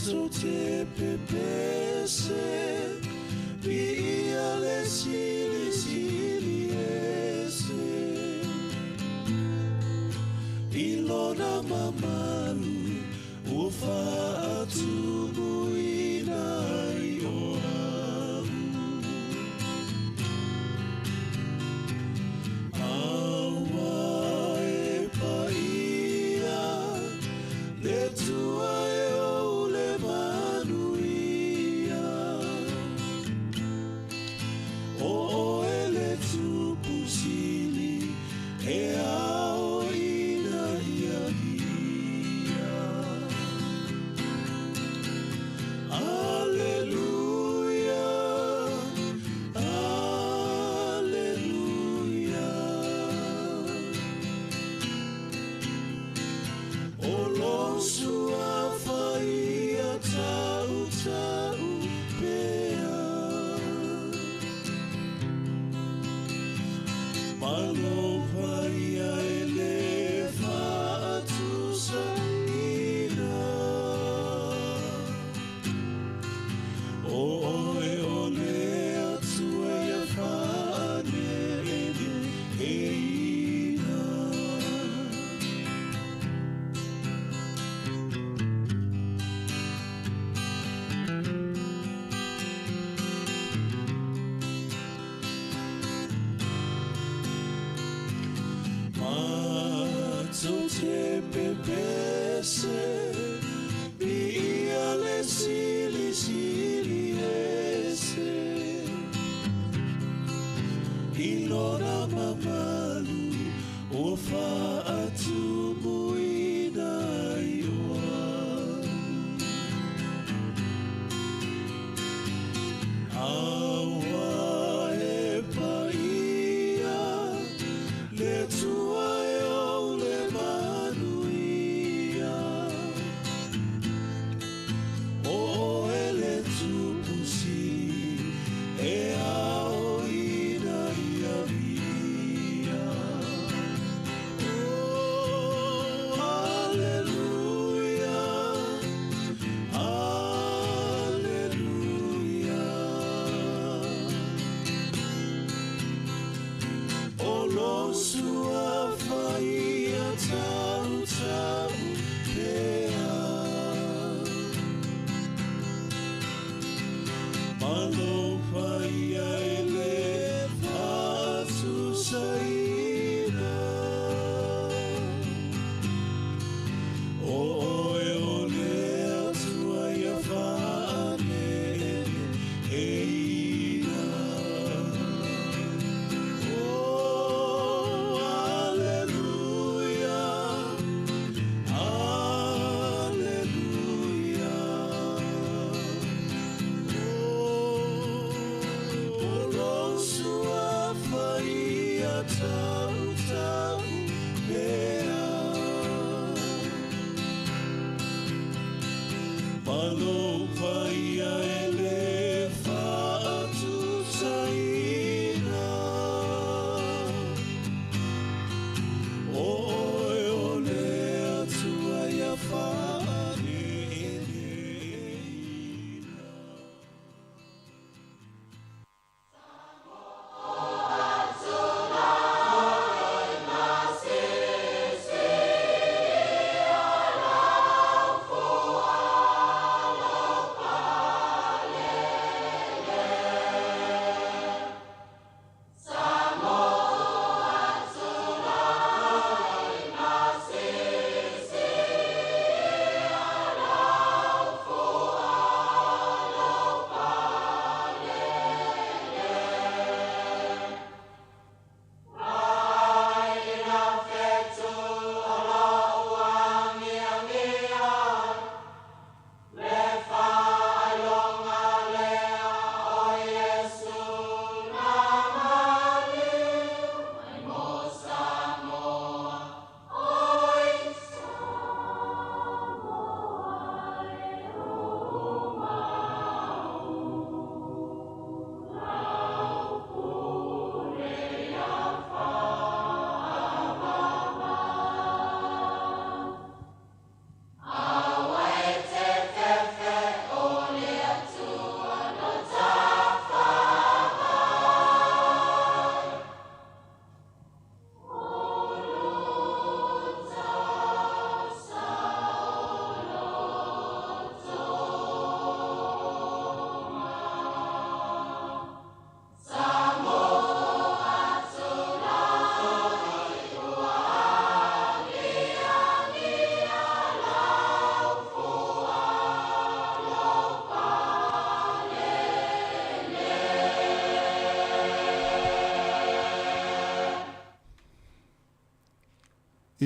Matou te pepese, viia le Silisili Ese. I lona mamalu ua faatumuina ai o au. Aua e paia, le Atua e ou le manuia. O oe le Tupu Sili, e aoina ia viia. Aleluia, aleluia. O lou suafa ia tautau pea. Malo paia e le faatusaina. O oe o le Atua ia faaneeneeina. Matou te pepese, viia le Silisili Ese. I lona mamalu ua faatumuina ai o au. Aua e paia, le Atua e ou le manuia. O oe le Tupu Sili, e aoina ia viia. Oh, aleluia, aleluia. O lou suafa ia tautau pea. Malo paia e le faatusaina. O oe o le Atua ia faaneeneeina. Oh, aleluia, aleluia. Oh, lou suafa ia tautau pea. Malo paia e le faatusaina. O oe o le Atua ia faaneeneeina. Thank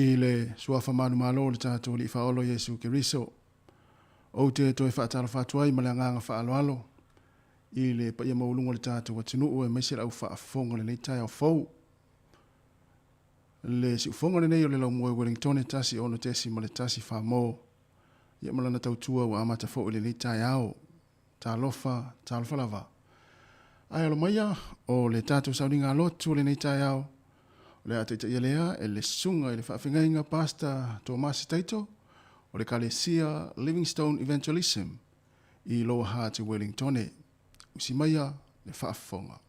I le Suafa manumalo o le tatou Alii Faaola o Iesu Keriso, ou te toe faatalofa atu ai ma le agaga faaaloalo i le paia maualuga o le tatou atunuu aemaise le au faafofoga i lenei taeao fou. Le siufofoga lenei o le Laumua i Wellingtone 16.1 Famo ia ma lana tautua ua amata foi i lenei taeao. Talofa, talofa lava. Ae alo maia o le tatou sauniga lotu o lenei taeao, o le a taitaia lea e le susuga i le faafegaiga Pastor Tomasi Taito o le Ekalesia Livingstone Evangelism i Lower Hutt i Wellingtone. Usi maia le faafofoga.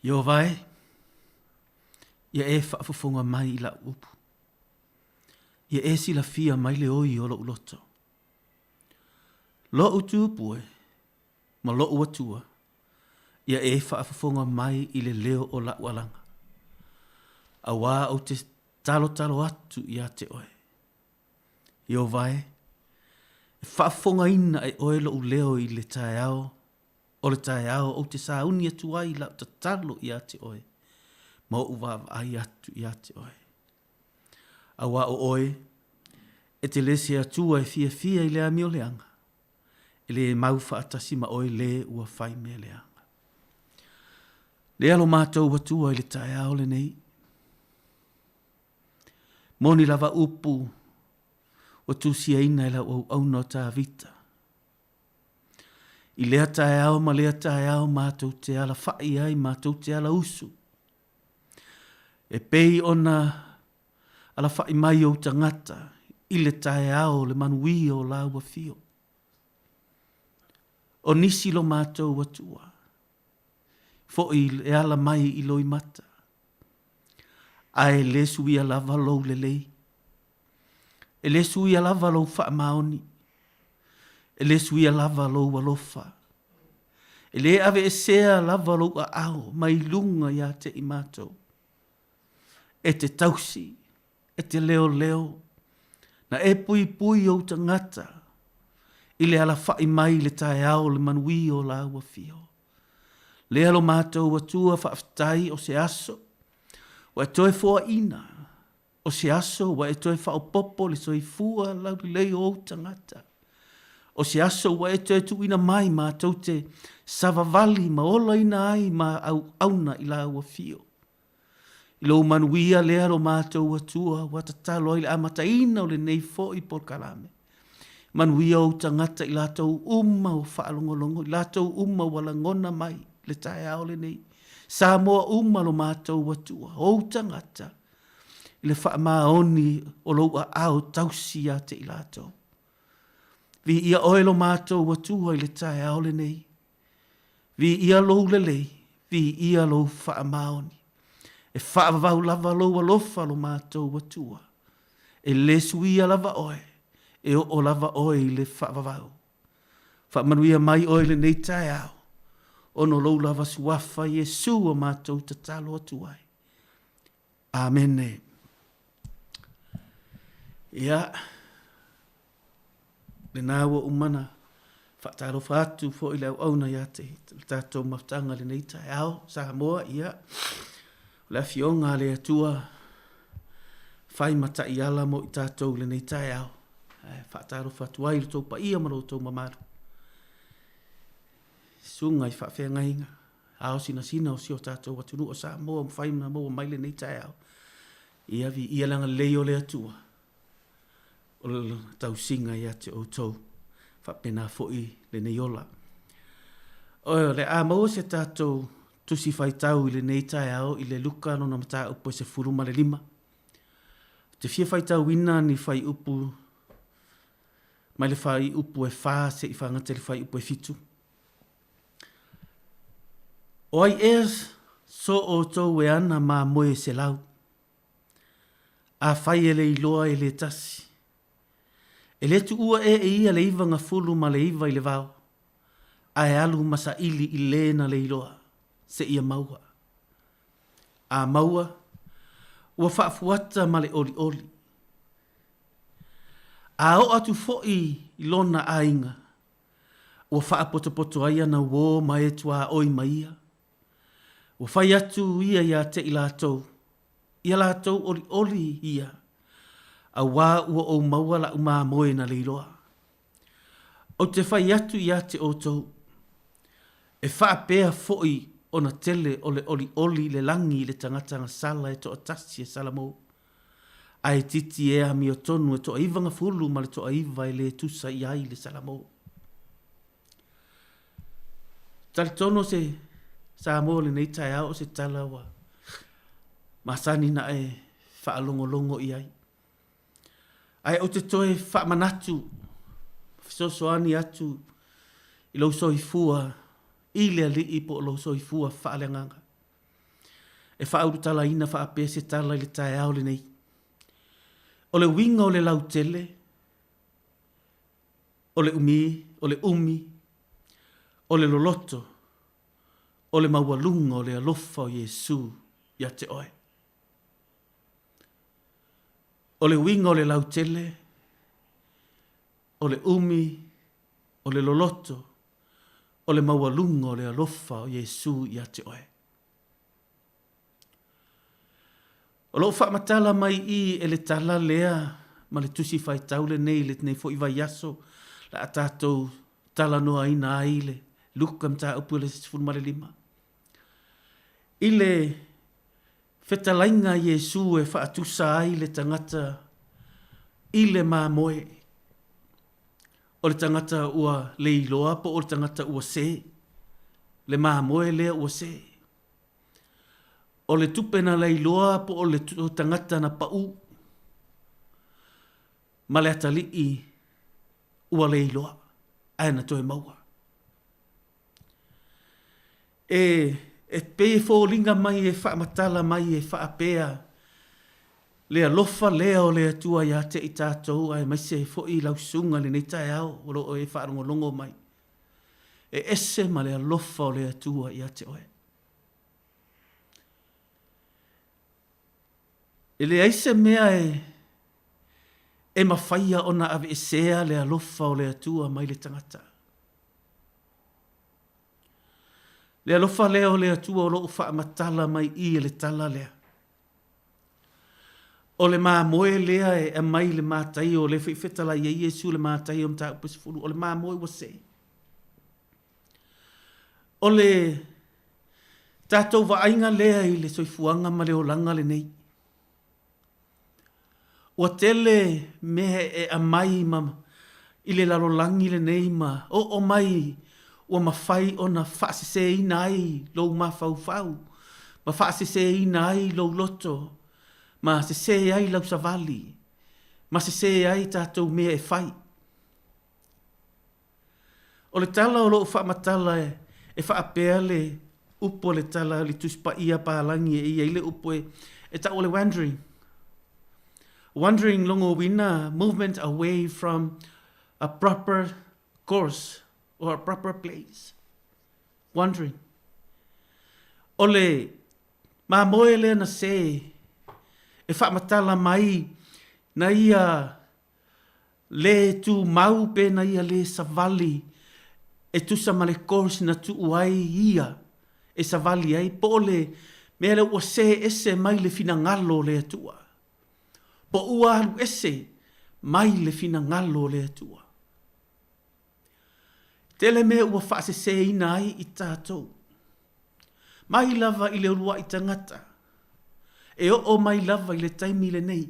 Ieova e, ia e faafofoga mai i lau upu. Ia e silafia mai le oi o lou loto. Lo'u tupu e, ma lo'u Atua, ia e faafofoga mai i le leo o la'u alaga, auā ou te talotalo atu iā te oe. Ieova e, e faafofogaina e oe lo'u leo i le taeao o le taeao ou te sauni atu ai i la'u tatalo iā te oe, ma oʻu vaavaai atu iā te oe. Auā o oe, e te le se Atua e fiafia i le amioleaga, e le mau faatasi ma oe lē ua fai mea leaga. Lea lo matou Atua i le taeao lenei. Moni lava upu ua tusiaina e lau auauna o Tavita. I lea taeao ma lea taeao matou te alafaʻi ai matou te alausu. E pei ona alafaʻi mai ou tagata i le taeao o le manuia o lāua fio. O nisi lo matou Atua, foʻi e ala mai i loimata, ae le suia lava lou lelei, e le suia lava lou faamaoni, e le suia lava lou alofa, e le aveesea lava lou aao mai luga iā te i matou. E te tausi, e te leoleo, na e puipui ou tagata i le alafaʻi mai i le taeao o le manuia o lāua fio. Lea lo matou Atua faafetai o se aso ua e toe foaina, o se aso ua e toe faaopoopo le soifua laulelei o ou tagata, o se aso ua e toe tuuina mai matou te savavali ma olaina ai ma auauna i lāua fio. I lou manuia lea lo matou Atua ua tatalo ai le amataina o lenei foi polokalame. Manuia ou tagata i latou uma ua faalogologo, i latou uma ua lagona mai le taeao lenei. Samoa uma lo matou Atua, ou tagata, i le faamaoni o lou aao tausi ia te i latou. Viia oe lo matou Atua i le taeao lenei. Viia lou lelei, viia lou faamaoni. E faavavau lava lou alofa lo matou Atua. E le suia lava oe, e oo lava oe i le faavavau. Faamanuia mai oe i lenei taeao, ona o lou lava suafa Iesu ua matou tatalo atu ai. Amene. Ia, lena ua uma ona faatalofa atu foi le auauna ia te le tatou mafutaga i lenei taeao, Samoa, ia, o le Afioga a le Atua fai ma taiala mo i tatou i lenei taeao. Ae faatalofa atu ai i lo outou paia ma lo outou mamalu, susuga i faafeagaiga, ao sinasina o si o tatou atunuu o Samoa ua mafai ona maua mai lenei taeao. Ia viia le agalelei o le Atua o le tausiga ia te outou, faapena foi lenei ola. O le a maua se tatou tusi faitau i lenei taeao i le Luka lona mataupu e 15. Ou te fia faitauina ni fuaiupu mai le fuaiupu e 4 seia fagata i le fuaiupu e 7. O ai ea so outou e ana mamoe e 100? Afai e le iloa e le tasi. E le tuua ea e ia le 99 i le vao, ae alu ma saili i le na leiloa, seia maua. A maua, ua faafuata ma le olioli. A oo atu foi i lona aiga, ua faapotopoto ai ana uō ma e tuaoi ma ia. Ua fai atu ia ia te i latou, ia latou olioli ia, auā ua ou maua laʻu mamoe na leiloa. Ou te fai atu ia te outou, e faapea foi ona tele o le olioli i le lagi i le tagata gasala e toatasi e salamo, ae itiiti e amiotonu e toaivagafulu ma le toaiva e le tusa i ai le salamo. Talitonu o se Samoa o lenei taeao o se tala ua masani na e faalogologo i ai. Ae ou te toe faamanatu, fesoasoani atu i lou soifua i le Alii po o lou soifua faaleagaga. E faaulutalaina faapea se tala i le taeao lenei. O le uiga o le lautele, o le umi, o le umi, o le loloto, o le maualuga o le alofa o Iesu ia te oe. O le uiga o le lautele, o le umi, o le loloto, o le maualuga o le alofa o Iesu ia te oe. O lo o faamatala mai i i e le tala lea ma le tusi faitau lenei i lenei foi vaiaso la a tatou talanoaina ai le Luka mataupu i le 15. I le fetalaiga a Iesu e faatusa ai le tagata i le mamoe, o le tagata ua leiloa po o le tagata ua sē, le mamoe lea ua sē. O le tupe na leiloa po o le tagata na paʻū ma le atalii ua leiloa ae na toe maua. E, e pei e foliga mai e faamatala mai e faapea le alofa lea o le Atua ia te i tatou aemaise foi lau susuga i lenei taeao o lo o e faalogologo mai. E ese ma le alofa o le Atua ia te oe. E leai se mea e, e mafaia ona aveesea le alofa o le Atua mai le tagata. Le alofa lea o le Atua o lo o faamatala mai i e le tala lea. O le mamoe lea e aumai i le Mataio, lea foi e fetalai ai Iesu i le Mataio mataupu e 10, o le mamoe ua see. O le tatou vaaiga lea i le soifuaga ma le olaga lenei, Ua tele mea e aumai ma i le lalolagi lenei ma oo mai ua mafai ona faaseseina ai lou mafaufau ma faaseseina ai lou loto ma sese ai lau savali ma sese ai tatou mea e fai. O le tala o lo o faamatala e faapea le upu a le tala a le Tusi Paia Palagi e i ai le upu e, e tau o le wandering. Wandering lona uiga movement away from a proper course or a proper place. Wandering. O le mamoe lea na se e faamatala mai na ia lē tumau pe na ia lē savali e tusa ma le course na tuu ai ia e savali ai po o le mea lea ua sē ese mai le finagalo o le Atua, po ua alu ese mai le finagalo o le Atua. Tele mea ua faaseseina ai i tatou, mai lava i le uluai tagata e oo mai lava i le taimi lenei.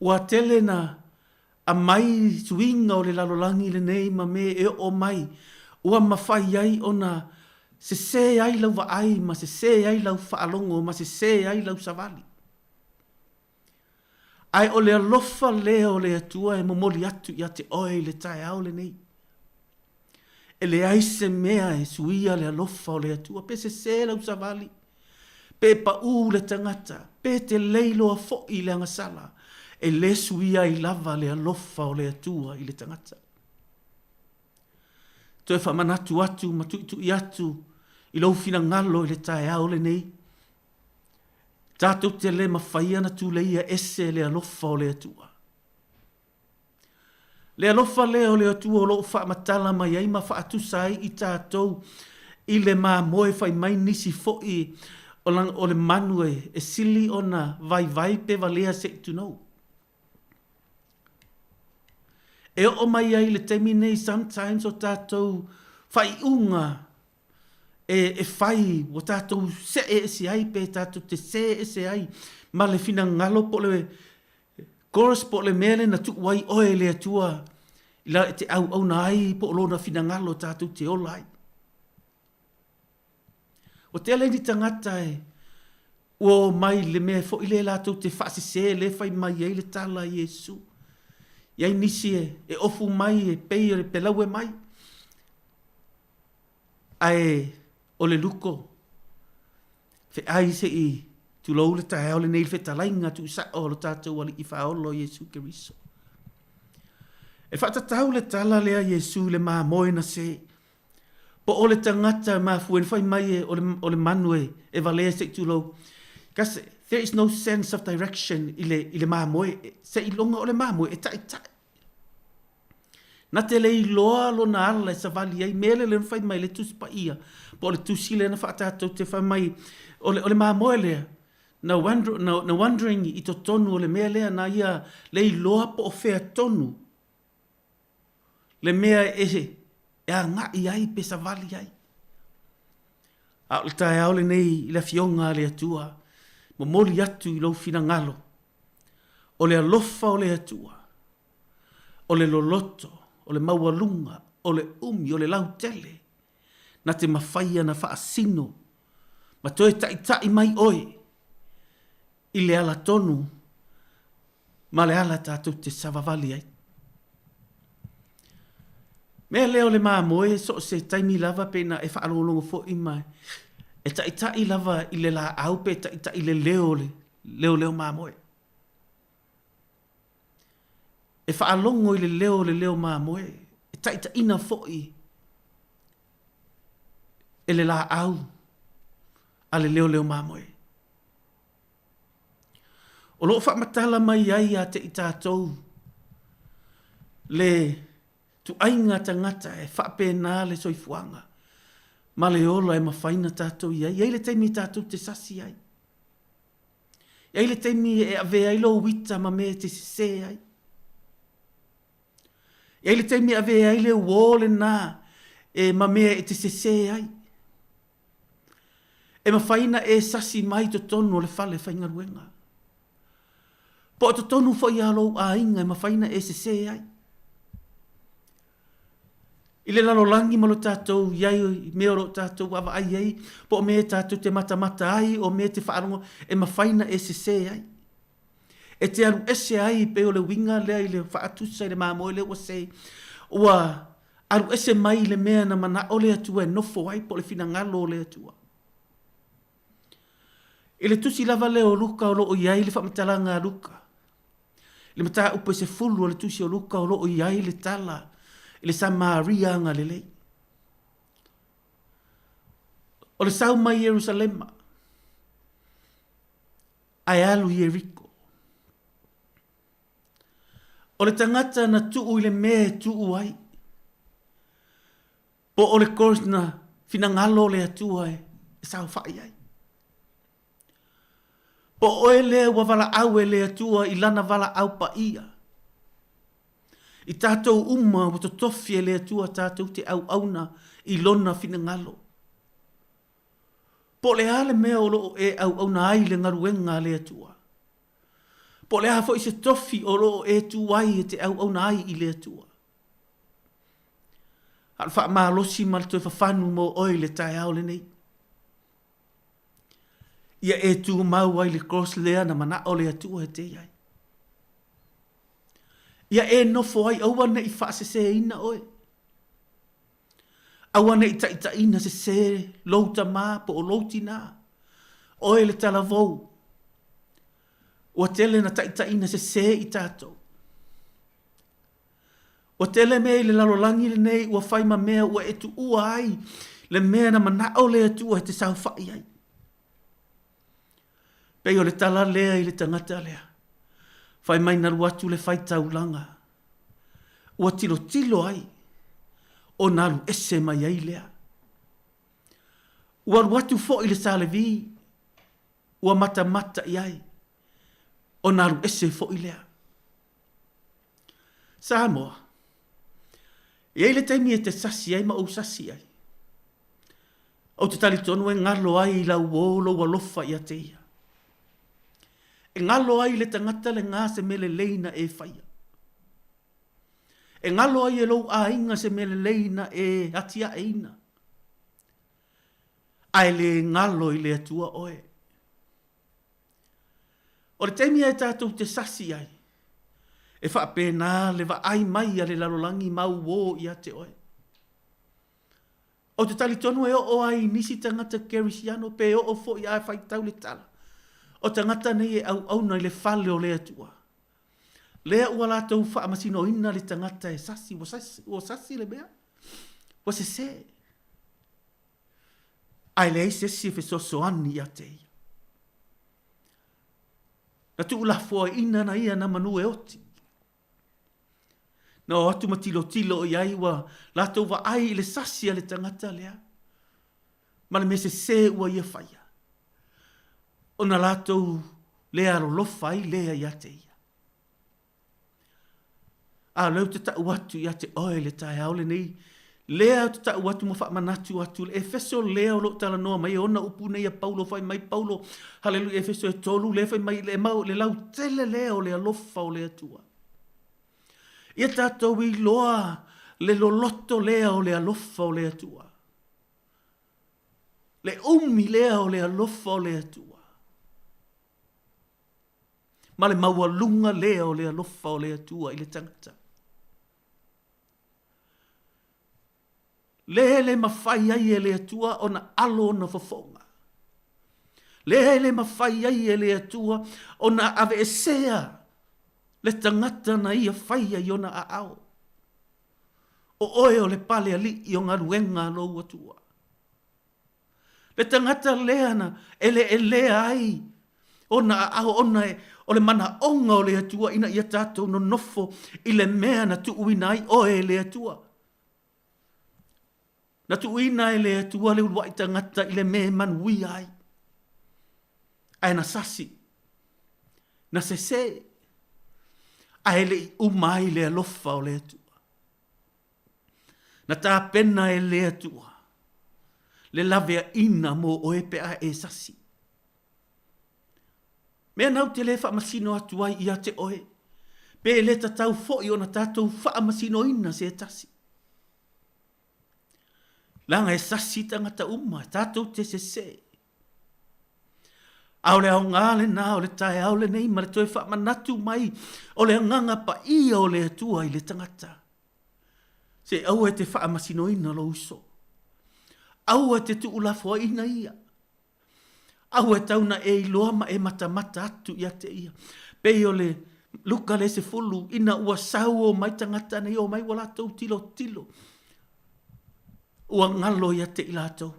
Ua tele na aumai suiga o le lalolagi lenei ma mea e oo mai ua mafai ai ona sese ai lau vaai ma sese ai lau faalogo ma sese ai lau savali. Ae o le alofa lea o le Atua e momoli atu ia te oe i le taeao lenei. E leai se mea e suia le alofa o le Atua, pe sese lau savali, pe paʻū le tagata, pe te leiloa foi le agasala. E le suia ai lava le alofa o le Atua i le tagata. Toe faamanatu atu ma tuitui atu i lou finagalo i le taeao lenei, tatou te le mafai ona tuleia ese le alofa o le Atua. Le alofa lea o le Atua o lo o faamatala mai ai ma faatusa ai i tatou i le mamoe fai mai nisi foi o le manu e sili ona vaivai pe valea se i tunou. E oo mai ai i le taimi nei sometimes o tatou faaiuga e fai ua tatou see ese ai pe tatou te sē ese ai ma le finagalo po o le course po o le mea lea na tuu ai oe e le Atua i la e te auauna ai po o Lona finagalo tatou te ola ai. Ua tele ni tagata e ua omai i le mea foi lea latou te faasese lea e fai mai ai le tala a Iesu. E i ai nisi e ofu mai e pei o le pelaue mai, ae o le luko, feai se i tulou le taeao lenei i le fetalaiga tuusao o lo tatou Alii Faaola o Iesu Keriso. E faatatau le tala lea a Iesu i le mamoe na se Po o le tagata e mafua ai ona fai mai o le manu e valea se i tulou. Because there is no sense of direction i le, i le mamoe. Seiloga o le mamoe e taitai. Na te le iloa lona ala e savali ai, mea lea na fai mai le Tusi Paia, po o le tusi lea na faatatou te fai mai, o le, o le mamoe lea, na, wonder, na, na wondering i totonu o le mea lea, na ia le iloa po o fea tonu le mea e agai ai pe savali ai. A o le taeao lenei i le Afioga a le Atua, momoli atu i lou finagalo, o le alofa o le Atua, o le loloto, o le maualuga, o le umi, o le lautele, na te mafai ona faasino ma toe taitai mai oe i le ala tonu ma le ala tatou te savavali ai. Mea lea o le mamoe so o se taimi lava pe na e faalogologo foi ma e taitai lava i le laau pe taitai i le leo o le leoleo mamoe. E faalogo i le leo o le leo mamoe, e taitaiina foi e le laau a le leoleo mamoe. O lo o faamatala mai ai ia te i tatou le tuaiga tagata e faapena le soifuaga ma le ola e mafai ona tatou i ai. E i ai le taimi tatou te sasi ai. E i ai le taimi e avea ai lou ita ma mea e te sesē ai. E i ai le taimi e avea ai le uō lenā e ma mea e te sesē ai. E mafai ona e sasi mai i totonu o le fale faigaluega. Po o totonu foi a lou aiga e mafai ona e sesē ai. I le lalolagi ma lo tatou i ai i mea o lo o tatou vaavaai ai, po o mea tatou te matamata ai, o mea e te faalogo, e mafai ona e sesē ai. E te alu ese ai pei o le uiga lea i le faatusa i le mamoe lea ua sē. Ua alu ese mai i le mea na manao le Atua e nofo ai po o le finagalo o le Atua. I le tusi lava lea o Luka o lo o i ai le faamatalaga a Luka, i le mataupu e 10 o le tusi o Luka o lo o i ai le tala i le Samaria agalelei. O le sau mai Ierusalema, ae alu i Ieriko. O le tagata na tuu i le mea e tuu ai, po o le course na finagalo o le Atua e saofai ai. Po o oe lea ua valaau e le Atua i Lana valaau paia. I tatou uma ua totofi e le Atua tatou te auauna i Lona finagalo. Po o le a le mea o lo o e auauna ai i le galuega a le Atua? Po o le a foi se tofi o lo o e tu ai e te auauna ai i le Atua? A o le faamalosi ma le toe fafanu mo oe i le taeao lenei. Ia e tumau ai le cross lea na manao le Atua e te i ai. Ia e nofo ai, aua ne i faaseseina oe. Aua ne i taitaiina sesē lou tamā po o lou tinā, oe le talavou. Ua tele na taitaiina sesē i tatou. Ua tele mea i le lalolagi lenei ua fai ma mea ua e tuua ai le mea na manao le Atua e te saofai ai. Pei o le tala lea i le tagata lea, fai mai na alu atu le faitaulaga, ua tilotilo ai ona alu ese mai ai lea. Ua alu atu foi le Salevi, ua matamata i ai, ona alu ese foi lea. Samoa, e i ai le taimi e te sasi ai ma ou sasi ai. Ou te talitonu e galo ai i lau uō lou alofa ia te ia. E galo ai i le tagata lenā se mea lelei na e faia. E galo ai e lou aiga se mea lelei na e atiaeina. Ae le galo i le Atua oe. O le taimi e tatou te sasi ai, e faapena le vaai mai a le lalolagi mauō ia te oe. Ou te talitonu e oo ai i nisi tagata kerisiano pe oo foi a faitau le tala, o tagata nei e auauna i le fale o le Atua. Lea ua latou faamasinoina le tagata e sasi, ua sasi, ua sasi le mea, ua sesē. Ae leai se isi e fesoasoani ia te ia. Na tuulafoaiina na ia na manu e oti. Na o atu ma tilotilo i ai ua latou vaai i le sasi a le tagata lea ma le mea sesē ua ia faia, ona latou le alolofa ai lea ia te ia. A o lea ou te tau atu ia te oe i le taeao lenei, lea ou te tau atu ma faamanatu atu, le Efeso lea o lo o talanoa mai e ona upu nei a Paulo, fai mai Paulo, haleluia, Efeso e 3, lea fai mai le mau, le lautele lea o le alofa o le Atua. Ia tatou iloa le loloto lea o le alofa o le Atua. Le umi lea o le alofa o le Atua. Ma le maualuga lea o le alofa o le Atua i le tagata. Lea e le mafai ai e le Atua ona alo ona fofoga. Lea e le mafai ai e le Atua ona aveesea le tagata na ia faia i ona aao. O oe o le pale alii o galuega a lou Atua. Le tagata lea na eleelea ai ona aao ona o le manaoga o le Atua ina ia tatou nonofo i le mea na tuuina ai oe e le Atua. Na tuuina e le Atua le uluai tagata i le mea e manuia ai. Ae na sasi, na sesē, ae le i uma ai le alofa o le Atua. Na tapena e le Atua le laveaiina mo oe pe a e sasi. Mea na ou te le faamasino atu ai ia te oe, pe le tatau foi ona tatou faamasinoina se tasi. Leaga e sasi tagata uma, tatou te sesē. A o le aoga lena o le taeao lenei ma le toe faamanatu mai o le agaga paia o le Atua i le tagata. Se aua e te faamasinoina lou uso. Aua e te tuulafoaiina ia. Aua e tau na e iloa ma e matamata atu ia te ia. Pei o le Luka le 10, ina ua sau o mai tagata nei, o mai ua latou tilotilo, ua galo ia te i latou.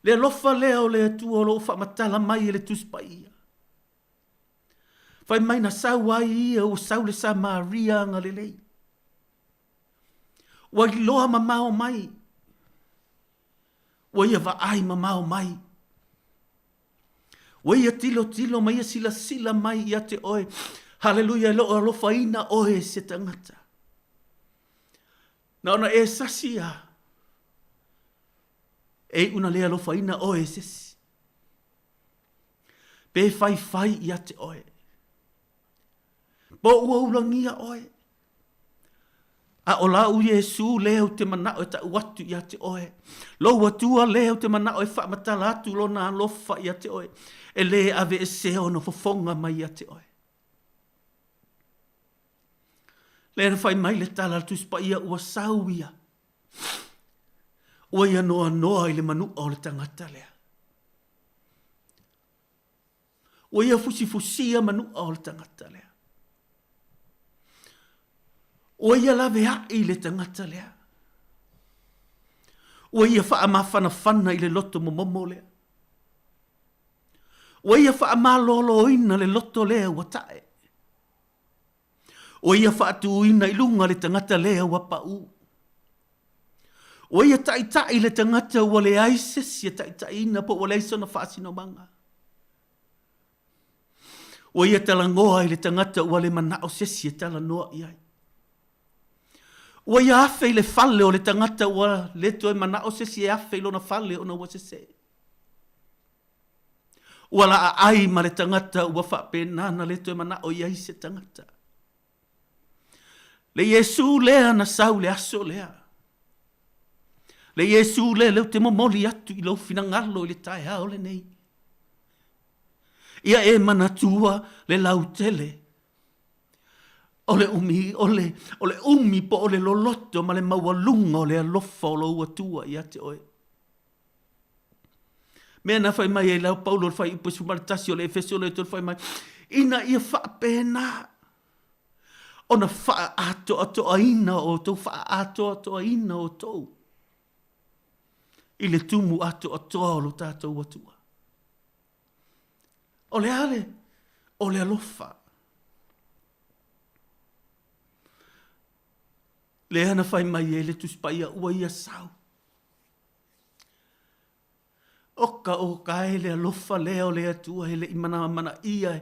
Le alofa lea o le Atua o lo o faamatala mai e le Tusi Paia. Fai mai na sau ai ia ua sau le Samaria agalelei. Ua iloa mamao mai. Ua ia vaai mamao mai. Ua ia tilotilo ma ia silasila mai ia te oe. Haleluia, e le o alofaina oe e se tagata. Na ona e sasi lava, e iu na le alofaina oe e se isi. Pe faifai ia te oe. Po ua ulagia oe. A o lau Iesu lea ou te manao e tau atu ia te oe. Lou Atua lea ou te manao e faamatala atu lona alofa ia te oe. E le aveesea ona fofoga mai ia te oe. Lea na fai mai le tala a le Tusi Paia ua sau ia. Ua ia noanoa i le manu'a o le tagata lea. Ua ia fusifusia manu'a o le tagata lea. Ua ia lavea'i le tagata lea. Ua ia faamafanafana i le loto momomo lea. Ua ia faamaloloina le loto lea ua ta'e. Ua ia faatuina i luga le tagata lea ua pa'ū. Ua ia ta'ita'i le tagata ua leai se isi e ta'ita'iina po ua leai sona faasinomaga. Ua ia talanoa i le tagata ua le mana'o se isi e talanoa i ai. Ua ia afe i le fale o le tagata ua le toe mana'o se isi e afe i lona fale ona ua sesē. Ua laaai ma le tagata ua faapena na le toe manao i ai se tagata. Le Iesū lea na sau i le aso lea. Le Iesū lea lea ou te momoli atu i lou finagalo i le taeao lenei. Ia e manatua le lautele o le umi, o le, o le umi po o le loloto ma le maualuga o le alofa o lou Atua ia te oe. Mea na fai mai ai lau Paulo le fuaiupu e 11 o le Efeso le tolu fai mai, ina ia faapena ona faaatoatoaina o outou, faaatoatoaina outou i le tumu atoatoa o lo tatou Atua. O le a le, o le alofa. Lea na fai mai ai le Tusi Paia ua ia sau. Oka oka e le alofa lea o le Atua e le i manamanaia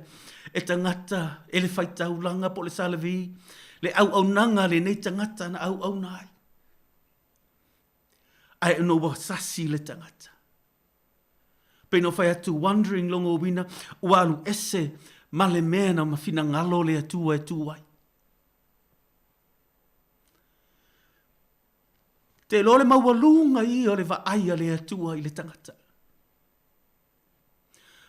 e tagata e le faitaulaga po o le salavi le auaunaga a lenei tagata na auauna ai. Ae ona ua sasi le tagata. Pei ona fai atu wondering lona uiga ua alu ese ma le mea na finagalo le Atua e tu ai. Te iloa le maualuga ia o le vaai a le Atua i le tagata.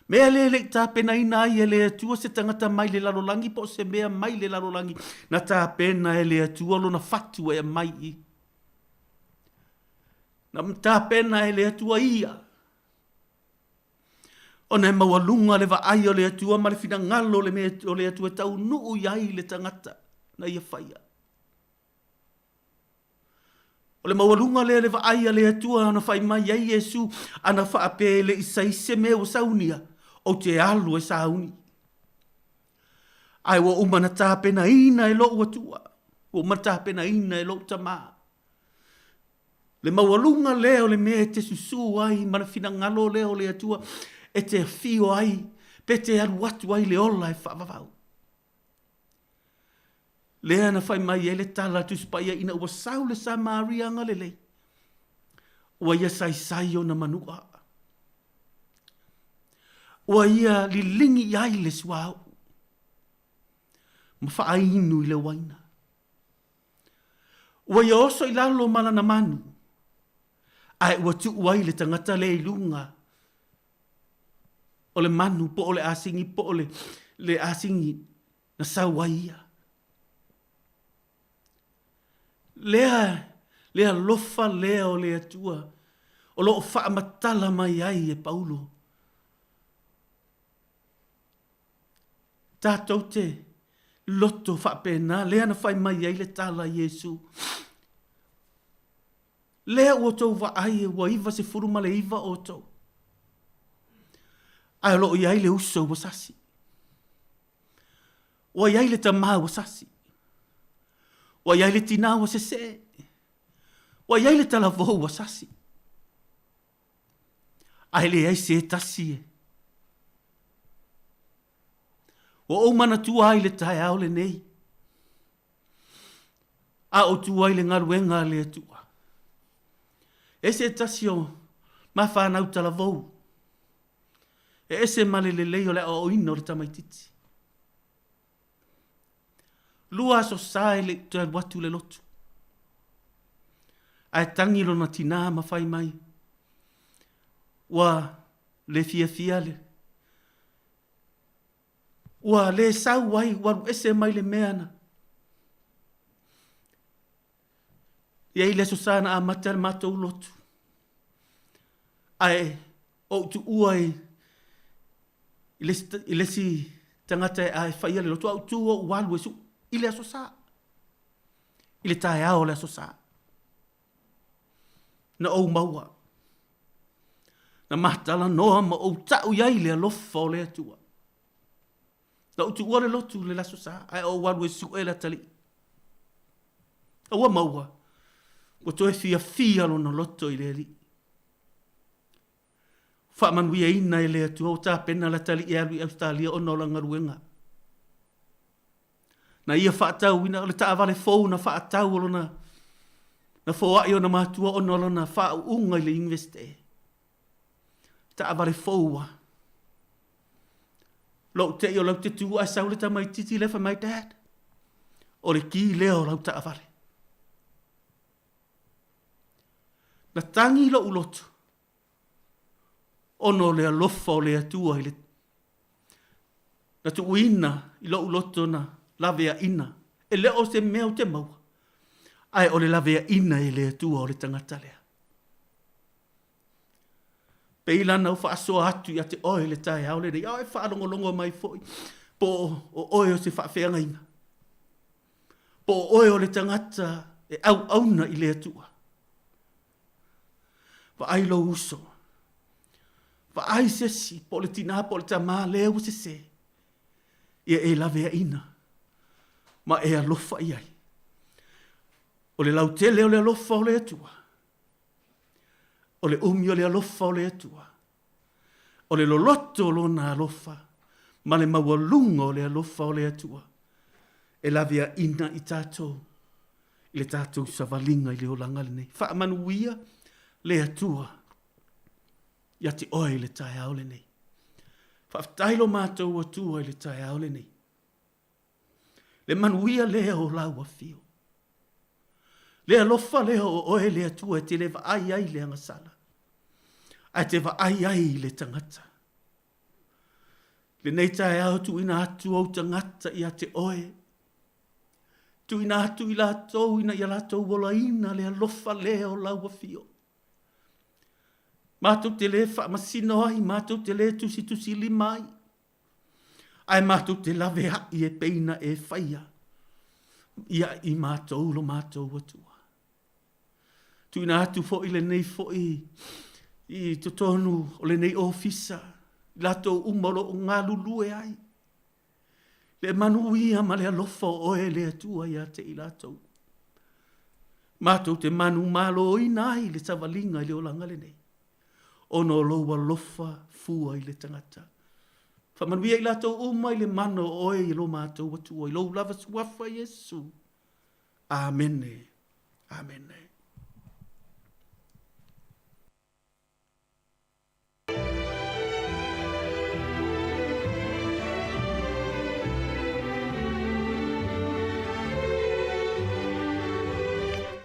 Mea lea e le i tapenaina ai e le Atua se tagata mai le lalolagi po o se mea mai le lalolagi, na tapena e le Atua lona fatu e aumai i. Na tapena e le Atua ia. Ona e maualuga le vaai o le Atua ma le finagalo o le mea o le Atua e taunuu i ai le tagata na ia faia. O le maualuga lea o le vaai a le Atua ana fai mai ai Iesu, ana faapea e le i sai se mea ua saunia, ou te alu e sauni. Ae ua uma na tapenaina e lou Atua, ua uma na tapenaina e lou Tamā. Le maualuga lea o le mea e te susū ai ma le finagalo lea o le Atua e te afio ai, pe te alu atu ai le ola e faavavau. Lea na fai mai ai le tala a Tusi Paia ina ua sau le Samaria agalelei, ua ia saisai ona manu'a. Ua ia liligi i ai le suauu ma faainu i le uaina. Ua ia oso i lalo ma lana manu, ae ua tuu ai le tagata lea i luga o le manu po o le asigi po o le, le asigi na sau ai ia. Lea, le alofa lea o le Atua o lo o faamatala mai ai e Paulo. Tatou te loto faapena, lea na fai mai ai le tala a Iesu. Lea ua outou vaai ua 99 outou, ae o lo o i ai le uso ua sasi. Ua i ai le tamā ua sasi. Ua i ai le tinā ua sesē. Ua i ai le talavou ua sasi. Ae leai se tasi e. Ua ou manatua ai le taeao lenei, a o tu ai le galuega a le Atua. E se tasi o ma fanau talavou, e ese ma le lelei o le aoaoina o le tamaititi. Lua aso sa e le i toe alu atu le lotu. Ae tagi lona tinā ma fai mai, ua le fiafia le, ua le sau ai, ua alu ese mai le mea na. E i ai le aso sa na amata le matou lotu. Ae ou tuua i I le isi, i le isi tagata e a e faia le lotu, a ou tu ou alu e suʻi i le Aso Sa. I le taeao o le Aso Sa. Na ou maua. Na matalanoa ma ou taʻu i ai le alofa o le Atua. Na ou tuua le lotu i le Aso Sa, ae ou alu e suʻe le atalii. A ua maua, ua toe fiafia lona loto i le Alii. Faamanuiaina e le Atua ua tapena le atalii e alu i Ausetalia ona o lana galuega. Na ia faatauina, o le taavale fou na faatau o lona, na foai ona matua ona o lona faauuga i le Iunivesite. Taavale fou a. Lou tei o lau te tu ae sau le tamaititi lea fai mai, Dad, o le ki lea o lau taavale. Na tagi lou loto ona o le alofa o le Atua i le na tuuina i lou loto na laveaina. E le o se mea ou te maua, ae o le laveaina e le Atua o le tagata lea. Pei la na ou faasoa atu ia te oe i le taeao lenei, a o e faalogologo mai foi, po o oe o se faafeagaiga, po o oe o le tagata e auauna i le Atua. Vaai lou uso, vaai se isi, po o le tinā po o le tamā lea ua sesē, ia e laveaina ma e alofa i ai. O le lautele o le alofa o le Atua, o le umi o le alofa o le Atua, o le loloto o Lona alofa ma le maualuga o le alofa o le Atua e laveaina i tatou i le tatou savaliga i le olaga lenei. Faamanuia le Atua ia te oe i le taeao lenei. Faafetai lo matou Atua i le taeao lenei. Le manuia lea o lau afio. Le alofa lea o oe le Atua e te le vaai ai i le agasala, ae te vaai ai i le tagata. Lenei taeao tuuina atu ou tagata ia te oe. Tuuina atu i latou ina ia latou olaina le alofa lea o lau afio. Matou te le faamasino ai, matou te le tusitusilima ai, ae matou te laveai e pei na e faia ia i matou lo matou Atua. Tuuina atu foi lenei foi i totonu o lenei ofisa, i latou uma o lo o galulue ai, le manuia ma le alofa o oe le Atua ia te i latou. Matou te manumaloina ai le savaliga i le olaga lenei, ona o lou alofa fua i le tagata. Faamanuia i latou uma i le mana o oe i lo matou Atua, i lou lava suafa Iesu. Amene. Amene.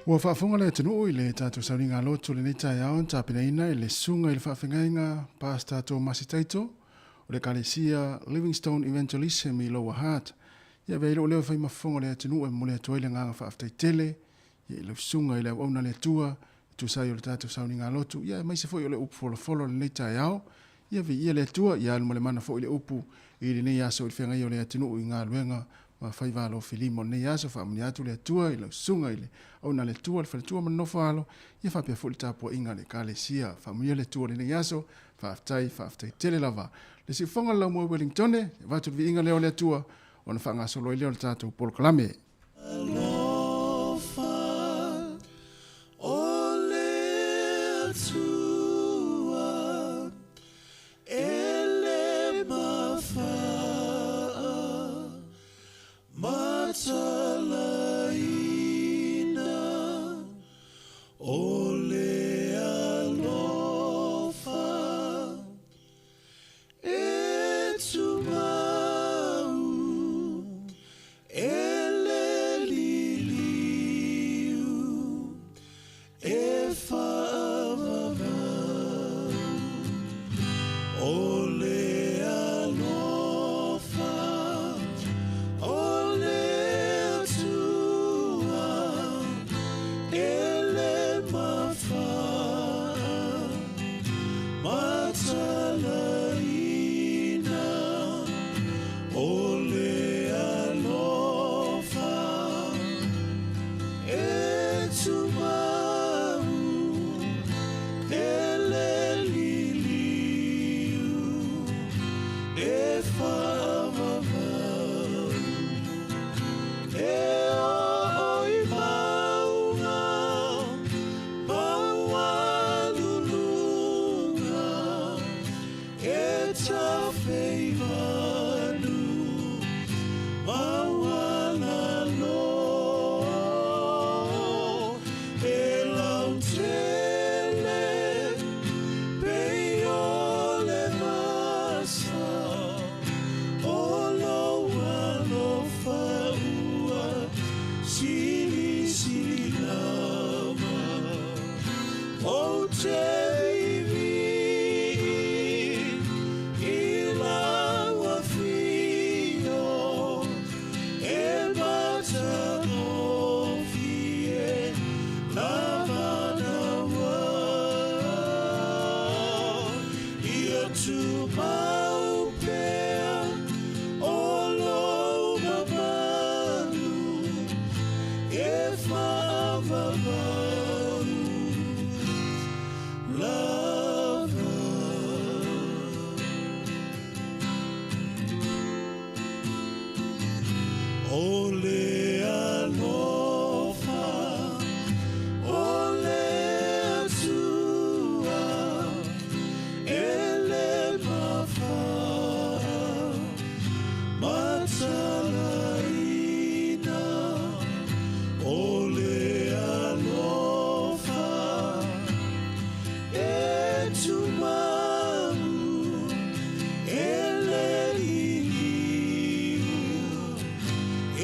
Ua faafofoga le atunuu i le tatou sauniga loto i lenei taeao na tapenaina e le Susuga i le Faafeagaiga Pastor Tomasi Taito o le Ekalesia Livingstone Evangelism i Lower Hutt. Ia avea ai lou leo e fai ma fofoga o le atunuu e momoli atu ai le agaga faafetai tele ia i lau susuga i le auauna a le Atua e tusa ai o le tatou sauniga lotu, ia aemaise foi o le upu folafolo o lenei taeao. Ia viia le Atua, ia alu ma le mana foi le upu i lenei aso i le feagaia o le atunuu i galuega ma faiva alofilima o lenei aso. Faamanuia atu le Atua i lau susuga i le auauna a le Atua, le faletua ma le nofo a alo, ia faapea foi le tapuaiga a le Ekalesia. Faamanuia le Atua i lenei aso. Faafetai, faafetai tele lava. Le siufofoga o le laumua i Wellingtone, e avatu le viiga lea o le Atua ona faagasolo ai lea o le tatou polokalame. Alofa o le Atua e le mafaa matalaina, o le alofa E tumau, e le liliu, e faavavau, o le alofa o le Atua e le mafaa. Matalaina. te vivi i lau afio e matagofie lava naua. Ia tumau pea o lou mamalu e faavavau lava. O le alofa o le Atua e le mafamatalaina. O le alofa e tumau e le liliu e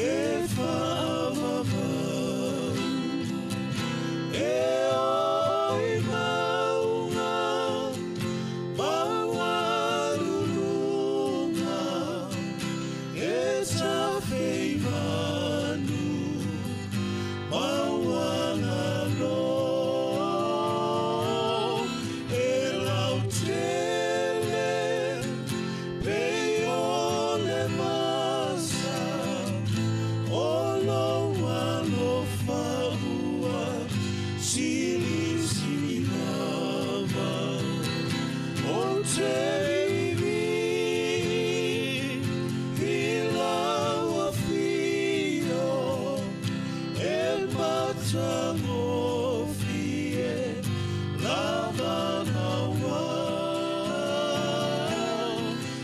faavavau. E o i mauga maualuluga e tafeivanu maualalo. E lautele pei o le masa o lou alofa ua silisili lava. O te vivi i lau afio e matagofie lava naua.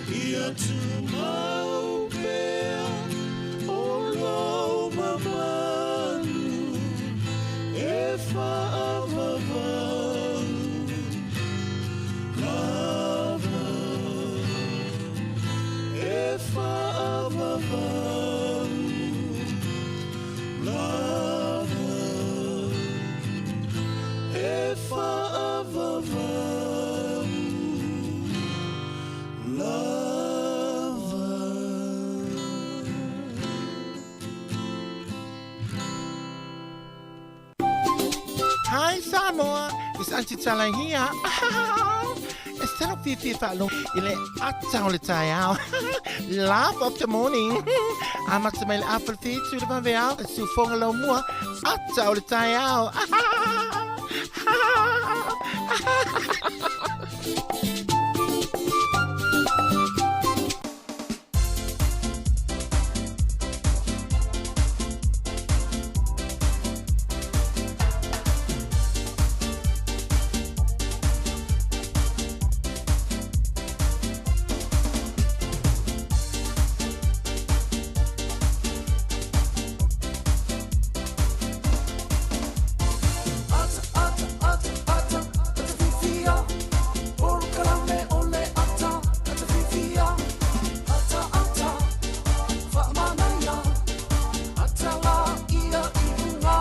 Ia tumau pea o lou mamalu e faavavau lava. E faavavau lava. E faavavau lava. Hi Samoa, it's Auntie Tala here. E talo fiafia faalogo i le ata o le taeao. Laugh of the morning. Amata mai le afa le fitu le vaveao, e siufoga lau mua, ata o le taeao. Ata, ata, ata, ata, ata fifia. Polokalame o le ata, ata fifia. Ata, ata, faamanaia. Ata la ia i luga.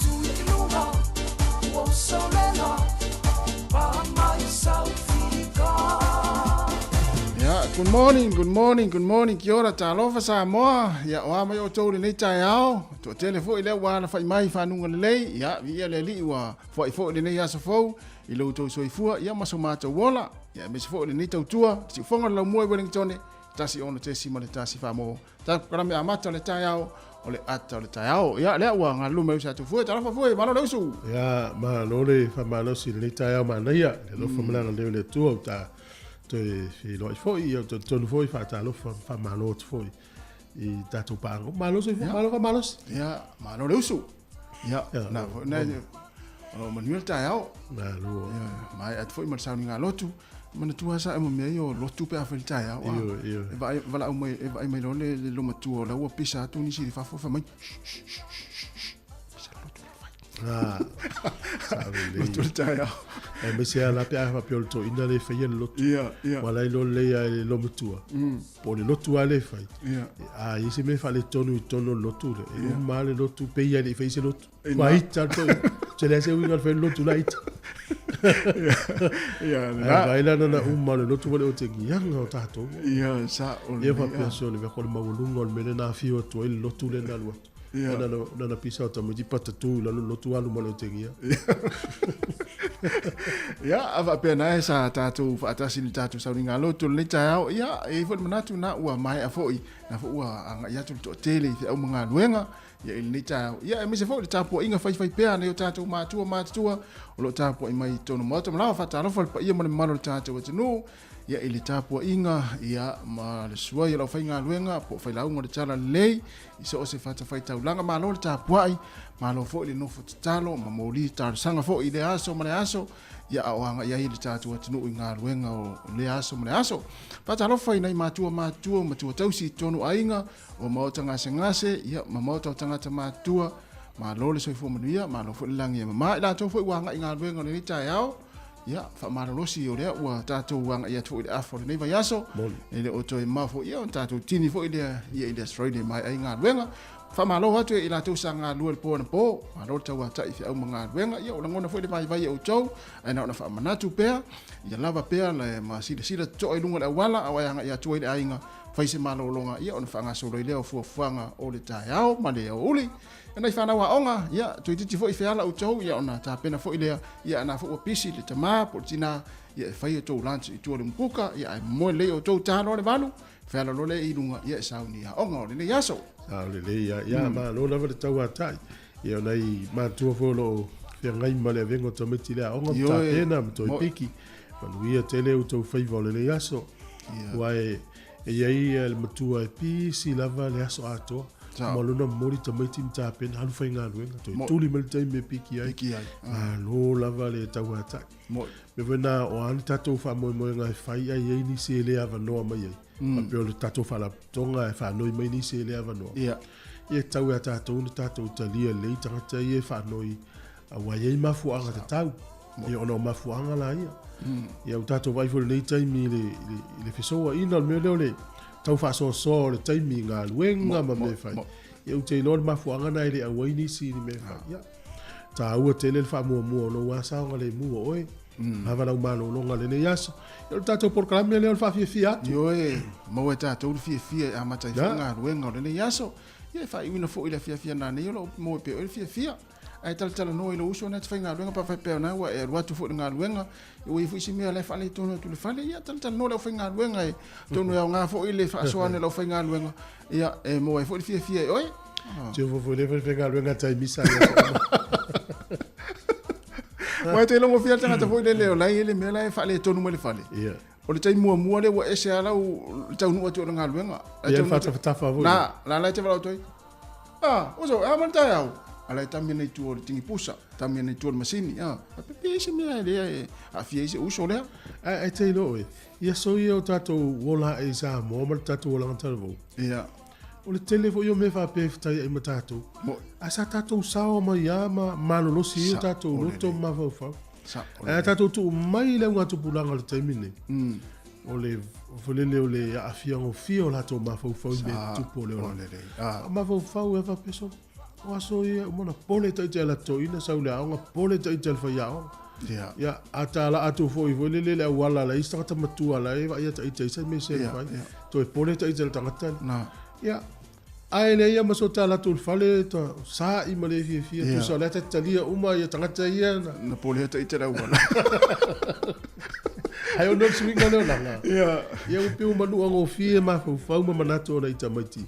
Tuia i luga, ua usolela. Pa mai saufika. Yeah, good morning, good morning, good morning. Kia ora, talofa Samoa. Ia, o a mai outou i lenei taeao. Toatele foi lea ua alafai mai i fanuga lelei. Ia, viia le Alii ua foai foi lenei aso fou i lo outou soifua, ia ma so matou ola. Ia, aemaise foi lenei tautua, le siufoga o le laumua i Wellingtone, 16.1 Samoa. Tatou kalame amata o le taeao, o le ata o le taeao. Ia, lea ua galulue mai uso atu fue, talofa fue, malo le usu. Ia, malo le faamalosi i lenei taeao manaia, le alofa ma le agalelei o le Atua ua ta toe feiloai foi, ia ua talitonu foi faatalofa ma faamalo atu foi i tatou paaga. Malo soifua, malo faamalosi. Ia, malo le usu. Ia, na foi na o lo manuia le taeao. Malo. Ia, mai atu foi ma le sauniga lotu. Manatua sa e mo mea ia o lotu pe a fai le taeao. Ioe, ioe. E vaai, valaau mai, e vaai mai loa le, le lomatua o la ua pisa atu nisi i fafo, fai mai, shh, shh, shh, shh, shh, pisa le lotu le fai. Ah, sa lelei. Lotu le taeao. Aemaise lava la pe a faapea o le toeaina le faia le lotu. Ia, ia. Ua la iloa lelei lava e le lomatua. Po o le lotu lava le fai. Ia. A i ai se mea faaletonu i totonu o le lotu lea, e uma lava le lotu, pei lava e le i faia se lotu. E Ua ita le toeaina. Te leai se uiga o le fai o le lotu laiti. Ia, Ae lena. vaai la na uma o le lotu ua le o te giaga o tatou. Ia, sa'o Ia lelei faapea a. sole vea ko le maualuga o le mea lea na afio atu ai le lotu lea na alu atu. Ia. Na na na pisa o tamaiti patatu i lalo o le lotu alu ma le otegia. Ia, a faapea na e sa tatou faatasi i le tatou sauniga lotu o lenei taeao. Ia, e i ai foi le manatu na ua maea foi, na foi ua agai atu le toatele i feau ma galuega ia i lenei taeao. Ia, aemaise foi le tapuaiga faifaipea a nai o tatou matua matutua o lo o tapuai mai i totonu o Maota ma lawa faatalofa i le paia ma le mamalu o le tatou atunuu. Ia i le tapuaiga ia ma le suai o le aufaigaluega po o failauga o le Talalelei i so o se fatafaitaulaga. Malo le tapuai, malo foi le nofo tatalo ma moli talosaga foi i lea aso ma lea aso, ia a o agai ai le tatou atunuu i galuega o lea aso ma lea aso. Faatalofa i nai matua matutua, matua tausi i totonu o aiga, o maota gasegase, ia ma maota o tagata matutua. Malo le soifua manuia, malo foi le lagi e mama. I latou foi ua agai i galuega o lenei taeao, Ia, faamalolosi o lea ua tatou agai atu foi i le afa o lenei vaiaso. E le o toe mamao foi ia ona tatou tini foi lea ia i le Australia e maea ai galuega. Faamalo atu i latou sa galulue i le po anapo. Malo le tauatai i feau ma galuega. Ia, o lagona foi le vaivai e outou, ae na ona faamanatu pea, ia lava pea le ma silasila totoa i luga o le auala a o e agai atu ai i le aiga, fai se malologa, ia ona faagasolo ai lea o fuafuaga o le taeao ma le aoauli. E nai fanau aoga, ia, toeitiiti foi feala outou, ia, ona tapena foi lea, ia, ana foi ua pisi le tama po o le tina, ia, e fai outou lunch i tua o le umukuka, ia, ae momoe lelei outou ta loa le 8, feala loa lea i luga, ia, e sauni aoga o lenei aso. Sao lelei lava. Ia, malo lava le tauatai. Ia, o nai matua foi o lo o feagai ma le avega o tamaiti i le aoga, ma tapena ma toe piki. Manuia tele outou faiva o lenei aso. Aua e i ai le matua e pisi lava le aso atoa. Ma lona momoli tamaiti ma tapena alu faigaluega toe tuli mai le taimi e piki ai. Piki ai. Malo lava le tauatai. Mea foi na o a ni tatou faamoemoega e fai ai ai nisi e le avanoa mai ai. Faapea o le tatou faalapotopotoga e faanoi mai nisi e le avanoa. Ia. Ia e tatau ia tatou ona tatou talia lelei tagata ia e faanoi aua e i ai mafuaaga tatau. Ia ona o mafuaaga la ia. Ia ua tatou vaai foi i lenei taimi i le, i le fesouaina o le mea lea o le tau faasoasoa o le taimi i galuega ma mea e fai. Ia ou te iloa le mafuaaga lena e le auai nisi i ni mea e fai. Ia, taua tele le faamuamua o lou lava saogalemu o oe. Lava lau malologa i lenei aso. Ia o le tatou polokalame lea o le faafiafia atu. Ioe, maua e tatou le fiafia e amata ai foi galuega o lenei aso. Ia e faaiuina foi i le afiafi a nanei o lo o maua pea e oe le fiafia. Ae talatalanoa i lou uso na e te faigaluega pe afai pea na ua e alu atu foi i le galuega, ua i ai foi se mea la e faaletonu atu i le fale, ia talatalanoa le aufaigaluega e atonu e aoga foi le faasoa ane o le aufaigaluega, ia e maua ai foi le fiafia e oe. Tio fofo le faigaluega taimisa ia. Ua e te logofia le tagata foi lele o la e i ai le mea la e faaletonu mai le fale. Ia. O le taimi muamua lea ua ese lava lau le taunuu atu o le galuega. Ia faatafatafa foi. Na, la la e te valaau atu ai. Ah, uso, e a mai le taeao? A la e tami ana i tua o le tingi pusa, tami ana i tua o le masini. Ah, a pe i se mea e lea e aafia ai se uso lea. Ae te iloa oe, i aso ia o tatou ola ae i Samoa ma le tatou olaga talavou. Ia. O le tele foi o mea faapea e fetaia ai ma tatou. Ae sa tatou sao mai lava ma malolosi ai o tatou loto ma mafaufau. Ae a tatou tuu mai le augatupulaga o le taimi lenei, o le foi lele o le aafia gofie o latou mafaufau i mea tutupu o le olaga. A mafaufau e faapea solo, o aso ia uma ona pole ita i a latou toeaina sau i le aoga, pole ita i le faiaoga. Ia, a talaa atu foi foi lele le auala a le isi tagata matua la e vaaia ita i se mea se fai. Toe pole ita i le tagata. Ia, ae leai lava ma so ta alu atu i le fale ta sa'i ma le fiafia tusa o lea ta te talia uma ia tagata ia na. Na pole ata i te le auala. Ae ona o le suiga lea o laga. Ia ua pei ua manua gofie mafaufau ma manatu o nai tamaiti.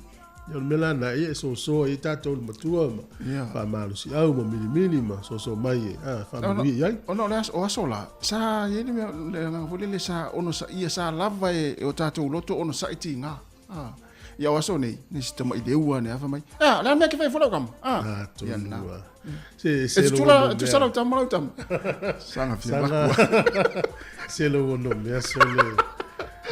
Ia o le mea la lena ia e sosoa ai tatou le matua ma faamalosiau ma milimili ma soso mai e faamanuia i ai. Ona o le aso, o aso la, sa i ai le mea, le agaga foi lele sa onosaia, sa lava e o tatou loto onosai tiga. Ah, ia o aso nei, nei si tama'i leua ane afa mai. Ah, le a le mea ke fai foi lau tama? Ah, Ah, ia na. tonu a. Se, se E lo tutula, ono tusa mea. lau tama lau tama. Sanga fia Sanga, makua. se lo ono mea sole.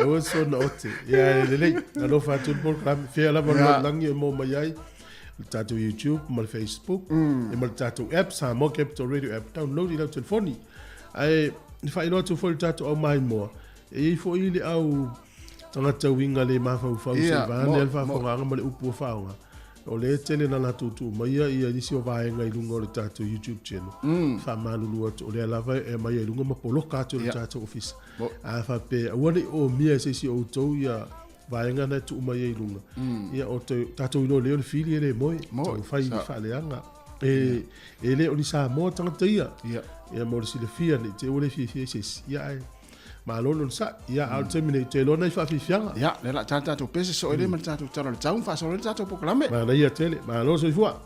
Aua so na ote. Ia, e lelei. Alofa atu le polokalame. Fea lava le lalolagi e maua mai ai. Le tatou YouTube ma le Facebook. E ma le tatou app, Samoa Capital Radio app. Download i lau telefoni. Ae, faailoa atu foi le tatou au maimoa. E i ai foi le au tagata uiga le mafaufau se Ia, vaeane mo, le mo. faafofogaaga ma le upu ua faaaoga. O lea e tele ina latou tuu maia ia nisi o vaega i luga o le tatou YouTube channel. Mm. Faamalulu atu, o lea lava e aumai i luga ma poloka atu e le tatou ofisa. A faapea, aua ne i omia e se isi o outou ia vaega na e tuu mai ai i luga. Ia, o te, tatou iloa lelei o le fili e le moe. Taumafai i faaleaga. E, e le o ni Samoa tagata ia. Ia, mo le silafia, ne i te i ua le fiafia ai se isi. Ia, ae Malo le onosai. Ia, a o le taimi nei, ou te iloa nai faafiafiaga. Ia, lea o le a ta le tatou pese soo ai lea ma le tatou tala o le tau ma faasolo ai le tatou polokalame. Manaia tele. Malo soifua.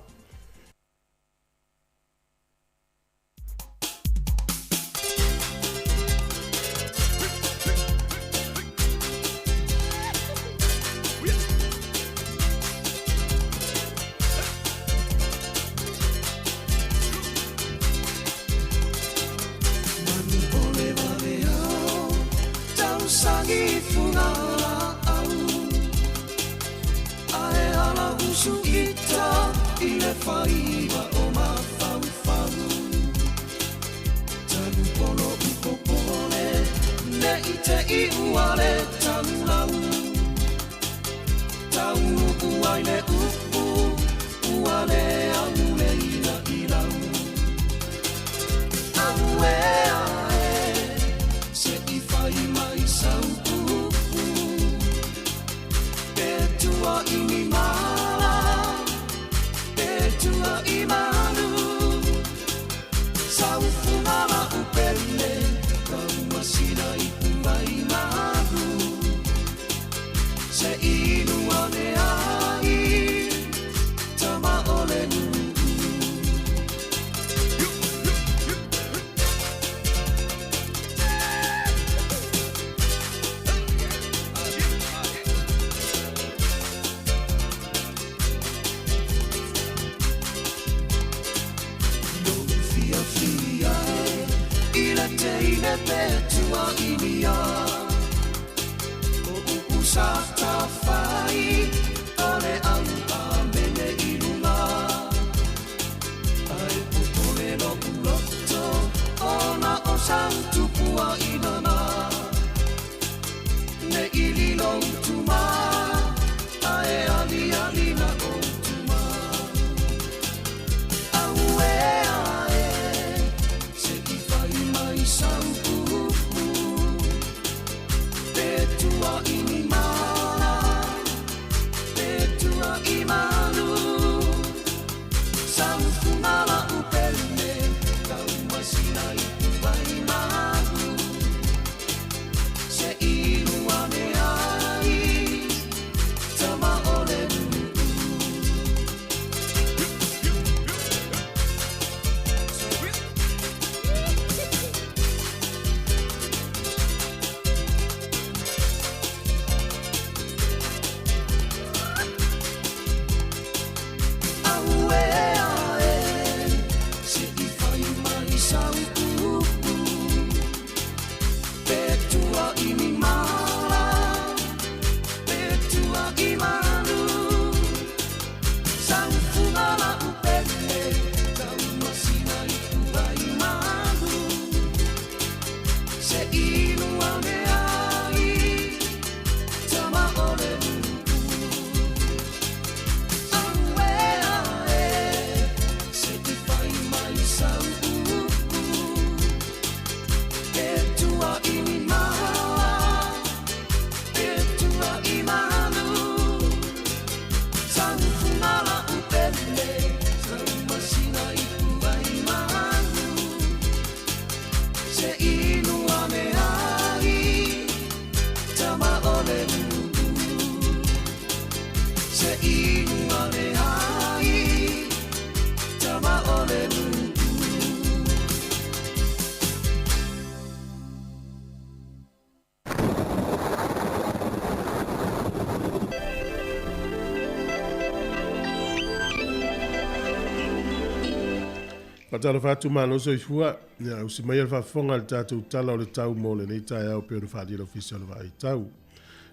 Faatalofa atu malo soifua, ia ausi maia le faafofoga i le tatou Tala o le Tau mo lenei taeao pei ona faaalia le Ofisa o le Vaai Tau.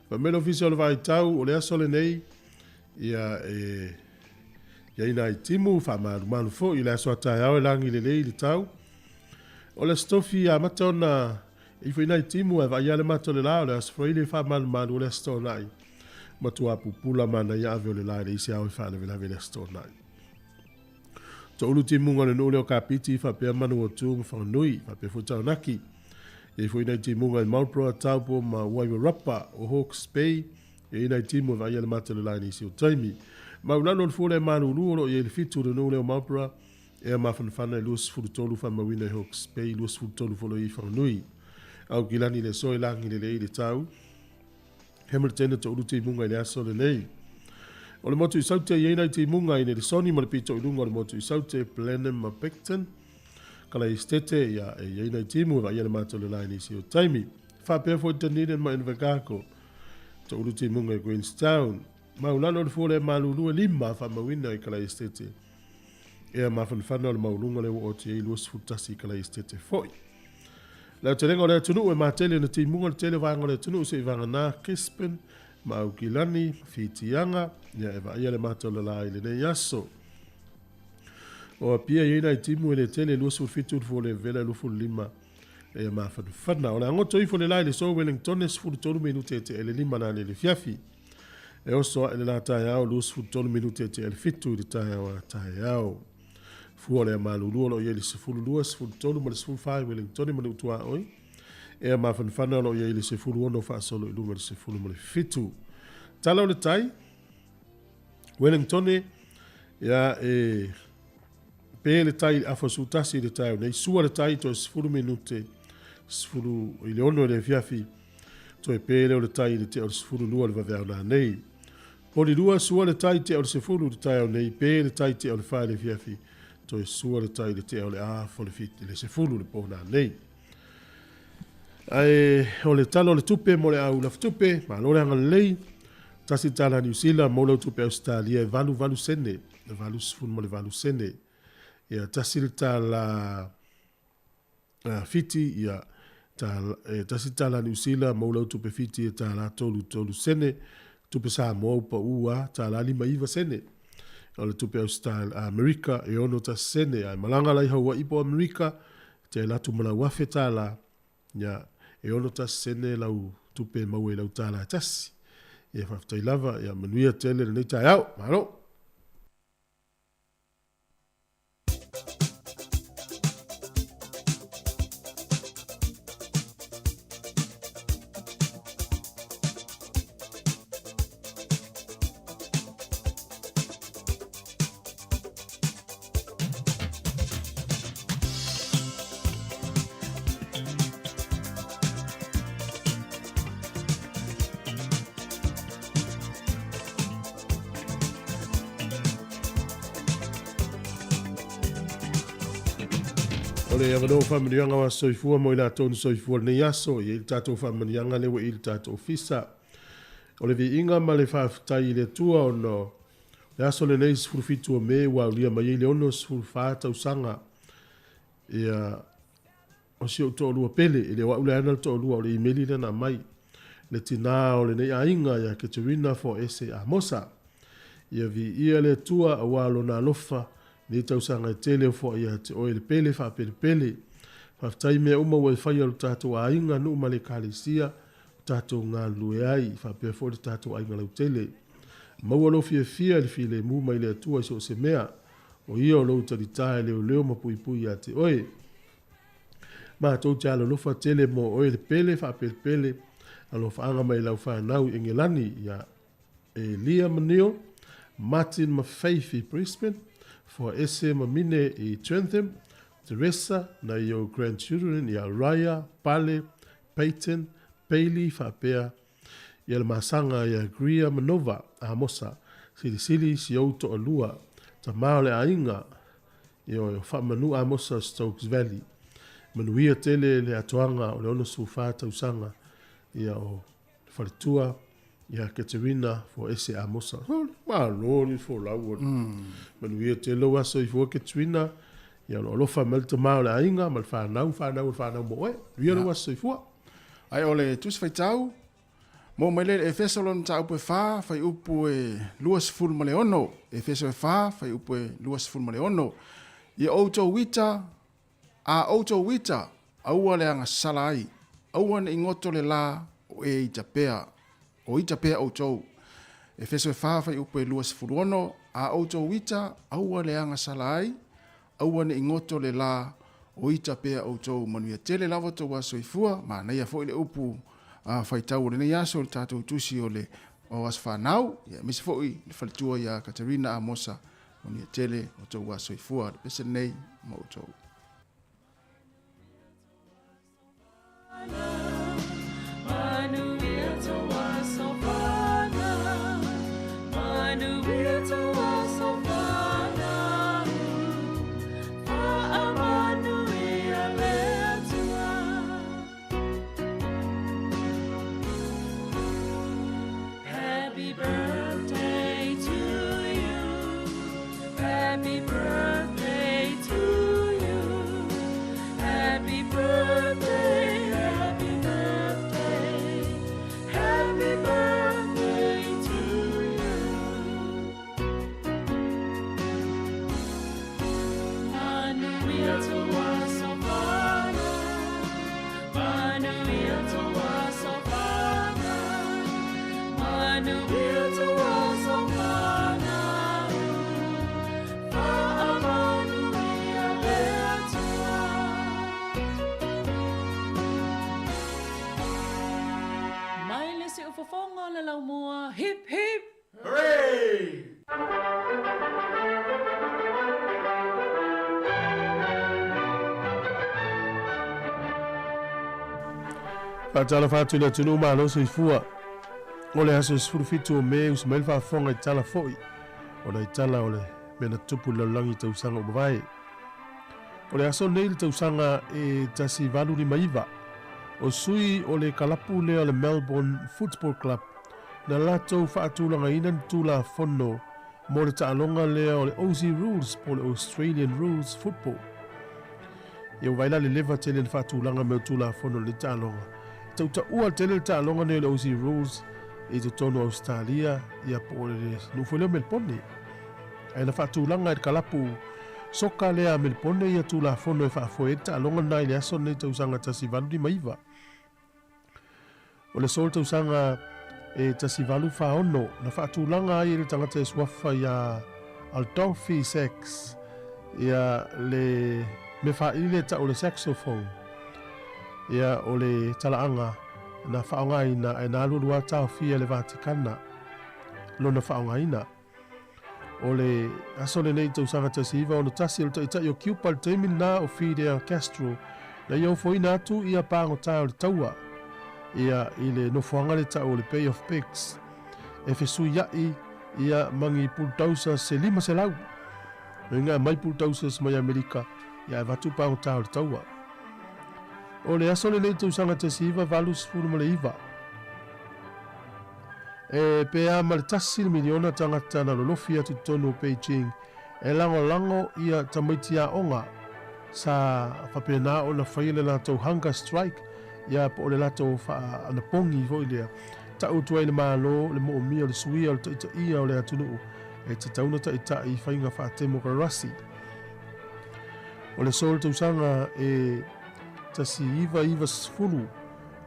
Fai mai le Ofisa o le Vaai Tau, o le aso lenei, ia e i ai nai timu faamalumalu foi i le aso a taeao e lagi lelei le tau. O le Aso Tofi e amata ona e ifo i nai timu ae vaaia le mata o le la, o le Aso Faraile e faamalumalu, o le Aso Toonai. Matuā pupula manaia ave o le la e leai se ao e faalavelave i le Aso Toonai. Toulu timuga o le nuu lea o Kapiti faapea Manuatu ma Whanganui, faapea foi Taranaki. E i ai foi nai timuga i Marlborough, Taupo ma Wairarapa, o Hawke's Bay, e i ai nai timu e vaaia le mata o le la i nisi o taimi. Maulalo o le fua lea malulu o lo o i ai le 7 o le nuu lea o Marlborough, ea mafanafana e 23 faamauina i Hawke's Bay, 23 foi lo i ai i Whanganui. Aukilani le aso e lagi lelei i le tau. Hamilton e toulu timuga i le aso lenei. O le motu i Saute i ai nai timuga i Nelesoni ma le pito i luga o le motu i Saute, Blenheim ma Picton. Kala i Stete, ia, e i ai nai timu e vaaia le matou le la i nisi o taimi. Faapea foi Dunedin ma Invercargill. Toulu timuga i Queenstown. Maulalo o le fua lea malulu e 5 faamauina i Kalai Estete. Ea mafanafana o le maualuga lea ua oti ai 21 i Kalai Estete foi. Le aotelega o le atunuu e matele na timuga le tele o vaega o le atunuu se i vagana Gisborne ma Aukilani ma Fitiaga, ia e vaaia le mata o le la i lenei aso. O Apia i ai nai timu e le tele 27 le fua le vela 25 e mafanafana. O le agoto ifo le la i le so Wellington 13 minute e te ele lima na le fiafi. E oso ae le la taeao 23 minute e te ele 7 i le taeao a taeao. Fua o le malulu o lo o i ai le 12, 13 ma le 14 i Wellington ma le Utuaoi. Ea mafanafana o lo o i ai le 16 faasolo i luga i le 10 ma le 7. Tala o le tai, Wellington, ia e pe le tai i le afa sutasi i le taeao nei, sua le tai toe 10 minute, 10 i le 6 i le afiafi, toe pe lea o le tai i le tea o le 12 le vaveao nanei. Poli lua, sua le tai tea o le 10 i le taeao nei, pe le tai tea o le 4 i le afiafi, toe sua le tai i le tea o le afa o le 7 i le 10 le po nanei. Ae o le tala o le tupe mo le au lafatupe, malo le agalelei, tasi tala Niu Sila mo lau tupe Ausetalia e 88 sene, 88 sene. Ia tasi le tala Fiti, ia, tala, e tasi tala Niu Sila mo lau tupe Fiti e tala 33 sene, tupe Samoa upa ua tala 59 sene. O le tupe Ausetalia, Amerika e 61 sene, ae malanga lai Hawaii po Amerika, te alu atu ma lau $1,000, ia, e 61 sene lau tupe e maua i lau tala e tasi. Ia, faafetai lava, ia, manuia tele lenei taeao. Malo! O le avanoa o faamanuiaga o aso soifua mo i latou na soifua i lenei aso, e i ai le tatou faamanuiaga lea ua i le tatou ofisa. O le viiga ma le faafetai i le Atua ona le aso lenei 17 o Me ua aulia mai ai le 64 tausaga ia o si ou toalua pele, e le o au le ana le toalua, o le imeli lea na aumai. Le tinā o lenei aiga ia Katerina Foese Amosa. Ia viia le Atua auā Lona alofa nei tausaga e tele o fo'a ia te oe le pele faapelepele. Faafetai i mea uma ua e faia o le tatou aiga, nuu ma le Ekalesia o tatou galulue ai, faapea foi le tatou aiga lautele. Maua lou fiafia i le filemu mai le Atua i so o se mea. O Ia o lou talitā e leoleo ma puipui ia te oe. Matou te alolofa tele mo oe le pele faapelepele alofaaga mai lau fanau i Engelani ia Elia ma Neil, Martin ma Faith i Brisbane, Foaese ma Mine i Trentham, Teresa na i ou grandchildren ia Raya, Pale, Peyton, Bailey faapea ia le masaga ia Greer ma Nova, Amosa, Silisili si ou toalua, tama o le aiga, Ioe, o Faamanu Amosa Stokes Valley. Manuia tele le atoaga o le 64 tausaga ia o le faletua ia Katerina Foese Amosa. Malo le folau. Manuia tele lou aso ifua Katerina. Ia o lo alofa mai le tama o le aiga ma le fanau, fanau o le fanau mo oe. Manuia lou aso soifua. Ae o le Tusi Faitau, Mo mai lea i le Efeso lona mataupu e 4, fuaiupu e 26. Efeso e 4, fuaiupu e 26. Ia outou ita, a outou ita, aua le agasala ai, aua ne i goto le la o e ita pea, o ita pea outou. Efeso e 4 fuaiupu e 26, A outou ita, aua le agasala ai, aua ne i goto le lā, o ita pea outou. Manuia tele lava outou aso soifua, manaia foi le upu faitau o lenei aso i le tatou tusi o le o aso fanau, ia aemaise foi le faletua ia Katerina Amosa. Manuia tele outou aso soifua. Le pese lenei ma outou. Happy birthday to you. Happy birthday to you. Happy birthday, happy birthday. Happy birthday to you. Manuia tua sofana. Manuia tua sofana. Manuia tua sofana. Fa'amanuia le Atua. Mai le siufofoga o le laumua, hip hip! Faatalofa atu i le atunuu malo soifua. O le aso 17 o Me uso mai le faafofoga i tala foi o nai tala o le mea na tutupu i le lalolagi i tausaga ua mavae. O le aso lenei i le tausaga e 1859, o sui o le kalapu lea o le Melbourne Football Club na latou faatulagaina ni tulafono mo le taaloga lea o le Aussie Rules po o le Australian Rules Football. Ia ua vaai la le leva tele na faatulaga mai o tulafono o lenei taaloga. E tautaua tele le taaloga nei o le Aussie Rules i totonu o Ausetalia ia po o le nuu foi lea o Melebone. Ae na faatulaga e le kalapu soka lea a Melebone ia tulafono e faafoe ai le taaloga lena i le aso lenei tausaga 1859. O le aso o le tausaga e 1846 na faatulaga ai e le tagata e suafa ia Adolphe Sax ia le mea faili lea e tau o le saxophone. Ia o le talaaga na faaaogaina ae na alualu lava taofia e le Vatikana lona faaaogaina. O le aso lenei i tausaga 1961 o le taitai o Cuba i le taimi lena o Fidel Castro na ia ofoina atu ia pagota o le taua ia i le nofoaga le tau o le Bay of Pigs e fesuia'i ia ma ni bulldozers se 500. Loiga aumai bulldozers mai Amerika ia ae avatu pagota o le taua. O le aso lenei i tausaga 1989 e pe a ma le tasi le miliona tagata na lolofi atu i totonu o Beijing e lagolago ia tamaiti aoga sa faapena ona faia le latou hunger strike ia po o le latou faaanapogi foi lea tau atu ai i le Malo le moomia o le suia o le taitaia o le atunuu e tatau ona taitai i faiga faatemokarasi. O le aso o le tausaga e 1990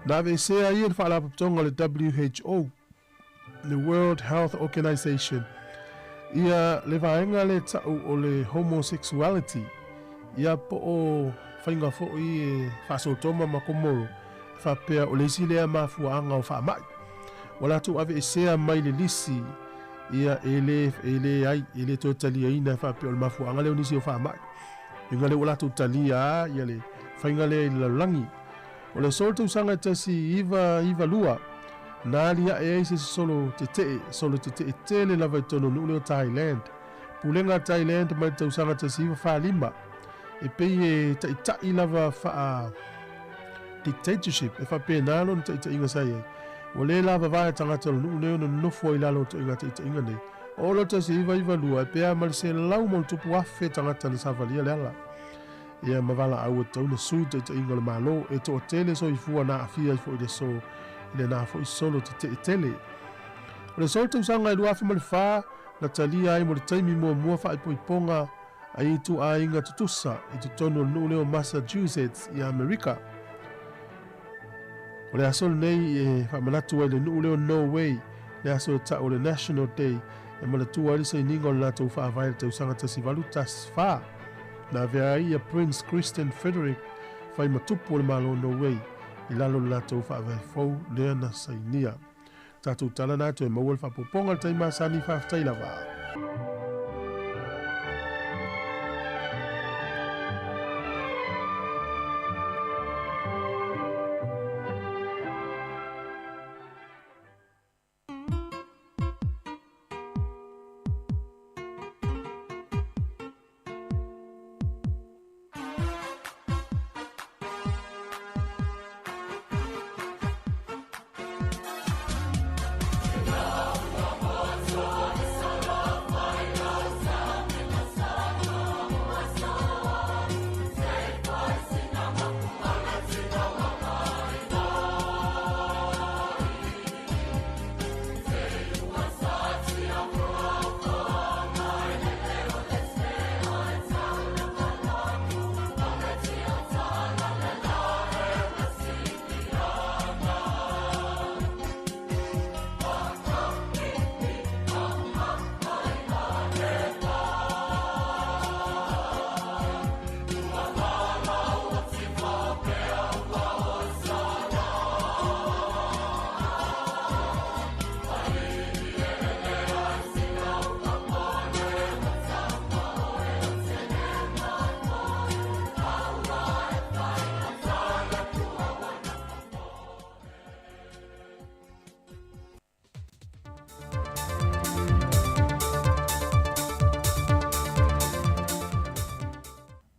na aveesea ai e le Faalapotopotoga o le WHO, le World Health Organization, ia le vaega lea tau o le homosexuality, ia po o faiga foi e faasotoma ma komoro, e faapea o le isi lea mafuaaga o faamai. Ua latou aveesea mai le lisi ia e le e le ai e le toe taliaina e faapea o le mafuaaga lea o nisi o faamai. Uiga lea ua latou talia ia le faiga lea i le lalolagi. O le aso o le tausaga e 1992, na aliae ai se solo tetee, solo tetee tele lava i totonu o le nuu lea o Thailand. Pulega a Thailand mai le tausaga 1945, e pei e taitai lava faa dictatorship, e faapena lona taitaiga sa i ai. Ua le lavavae tagata o le nuu nei ona nonofo ai i lalo o ituaiga taitaiga nei. O le 1992, e pe a ma le 100,000+ tagata na savalia le ala. Ia ma valaau e tatau ona sui le taitaiga o le Malo e toatele soifua na aafia ai foi i le aso i lena foi solo tetee tele. O le aso o le tausaga e 2004 na talia ai mo le taimi muamua faaipoipoga a ituaiga tutusa i totonu o le nuu lea o Massachusetts i Amerika. O le aso lenei e faamanatu ai i le nuu lea o Norway le aso e ta'u o le National Day e manatua ai le sainiga o le latou Faavae i le tausaga 1814. Na avea ai ia Prince Christian Frederick fai ma tupu o le Malo o Norway i lalo o le latou Faavae fou lea na sainia. Tatou tala na toe maua le faaopoopoga i le taimi masani, faafetai lava.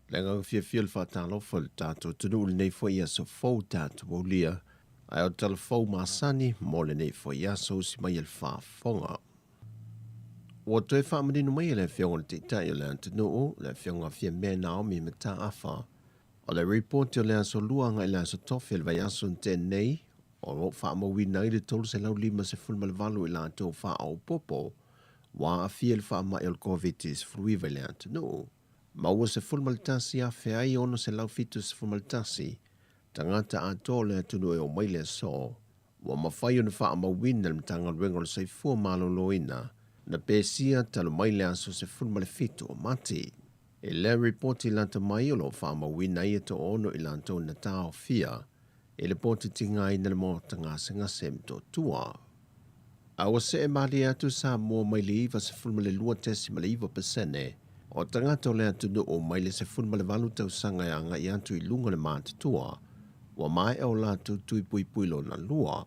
Le agaga fiafia le faatalofa i le tatou atunuu i lenei foi aso fou tatou aulia, ae o le tala fou masani mo lenei foi aso usi mai e le faafofoga. Ua toe faamanino mai e le Afioga i le Taitai o le atunuu, le Afioga Fiamē Naomi Mataafa, o le ripoti o le aso Lua agai i le aso Tofi o le vaiaso na tea nei, o lo o faamauina ai le 358 i latou faaopoopo ua aafia i le faamai o le Koviti-19 i le atunuu. Ma ua 11,671 tagata atoa o le atunuu e oo mai le aso, ua mafai ona faamauina e le Matagaluega o le Soifua Maloloina na pesia talu mai le aso 17 o Mati. I lea ripoti lata mai o lo o faamauina ai e toaono i latou na taofia i le poti tigaina le maota gasegase Motootua. A ua see malie atu Samoa mai le 92.9 pasene o tagata o le atunuu mai le 18 tausaga e agai atu i luga o le matutua ua maea o latou tui puipui lona lua,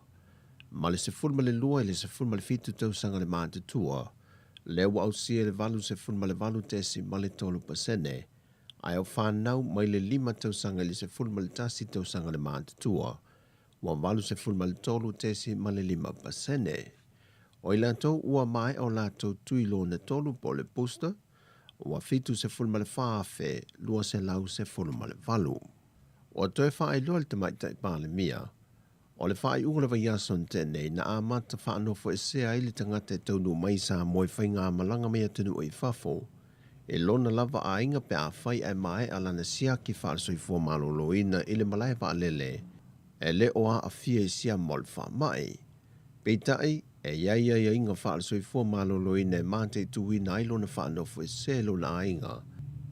ma le 12 i le 17 tausaga le matutua, lea ua ausia i le 88.3 pasene, ae o fanau mai le 5 tausaga i le 11 tausaga le matutua, ua 83.5 pasene. O i latou ua maea o latou tui lona tolu po o le booster, ua 74,218. Ua toe faailoa e le Tamaitai Palemia, o le faaiuga o le vaiaso na tea nei na amata faanofoesea ai le tagata e taunuu mai i Samoa i faigamalaga mai atunuu i fafo i lona lava aiga pe afai ae maea lana siaki faale-soifua maloloina i le malae vaalele e le o aafia i siama o le faamai. Peitai, e i ai aiaiga faale-soifua maloloina e mataituina ai lona faanofoesea i lona aiga.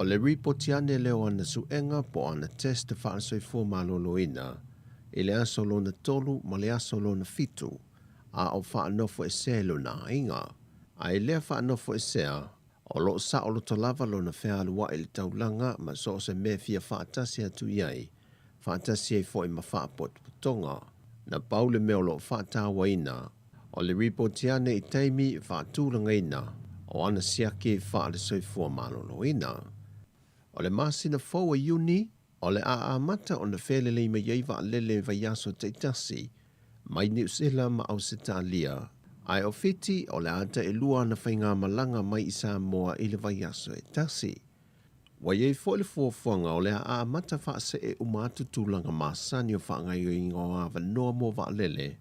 O le ripoti ane lea o ana suega po o ana test faale-soifua maloloina i le aso lona tolu ma le aso lona fitu a o faanofoesea i lona aiga. A i lea faanofoesea, o lo o saoloto lava lona fealuai i le taulaga ma so o se mea e fia faatasi atu i ai, faatasi ai foi ma faapotopotoga. Na pau le mea o lo o faatauaina, o le ripoti ane i taimi faatulagaina o ana siaki faale-soifua maloloina. O le masina fou o Iuni, o le a amata ona felelei mai ai vaalele vaiaso taitasi mai Niu Sila ma Ausetalia, ae o Fiti o le a tailua ana faigamalaga mai i Samoa i le vaiaso e tasi. Ua i ai foi le fuafuaga o le a amata faasee uma atu tulaga masani o faagaoioiga o avanoa mo vaalele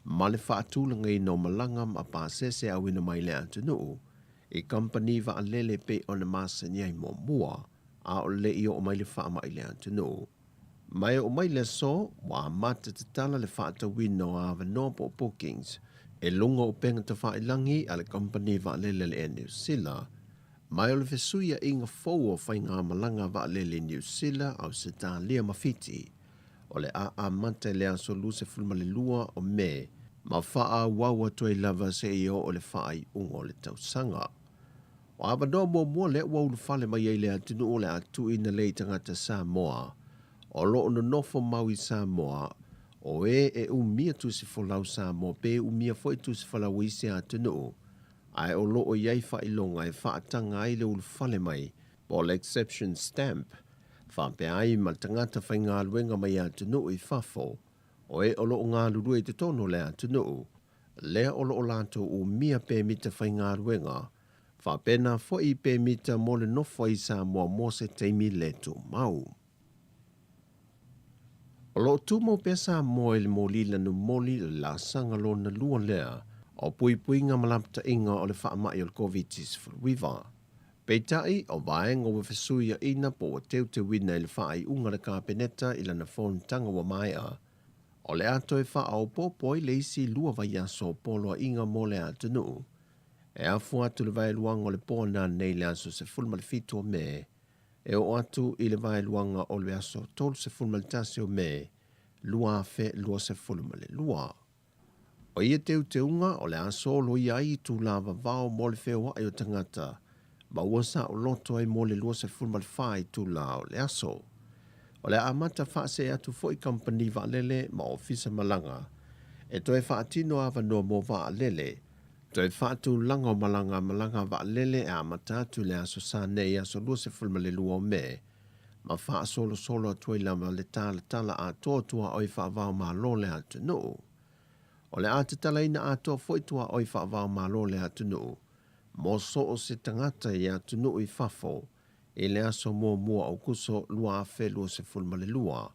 ma le faatulagaina o malaga ma pasese auina mai le atunuu i kamupani vaalele e pei ona masani ai muamua a o le i oo mai le faamai i le atunuu. Ma e oo mai le aso, ua amata tatala le faatauina o avanoa po o bookings. i luga o upega tafailagi a le kamupani vaalele a le Air New Sila, ma o le fesuiaiga fou o faigamalaga vaalele i Niu Sila, Ausetalia ma Fiti, o le a amata i le aso 22 o Me ma faaauau atu ai lava seia oo i le faaiuga o le tausaga. O avanoa muamua lea ua ulufale mai ai le atunuu o le a tuuina lea i tagata Samoa o lo o nonofo mau i Samoa, o e e umia tusifolau Samoa pe umia foi tusifolau o isi atunuu, ae o lo o i ai faailoga e faataga ai le ulufale mai po o le exception stamp, faapea ai ma le tagata faigaluega mai atunuu i fafo, o e o lo o galulue i totonu o le atunuu, lea o lo o latou umia pemita faigaluega, faapena foi i pemita mo le nofo ai i Samoa mo se taimi le tumau. O lo o tumau pea Samoa i le moli lanumoli o le laasaga lona lua lea o puipuiga ma lapataiga o le faamai o le Koviti-19. Peitai, o vaega ua fesuiaina po ua teuteuina i le faaiuga a le Kapeneta i lana fonotaga ua maea, o le a toe faaopoopo ai le isi lua vaiaso o poloaiga mo le atunuu, e afua atu i le vaeluaga o le po nanei i le aso 17 o Me e oo atu i le vaeluaga o le aso 31 o Me 2022. O ia teuteuga o le a soloia ai itula vavao mo le feoai o tagata ma ua saoloto ai mo le 24 itula o le aso. O le a amata faasee atu foi kamupani vaalele ma ofisa malaga e toe faatino avanoa mo vaalele. Toe faatulaga o malaga malaga vaalele e amata atu i le aso Sa nei aso 22 o Me ma faasolosolo atu ai lava le talatala atoa o tuaoi faava-o-Malo o le atunuu. O le a tatalaina atoa foi tuaoi faava-o-Malo o le atunuu mo so o se tagata i atunuu i fafo i le aso muamua o Aokuso 2022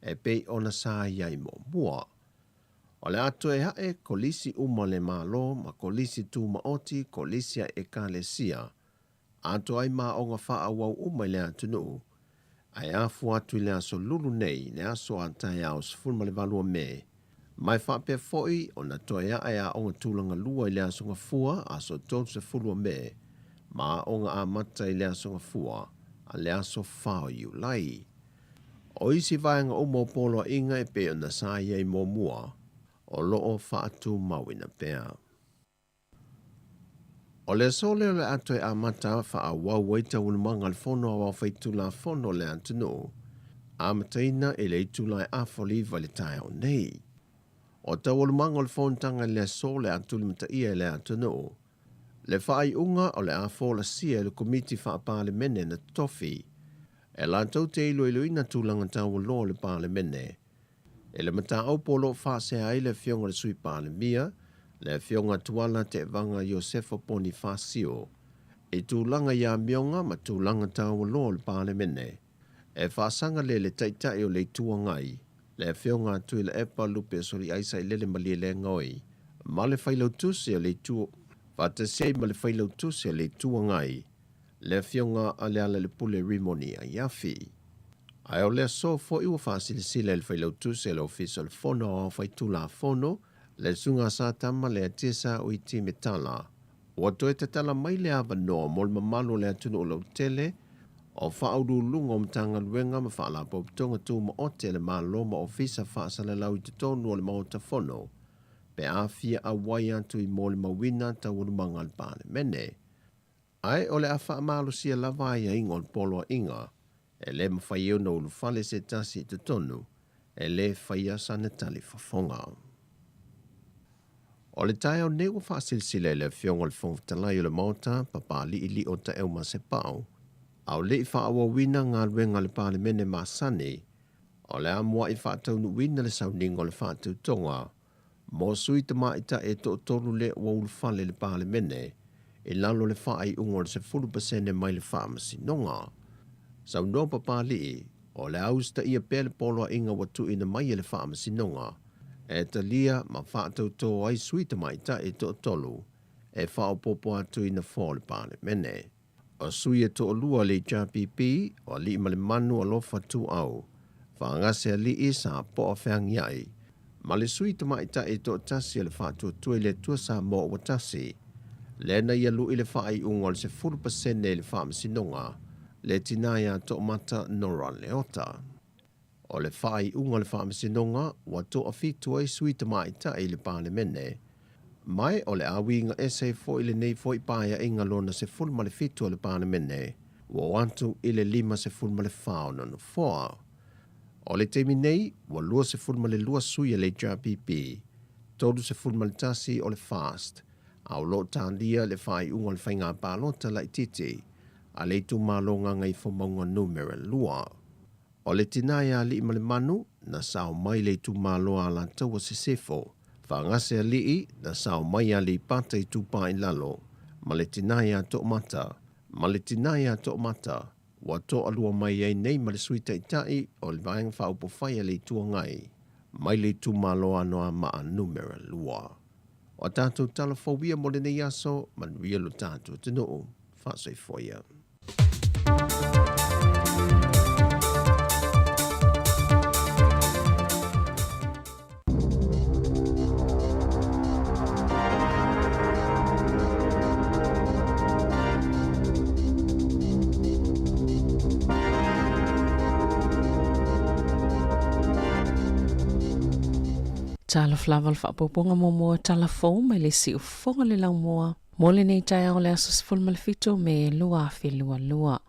e pei ona sa i ai muamua. O le a toe ae kolisi uma le Malo ma kolisi tumaoti, kolisi a Ekalesia, atoa ai ma aoga faaauau uma i le atunuu, ae afua atu i le aso Lulu nei, le aso a taeao 18 o Me, ma e faapea foi ona toe ae aoga tulaga lua i le aso Gafua, aso 30 o Me, ma aoga amata i le aso Gafua a le aso 4 o Iulai. O isi vaega uma o poloaiga e pei ona sa i ai muamua, o lo o faatumauina pea. O le aso lea o le a toe amata faaauau ai taualumaga a le Fono Aoao Faitulafono o le atunuu, amataina i le itula e 9:30 i le taeao nei. O taualumaga o le fonotaga i le aso o le a tulimataia e le atunuu, le faaiuga o le a folasia e le Komiti Faa-Palemene na totofi e latou te iloiloina tulaga taualoa o le Palemene i le mataupu o lo o faasea ai le Afioga i le Sui Palemia, le Afioga Tuala Tevaga Iosefa Ponifasio, i tulaga i amioga ma tulaga taualoa o le Palemene. E faasaga lea i le Taitai o le Itu Agai, le Afioga a Tuilaepa Lupe Soliaisa Ilele Malielegaoi, ma le Failautusi o le Itu faatasi ai ma le Failautusi o le Itu Agai, le Afioga a Lealailepule Rimoni Aiafi. Ae o le aso foi ua faasilasila e le Failautusi a le Ofisa o le Fono Aoao Faitulafono, le Susuga a Satama Leatiesa Uiti Metala, ua toe tatala mai le avanoa mo le mamalu o le atunuu lautele, o faauluuluga o Matagaluega ma Faalapotopotoga Tumaoti a le Malo ma Ofisa Faasalalau i totonu o le Maota Fono, pe a fia auai atu i molimauina taualumaga a le Palemene. Ae o le a faamalosia lava aiaiga o le poloaiga, e le mafai ai ona ulufale se tasi i totonu, e le faia sana tali fofoga. O le taeao nei ua faasilasila e le Afioga i le Fofoga Fetalai o le Maota, Papali'ili'o Taeu Masepao, a o le i faaauauina galuega a le Palemene masani, o le a mua'i faataunuuina le sauniga o le faatautoga mo sui tamaitai e toatolu lea ua ulufale i le Palemene i lalo o le faaiuga o le 10% mai le Faamasinoga. Saunoa Papali'i, o le a usitaia pea le poloaiga ua tuuina mai e le Faamasinoga e talia ma faatautō ai sui tamaitai e toatolu e faaopoopo atu i nofoa o le Palemene. O sui e toalua o le HRPP, o Aliimalemanu Alofa Tuuau, Faagasea Alii Sa Poa Feagiai, Ma le sui tamaitai e toatasi a le Faatuatua i le Atua Samoa ua Tasi, lea na ia lu'i le faaiuga o le 10% i le Faamasinoga, le tina ia Toomata Nora Leota. O le faaiuga o le Faamasinoga ua toafitu ai sui tamaitai i le Palemene, ma o le a uiga ese foi lenei foi Paeaiga lona 17 o le Palemene, ua oo atu i le 54 ona nofoa. O le taimi nei, ua 22 sui a le HRPP, 31 o le FAST, a o lo o talia le faaiuga o le faiga palota laitiiti a le itumalo Gagaifomauga Numera 2. O le tina ia Aliimalemanu, na sao mai le itumalo Alataua Sisifo, Fagasealii, na sao mai Aleipata Itupa i Lalo, ma le tina ia Toomata, ma le tina ia Toomata, ua toalua mai ai nei ma le Sui Taitai o le Vaega Faaupufai a le Itu Agai, mai le itumalo Anoamaa Numera 2. O a tatou tala fou ia mo lenei aso, manuia lo tatou atunuu. Faasoifua ia. Talofa lava le faaopoopoga muamua tala fou mai le siufofoga le laumua mo lenei taeao le aso 17 o Me 2022.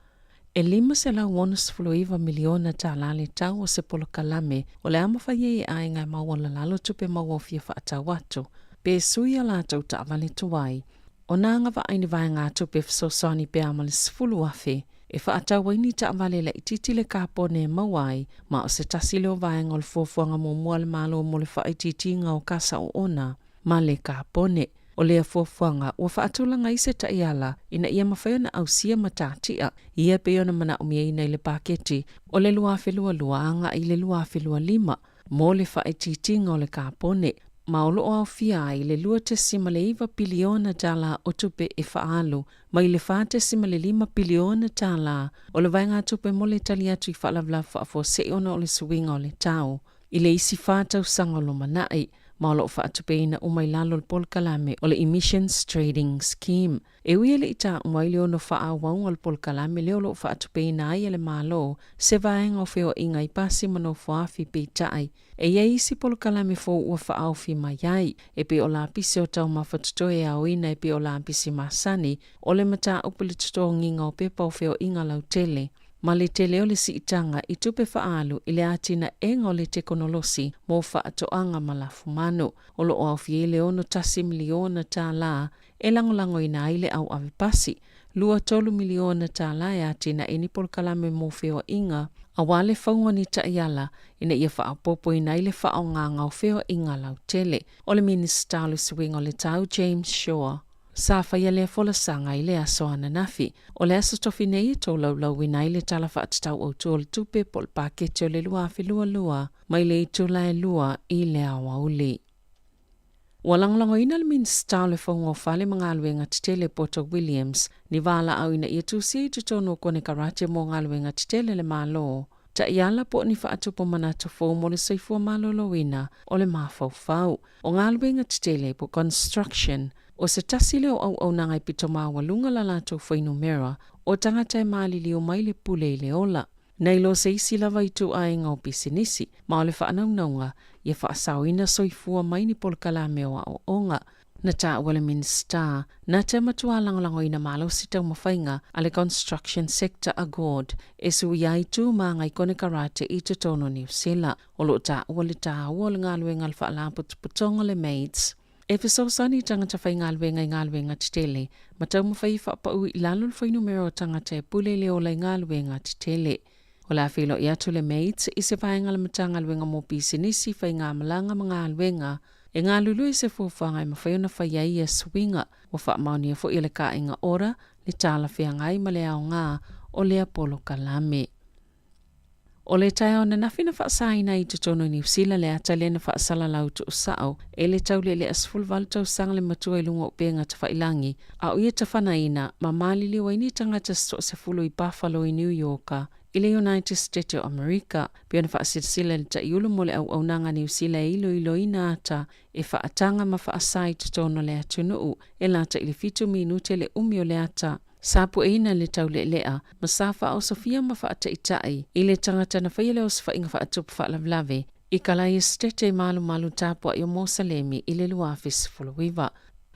E $569 miliona tālā le tau o se polokalame o le a mafai ai e aiga e maualalalo tupe maua fia faatau atu pe sui a latou taavale tuai. O na agavaa i ni vaegatupe fesoasoani pe a ma le 10,000 e faatau ai ni taavale laitiiti le kapone e maua ai, ma o se tasi lea o vaega o le fuafuaga muamua a le Malo mo le faaitiitiga o kasa oona ma le kapone. O lea fuafuaga ua faatulaga ai se taiala ina ia mafai ona ausia matatia ia e pei ona manaomiaina i le paketi o le 2022 agai i le 2025 mo le faaitiitiga o le kapone, ma o lo o aofia ai le $2.9 piliona tala o tupe e faaalu mai le $4.5 piliona tala o le vaegatupe mo le tali atu i faalavelave faafuasei ona o le suiga o le tau i le isi fa tausaga o lumanai, ma o lo o faatupeina uma i lalo o le polokalame o le Emissions Trading Scheme. E ui e le i taua ai le ono faaauauga o le polokalame lea o lo o faatupeina ai e le Malo se vaega o feoaiga i pasi ma nofoafi, peitai, e i ai isi polokalame fou ua faaofi mai ai, e pei o lapisi o taumafa totoe e aoina e pei o lapisi masani o le mataupu i le totogiga o pepa o feoaiga lautele, ma le tele o le siitaga i tupe faaalu i le atinaega o le tekonolosi mo faatoaga ma lafumanu. O lo o aofia ai le $61 miliona tālā e lagolagoina ai le au ave pasi, $23 miliona tālā e atinae ni polokalame mo feoaiga aua le fauga o ni taiala ina ia faaopoopoina ai le faaaogaga o feoaiga lautele. O le Minisita o le Suiga o le Tau James Shaw, Sa faia lea folasaga i le aso ananafi. O le aso tofi nei e tolaulauina ai le Tala Faatatau Autu o le Tupe po o le Paketi o le 2022 mai le itula e 2 i le aoauli. Ua lagolagoina le Minisita o le Fauga o Fale ma Galuega Tetele Poto Williams ni valaau ina ia tusia i totonu o konekarate mo galuega tetele a le Malo, taiala po o ni faatupu manatu fou mo le soifua maloloina o le mafaufau. O galuega tetele po construction, o se tasi lea o auaunaga e pito maualuga la latou fuainumera o tagata e maliliu mai le pule i le ola. Nei lo se isi lava ituaiga o pisinisi, ma o le faanaunauga ia faasaoina soifua mai ni polokalame o aoaoga. Na taua le Minisita, na te matua lagolagoina malosi taumafaiga a le Construction Sector Accord e suia ai tu ma agai konekarate i totonu o Niu Sila. O lo o taua le taua o le galuega a le Faalapotopotoga le MAIDS e fesoasoani i tagata faigaluega i galuega tetele ma taumafai e faapau i lalo le fuainumera o tagata e pule i le ola i galuega tetele. O le a feiloai atu le MAIDS i se vaega a le Matagaluega mo Pisinisi, Faigamalaga ma Galuega e galulue i se fuafuaga e mafai ona fai ai ia suiga. Ua faamaonia foi e le Kāinga Ora le talafeagai ma le aoga o lea polokalame. O le taeao ananafi na faasaina ai i totonu o Niu Sila le ata lea na faasalalau tuusao e le taulealea 18 tausaga le matua i luga o upega tafailagi a o ia tafanaina ma maliliu ai ni tagata se toasefulu i Buffalo i New York. i le United States o Amerika, pei ona faasilasila e le Taiulu mo le Auaunaga a Niu Sila e iloiloina ata e faataga ma faasa i totonu o le atunuu e lata i le fitu minute le umi o le ata. Sa pueina le taulealea ma sa faaosofia ma faataitai i le tagata na faia le osofaiga faatupu faalavelave i Kalaesetete i malumalu tapuai o Mosalemi i le 2019.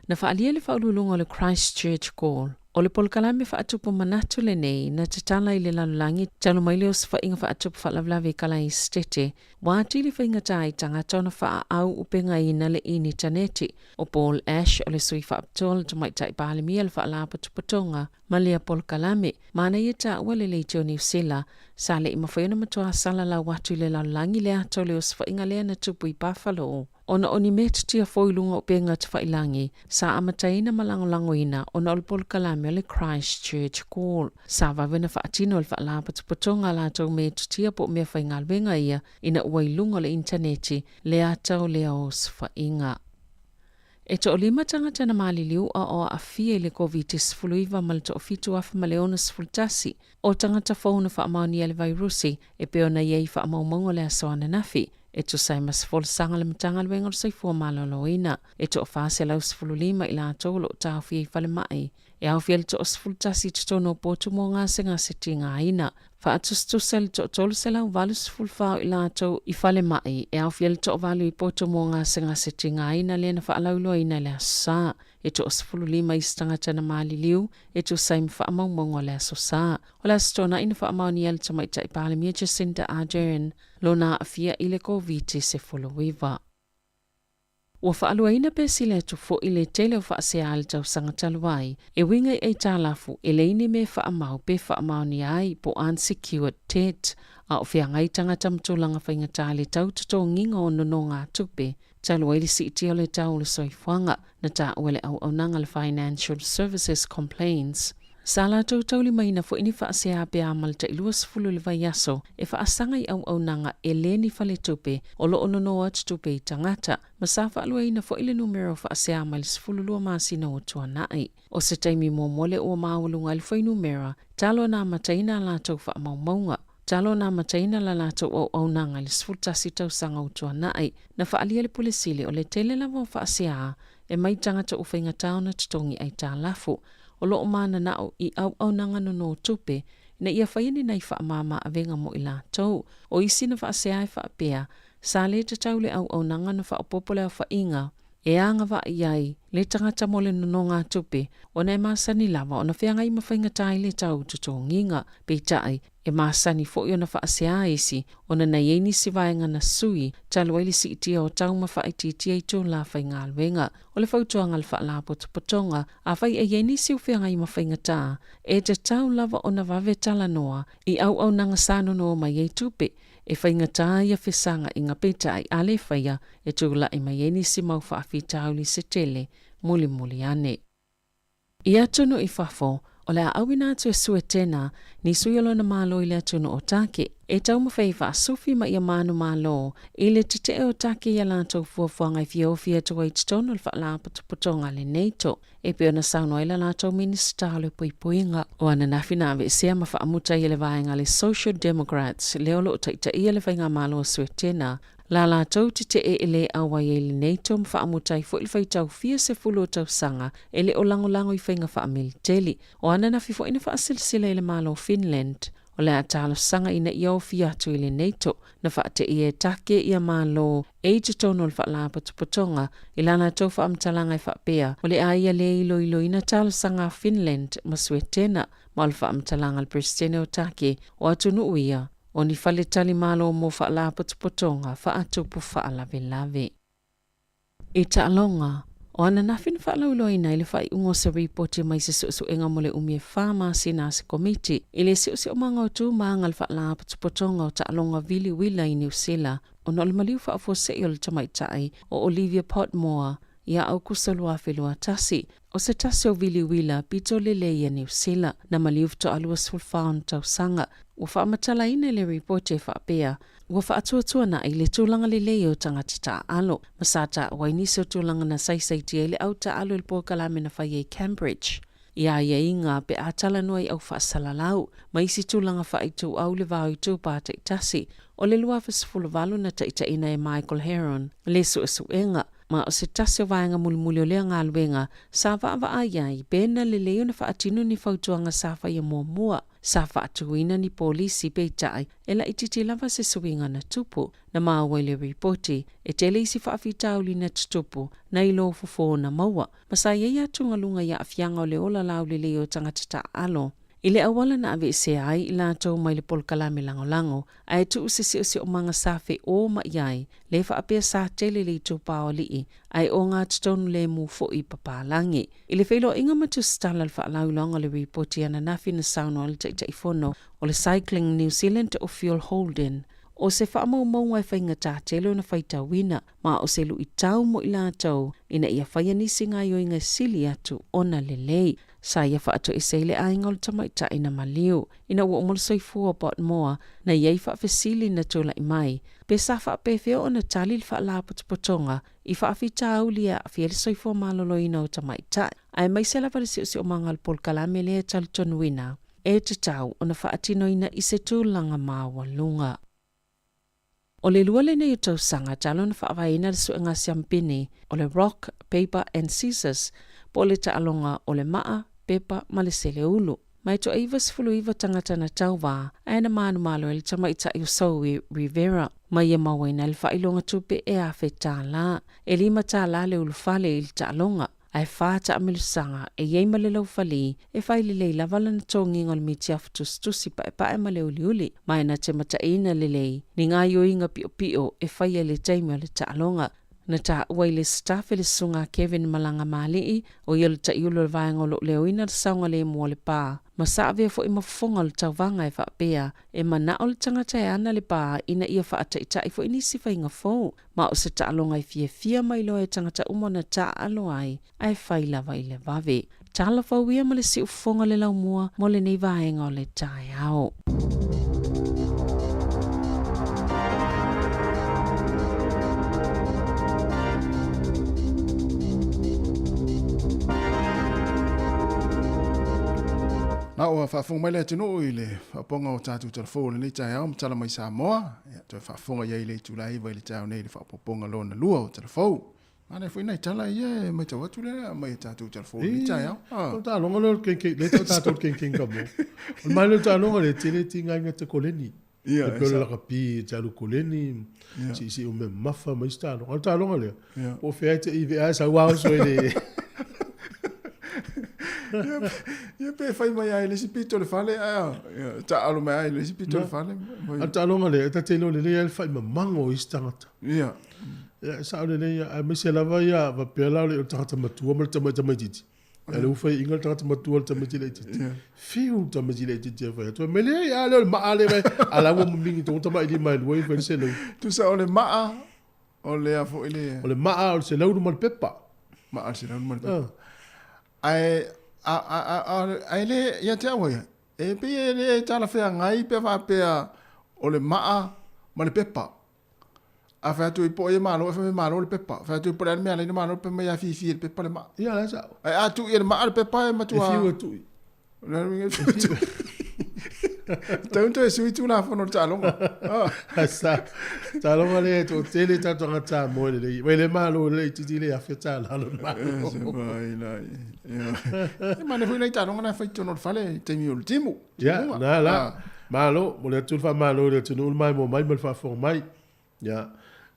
Na faaalia e le faauluuluga o le Christchurch Call o le polokalame faatupu manatu lenei na tatala i le lalolagi talu mai le osofaiga faatupu faalavelave i Kalaesetete ua atili faigata ai tagata ona faaau upegaina le initaneti. ʻO Paul Ash o le sui faapitoa o le Tamaitai Palemia le Faalapotopotoga ma lea polokalame. Manaia taua le leitio Niu Sila sa le i mafai ona matuā salalau atu i le lalolagi le ata o le osofaiga lea na tupu i Buffalo ona o ni metotia fou i luga o upega tafailagi sa amataina ma lagolagoina ona o le polokalame o le Christchurch Call. Sa vave ona faatino e le Faalapotopotoga a latou metotia po o meafaigaluega ia ina ua i luga o le initaneti le ata o lea osofaiga. E toalima tagata na maliliu a o aafia i le Koviti-19 ma le toafitu afa ma le 61 o tagata fou na faamaonia i le vairusi e pei ona i ai i faamaumauga o le aso ananafi, e tusa ai ma se folasaga a le Matagaluega o le Soifua Maloloina. E toa 415 i latou o lo o taofia i falemai, e aofia le toa 11 i totonu o potu mo gasegase tigaina. Faatusatusa i le toa 384 o i latou i falemai, e aofia le toavalu i potu mo gasegase tigaina lea na faalauiloaina i le Aso Sa. E toa 15 isi tagata na maliliu e tusa ai ma faamaumauga o le Aso Sa. O le Aso Toonai na faamaonia e le Tamaitai Palemia Jacinda Ardern lona aafia i le Koviti-19. Ua faaluaina pe sili atu foi le tele o faasea i le tausaga talu ai, e uiga i aitalafu e leai ni mea faamau pe faamaonia ai po unsecured debt, a o feagai tagata ma tulaga faigata i le tau totogiga o nonogatupe talu ai le siitia o le tau o le soifuaga, na taua e le auaunaga le Financial Services Complaints. Sa latou taulimaina foi ni faasea pe a ma le tai 20 i le vaiaso e faasaga i auaunaga e le ni faletupe o lo o nono atu tupe i tagata, ma sa faaluaina foi le numera o faasea mai le 12 masina ua tuanai. O se taimi muamua lea ua maualuga ai le fuainumera talo na amataina a latou faamaumauga. Talo na amataina la latou auaunaga i le 11 tausaga ua tuanai, na faaalia le Pule Sili o le tele lava o faasea e mai tagata ua faigata ona totogi aitalafu o lo o mananao i auaunaga nono tupe ina ia faia ni nai faamama avega mo i latou. O isi na faasea e faapea, sa le tatau le auaunaga ona faaopoopo le aofaiga e agavaa i ai le tagata mo le nonogatupe ona e masani lava ona feagai ma faigata i le tau totogiga. Peitai, e masani foi ona faasea isi ona na i ai nisi vaega na sui talu ai le siitia o tau ma faaitiitia itulā faigaluega. O le fautuaga a le Faalapotopotoga, afai e i ai nisi o feagai ma faigatā, e tatau lava ona vave talanoa i auaunaga sa nono mai ai tupe e faigatā ia fesagaiga peitai a le faia e tulai mai ai nisi mau faafitauli se tele mulimuli ane. I atunuu i fafo, o le a auina atu e Suetena ni sui o lona Malo i le atunuu o Take, e taumafai e faasufi ma ia manumalo i le tetee o Take i a latou fuafuaga e fia ofi atu ai i totonu o le Faalapotopotoga a le NATO, e pei ona saunoa ai la latou Minisita o le Puipuiga. O ananafi na aveesea ma faamuta ai e le vaega a le Social Democrats lea o lo o taitaia le Faigamalo a Suetena La latou tetee e le auai ai le NATO ma faamuta ai foi le faitau fia sefulu o tausaga e le o lagolago i faiga faamiliteli. O ananafi foi na faasilasila i le Malo o Finland o le a talosaga ina ia ofi atu i le NATO na faateia e Take ia Malo e i totonu o le Faalapotopotoga i la latou faamatalaga e faapea o le a ia le iloiloina talosaga a Finland ma Suetena ma o le faamatalaga a le Peresetene o Take o atunuu ia O ni faletalimalo mo faalapotopotoga faatupu faalavelave. I taaloga, o ananafi na faalauiloaina ai le faaiuga o se ripoti mai se suesuega mo le umi e fa masina a se komiti i le siosiomaga o tu ma aga le faalapotopotoga o taaloga vili uila i Niu Sila ona o le maliu faafuasei o le tamaitai o Olivia Podmore ia Aukuso 2021. O se tasi o vili uila pito lelei ia Niu Sila, na maliu faatoa 24 ona tausaga. Ua faamatalaina i le ripoti e faapea, ua faatuatuana'i le tulaga lelei o tagata taaalo, ma sa taua ai nisi o tulaga na saisaitia ai le au taaalo i le polokalame na fai ai i Cambridge. i aiaiga pe a talanoa i au faasalalau ma isi tulaga faaituau i le va o itupa taitasi. O le 2018 na taitaiina e Michael Heron le suesuega, ma o se tasi o vaega mulimuli o lea galuega sa vaavaai ai pe na lelei ona faatino ni fautuaga sa faia muamua. Sa faatuina ni polisi peitai e laitiiti lava se suiga na tupu. Na maua i le ripoti, e tele isi faafitauli na tutupu nai lo fofo na maua, ma sa i ai atugaluga i aafiaga o le ola laulelei o tagata taaalo. I le auala na aveesea ai i latou mai le polokalame lagolago, ae tuu se siosiomaga sa feō mai ai, le faapea sa tele le itupa o alii, ae ogatotonu lemu foi i papalagi. I le feiloaiga ma tusitala le faalauiloaga o le ripoti ananafi na saunoa ai le Taitaifono o le Cycling New Zealand o Phil Holden, o se faamaumauga e faigata tele ona faitauina ma o se luitau mo i latou ina ia faia nisi gaoioiga e sili atu ona lelei. Sa ia faatoese ai le aiga o le tamaitai na maliu ina ua uma le soifua o Podmore na i ai faafesili na tulai mai pe sa faapefea ona tali le faalapotopotoga i faafitauli e aafia ai le soifua maloloina o tamaitai, aemaise lava le siosiomaga o le polokalame lea e talitonuina e tatau ona faatinoina i se tulaga maualuga. O le lua lenei o tausaga talu ona faavaeina le suega siampini o le Rock, Paper and Scissors po o le taaloga o le maa, pepa ma le seleulu. Ma e toa 99 tagata na tauva ae na manumalo ai le tamaitai o Zoe Rivera ma ia mauaina ai le faailoga tupe e $1,000. E $5 le ulufale i le taaloga, ae fa taamilosaga e i ai ma le laufali e fai lelei lava lana togiga o le mitiafu tusitusi paepae ma le uliuli, ma e na te mataina lelei ni gaoioiga piopio e faia i le taimi o le taaloga. Na taua i le staff e le Susuga a Kevin Malagamalii, o ia le taiulu o le vaega o lo o leoina le saogalemu o le pa, ma sa avea foi ma fofoga o le tauvaga e faapea, e manao le tagata e ana le pa ina ia faataitai foi nisi faiga fou, ma o se taaloga e fiafia mai loa e tagata uma ona taaalo ai, ae fai lava i le vave. Tala fou ia ma le siufofoga le laumua mo lenei vaega o le taeao. Na ua faafofoga mai le atunuu i le faapoga o tatou talafou o lenei taeao ma tala mai Samoa. Ia, toe faafofoga i ai i le itula 9 i le taeao nei i le faaopoopoga lona lua o talafou. Manaia foi nai tala ia e matau atu lea mai e tatou talafou i lenei taeao. Ah. O taaloga lea o le kenkeng, lea e tau tatou le kenkeng ka mo. O le manaia o le taaloga lea, e tele tigaina te koleni. Ia, E pei o le lakapi e te alu koleni, siisii o mea mamafa ma isi taaloga. A o le taaloga lea, po o fea e te ive a e sau a oso e le... Ia pe fai mai ai le isi pito o le fale, ae taalo mai ai le isi pito o le fale. A o le taaloga lea, e ta te iloa lelei ai le faimamago o isi tagata. Ia. Ia, e sao lelei ia, aemaise lava ia, faapea la o le tagata matua ma le tamaitiiti. A lea ua faiaina le tagata matua le tamaiti laitiiti. Fiu le tamaiti laitiiti e fai atu, mai leai, a lea o le maa lea mai, a la ua mamigi tonga tamailima e lua i fai le selau. Tusa o le maa, o le a foi le... O le maa o le seleulu ma le pepa. Maa o le seleulu ma le pepa. Ae, a, a, a, a, ae le, ia te au ia, e pei e le talafeagai pe faapea o le maa ma le pepa. A fai atu i po ia malo, e fai mai malo le pepa. Fai atu i po le a le mea alai na malo le pepa mai a fifi e le pepa le maa. Ia la sao. Ae a tui e le maa le pepa e matua. E fiu e tui. O le uiga e fiu. Tau toe sui tulafono o le taaloga. Ah. Sa, taaloga lea e toatele tatou tagata Samoa e lelei. Vai le malo le laitiiti le afe tālā lona malo. Se vai lai. E manaia foi nai taaloga na fai i totonu o le fale i taimi o le timu. Ia, na la. Malo, momoli atu le faamalo i le atunuu le maimoa mai ma le faafofoga mai. Ia,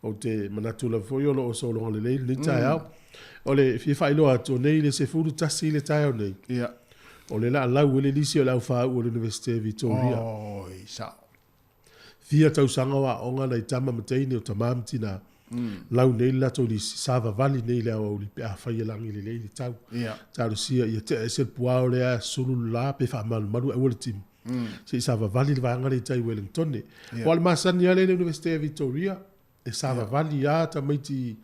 ou te manatu lava foi o lo o sologa lelei lenei taeao. O le fia faailoa atu, o nei le 11 i le taeao nei. Ia. O le laalau ai le lisi o le aufaau o le Iunivesite o Vitoria. Oi, sao. Fia tausaga o aoga nai tama ma teine o tamā ma tinā. Lau nei le latou lisi, savavali nei le aoauli pe afai e lagi lelei le tau. Ia. Talosia ia tea ese le puao lea sulu le la pe faamalumalu aua le timu. Se i savavali le vaega lea i tai Wellingtone. Ia. Aua o le masani lava lea i le Iunivesite o Vitoria, e savavali lava tamaiti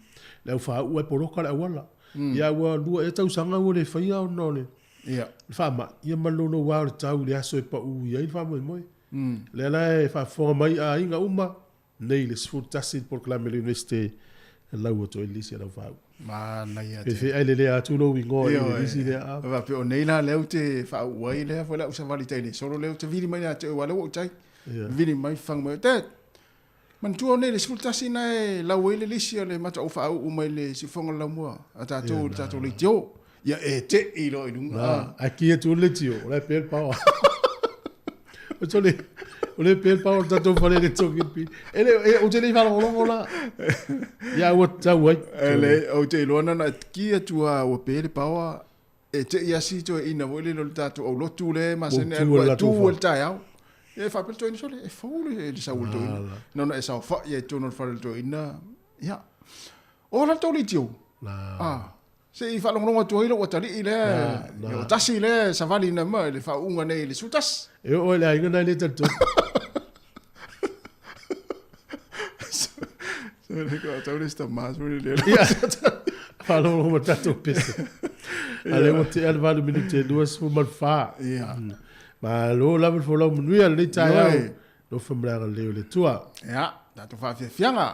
le aufauu ae poloka le auala. Ia ua lua ea tausaga ua le faia ona o le Ia. faamai, ia ma le louloua o le tau i le aso e pau i ai le faamoemoe. Lea la e faafofoga mai aiga uma, nei le 11 i le polokalame a le Iunivesite E lau atu ai le lisi a lau faauu. Manaia Pe tele. fe ai le lea atu lou igoa i le Ioe. lisi lea. Ah. E faapea o nei la lea ou te faauu ai lea foi la ou savali tai le solo lea ou te vili mai ia te oe aua lea ua ou tai. Ia. Vili mai fagu mai, Dad, manatua o nei le 11 na e lau ai le lisi o le matou faauu mai le siufofoga o le laumua a tatou i le tatou leitio. Ia e tei loa i luga. Na, a ki atu le leitio, o la e pē le paoa. O tole, o le pē le paoa o le tatou fale le toki pi. E le, e, ou te le i faalogologo la. Ia ua tau ai. E le, ou te iloa na ona ki atu lava ua pē le paoa, e tei asi toeaina foi lele o le tatou aulotu lea e masani Ua tu e le alu tu latou e le taeao. Ia e faapea le toeaina, sole, e fou le, le sau o le toeaina. Na ona e saofai ai i totonu o le fale o le toeaina. Ia, o la le tou leitio. Na. Ah, se i faalogologo atu ai lou atalii lea, Na, na. o tasi lea e savali na ma i le faauuga nei i le 11. E oo i le aiga na e le talitonu. Sole, ko tau le sta mas le le. Ia, faalogologo ma tatou pese. A lea ua tea le 8 minute e 24. Ia. Malo lava le folau manuia lenei taeao. Ioe. Alofa ma le agalelei o le Atua. Ia, tatou faafiafiaga.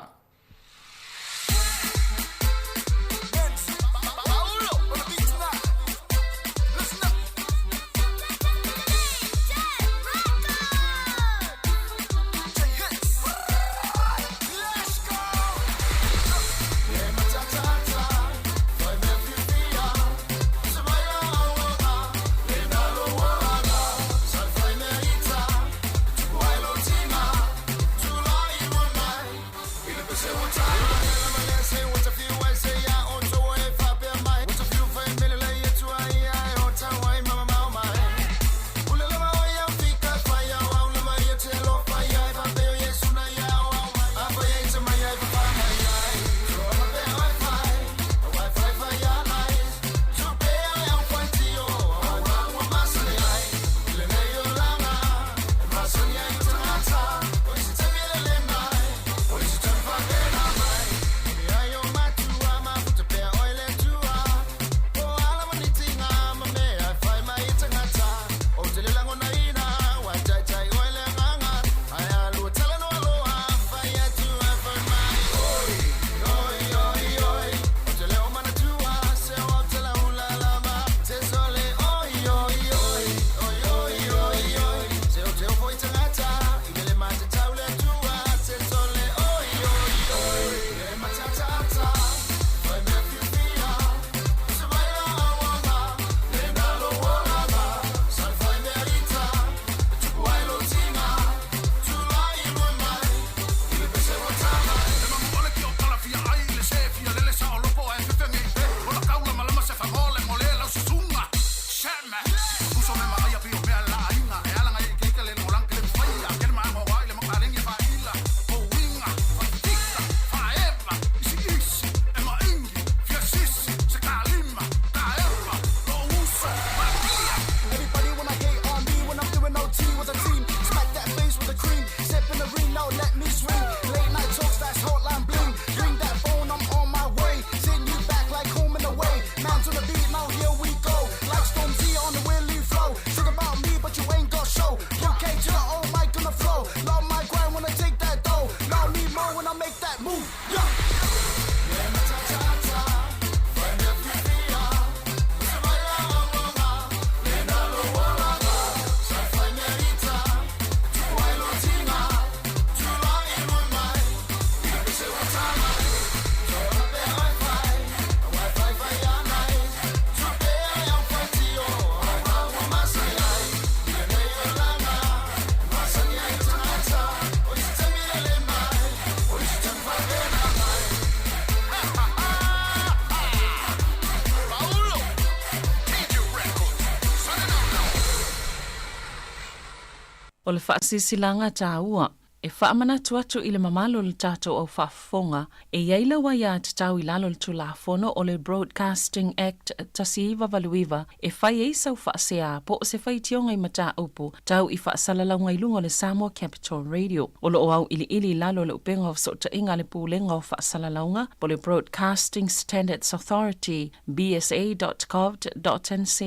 O le faasilasilaga taua e faamanatu atu i le mamalu o le tatou au faafofoga e i ai lau aiatatau i lalo o le Tulafono o le Broadcasting Act 1989 e fai ai sau faasea po o se faitioga i mataupu tau i faasalalauga i luga o le Samoa Capital Radio. O lo o auiliili i lalo o le upega o fesootaiga a le Pulega o Faasalalauga po o le Broadcasting Standards Authority, bsa.govt.nz,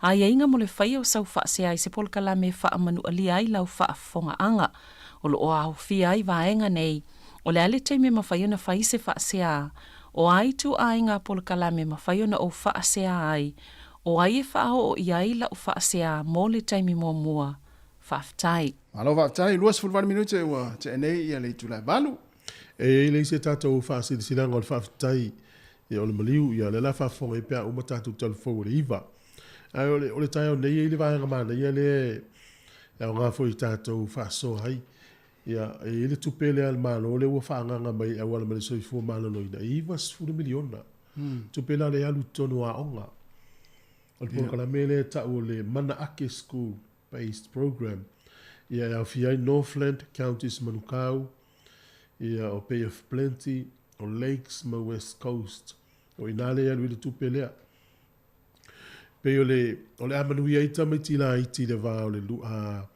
aiaiga mo le faia o sau faasea i se polokalame e faamanualia ai lau faafofogaaga. O lo o aofia ai vaega nei, O le a le taimi e mafai ona fai se faasea? O a ituaiga polokalame e mafai ona ou faasea ai? O ai e faaoo i ai lau faasea mo le taimi muamua? Faafetai. Malo faafetai, 28 minute ua tea nei ia le itula e 8. E i ai le isi a tatou faasilasilaga o le faafetai ia o le maliu ia o lea la faafofoga ai pe a uma tatou talafou o le 9. Ae o le o le taeao nei e i ai le vaega manaia lea e aoga foi i tatou faasoa ai. Ia e i ai le tupe lea a le Malo lea ua faaagaaga mai e auala mai le Soifua Maloloina e $90 miliona. Tupe la lea e alu i totonu o aoga. O le polokalame lea e tau o le Mana Ake School Based Program. Ia e aofia ai Northland, Counties Manukau, ia o Bay of Plenty, o Lakes ma West Coast. O i ina lea e alu ai le tupe lea. Pei o le, o le a manuia ai tamaiti laiti i le va o le, a,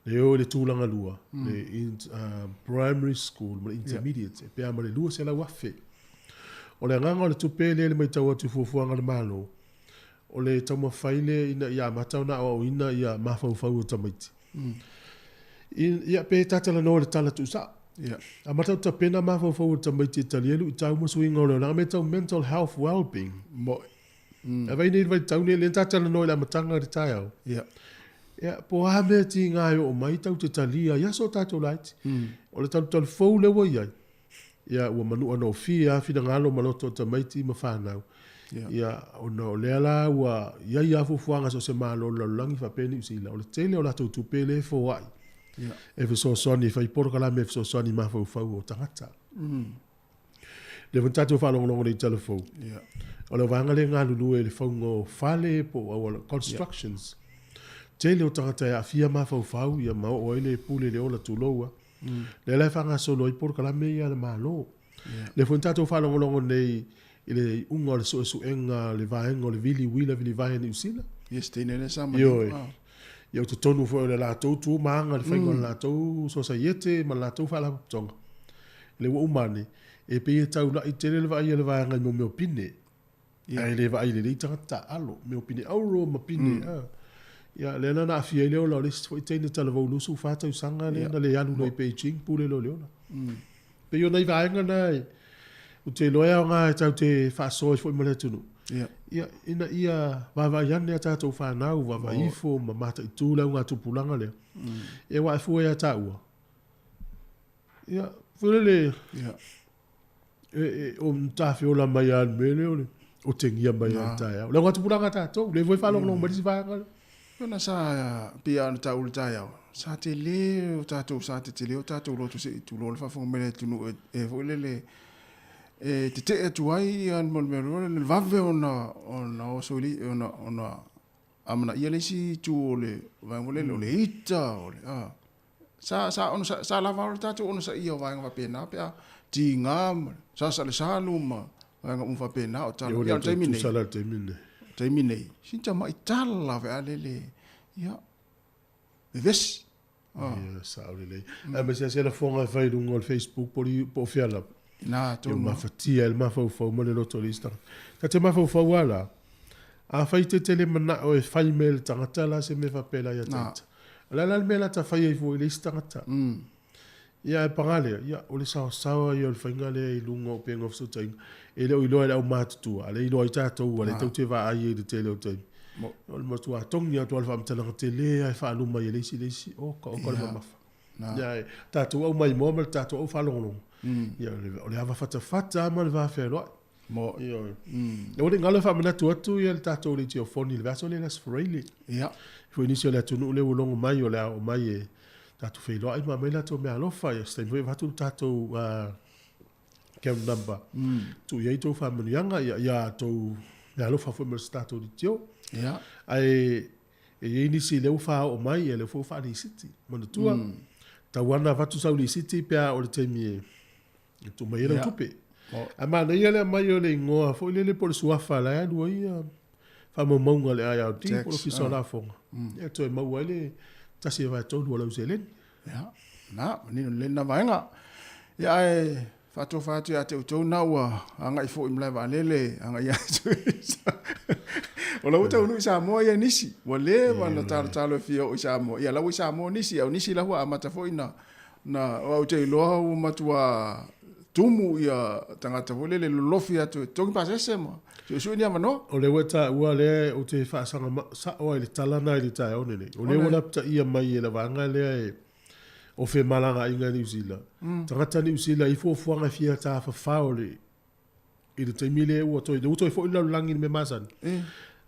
le o i le tulaga lua, le int, a, primary school ma le intermediate, yeah. pe a ma le 200,000. O le agaga o le tupe lea i le matau atu i fuafuaga a le Malo, o le taumafai lea ina ia amata ona aoaoina ia mafaufau o tamaiti. Ia, pe ta talanoa i le tala tuusao. Yeah. Amata ona tapena mafaufau o tamaiti e tali ai luitau ma suiga o le olaga, mea tau mental health well-being. Moe. E vaai nei i le vaitau nei, lea na ta talanoa i le amataga o le taeao. Yeah. Ia, po o a mea tiga e oo mai tatou te talia i aso o tatou laiti. O le talutalu fou lea ua i ai, Ia, ua manua gofie lava finagalo ma loto o tamaiti ma fanau. Ia. Ia, ona o lea la ua i ai lava fuafuaga a so o se malo o le lalolagi faapea Niu Sila, o le tele o latou tupe lea e foai Ia. e fesoasoani e fai polokalame e fesoasoani i mafaufau o tagata. Lea foi na tatou faalogologo nei i tala fou. Ia. O le vaega lea e galulue i le fauga o fale po o auala, constructions. Tele o tagata e aafia mafaufau ia ma oo ai le pule i le ola tulou a. Lea la e faagasolo ai polokalame ia a le Malo. Lea foi na tatou faalogologo nei i le iuga o le suesuega a le vaega o le Vili Uila Vilivae a Niu Sila. Ia se teine lea sa Ioe. Ia o totonu foi o le latou tu ma aga i le faiga o le latou sosaiete ma le latou faalapotopotoga. Lea ua uma ane, e pei e taulai tele le vaai a le vaega i mo mea o pine. Ae le vaai lelei tagata taaalo, mea o pine auro ma pine, a. Ia, lea la na aafia ai le ola o le isi foi teine talavou 24 tausaga lea na le alu loa i Beijing, pule loa i le ola. Pei o nai vaega na ou te iloa e aoga e tatou te faasoa ai foi ma le atunuu. Ia, ina ia vaavaai ane a tatou fanau, vaavaai ifo ma mataitu le augatupulaga lea. Ia aua e fua ia taua, ia, foi lele, E, o tafeola mai lava i le mea lea o le otegia mai lava i le taeao. Le augatupulaga a tatou, lea foi e faalogologo mai le isi vaega lea. Ona sa pei lava ona taua i le taeao, sa tele o tatou, sa tetele o tatou loto se i tulou le faafofoga mai le atunuu e foi lele e tetee atu ai ia le mea le vave ona ona oso i ona ona amanaia le isi itu o le vaega foi lele o le ita o le a Sa, sa, ono, sa, sa lava le tatou onosaia o vaega faapena pe a tiga ma sasa le salu ma vaega uma faapena o tala. Ia, o le taimi nei. Tusa la le taimi nei. Taimi nei, sina tamai tala fe a lele, ia, vevesi. Ah. Ia, sao lelei. Mm. Aemaise lava se lafoga e fai i luga o le Facebook po o po o fea lava. Na, tonu. Ia mafatia e le mafaufau ma le loto o le isi tagata. Ta te mafaufau lava la, afai te te le manao e fai mea i le tagata la se mea faapela ia te ita. O le a la le mea la ta fai ai fua i le isi tagata? Ia ae paga lea, ia o le saosaoa ia o le faiga lea i luga o upega o fesootaiga. E le o iloa e le aumatutua, a o lea e iloa ai tatou, a o lea tatou te vaai ai i le tele o taimi. O le matua togi atu lava o le faamatalaga tele lava e faaluma ai e le isi le isi, oka oka le mamafa. Ia ae tatou au maimoa ma le tatou au faalogologo, ia o le ava fatafata lava ma le va fealoai. Mo. Ioe. Aua ne i galo e faamanatu atu ia le tatou leitiofoni i le vaiaso lea i le Aso Faraile. Ia. Foi nisi o le atunuu lea ua logo mai o le a oo mai e tatou feiloai ma aumai latou meaalofa. Ia se taimi foi avatu le tatou account number. Tuu i ai tou faamanuiaga ia, ia tou meaalofa foi ma se tatou leitio. Ia. Ae e i ai nisi lea ua faaoo mai, ia lea foi ua faalisiti. Manatua, tau lava ona avatu sau lisiti pe a oo i le taimi e E tuu mai ai lau tupe. Ae manaia le aumai o le igoa foi lele po o le suafa la e alu ai ia faamaumauga a le IRD po o le Ofisa o Lafoga. Ia toe maua ai le 1/3 o lau seleni. Ia, na, manino lelei lena vaega. Ia ae faatofa atu ia te outou na ua agai foi i malae vaalele, agai atu i O la ua taunuu i Samoa ia nisi, ua leva ona talotalo e fia oo i Samoa. Ia la ua i Samoa nisi, a o nisi la ua amata foi ona. Na, o au te iloa ua matua tumu ia tagata foi lele lolofi atu e togi pasese ma suesue ni avanoa. O lea ua e taua lea ou te faasaga sa'o ai i le tala lena i le taeao lenei. O lea ua lapataia mai e le vaega lea e o femalagaaiga i Niu Sila, tagata Niu Sila i fuafuaga e fia tafafao i le i le taimi lea ua toe, ua toe foi le lalolagi i le mea masani,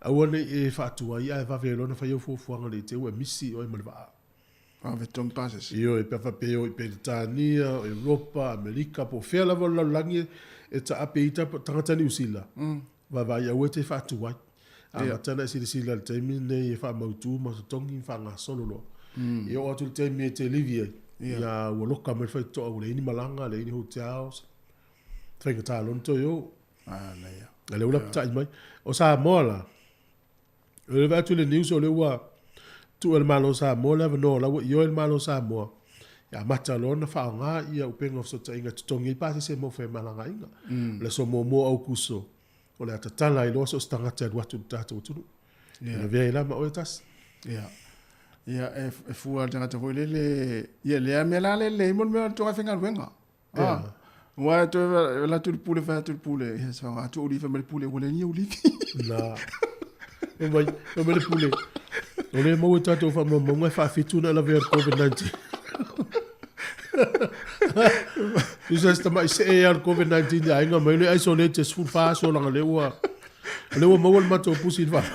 aua ne i e faatuai ae vave loa ona fai au fuafuaga ne i te i ua e misi oe ma le vaa. Vave togi pasese. Ioe, pe a faapea e o i Peretania, o Europa, Amerika, po o fea lava o le lalolagi e taape ai tagata Niu Sila, vaavaai aua e te faatuai. Amata ona e silasila i le taimi lenei e faamautu ma totogi ma faagasolo loa. E oo atu i le taimi e te livi ai, ia ua loka mai le faitotoa ua leai ni malaga, leai ni hotels, faigata loa ona toe o. Manaia. A lea ua lapatai mai. O Samoa la, o lea vaai atu i le news o lea ua tuu e le Malo o Samoa le avanoa o la ua ioe le Malo o Samoa e amata loa ona faaaoga ia upega o fesootaiga e totogi ai pasese mo femalagaaiga. O le aso muamua o Aukuso, o le a tatala ai loa so o se tagata e alu atu i le tatou atunuu. E lavea ai la ma oe tasi. Ia. Ia, e fua le tagata foi lele, ia lea mea la lele mo le mea o le toga faigaluega. Ah, Ua e toe la atu le pule fai atu le pule. Ia se whanga atu olive ma le pule ua le ni olive. Na. O mai, o mai le pule. O le mau e tātou whaamamaunga e whaawhitu na lavea le COVID-19. Tusa se tamai see e le COVID-19 ia aiga mai le isolate e 14 aso langa le ua o le ua maua le matou pusi i le faamai.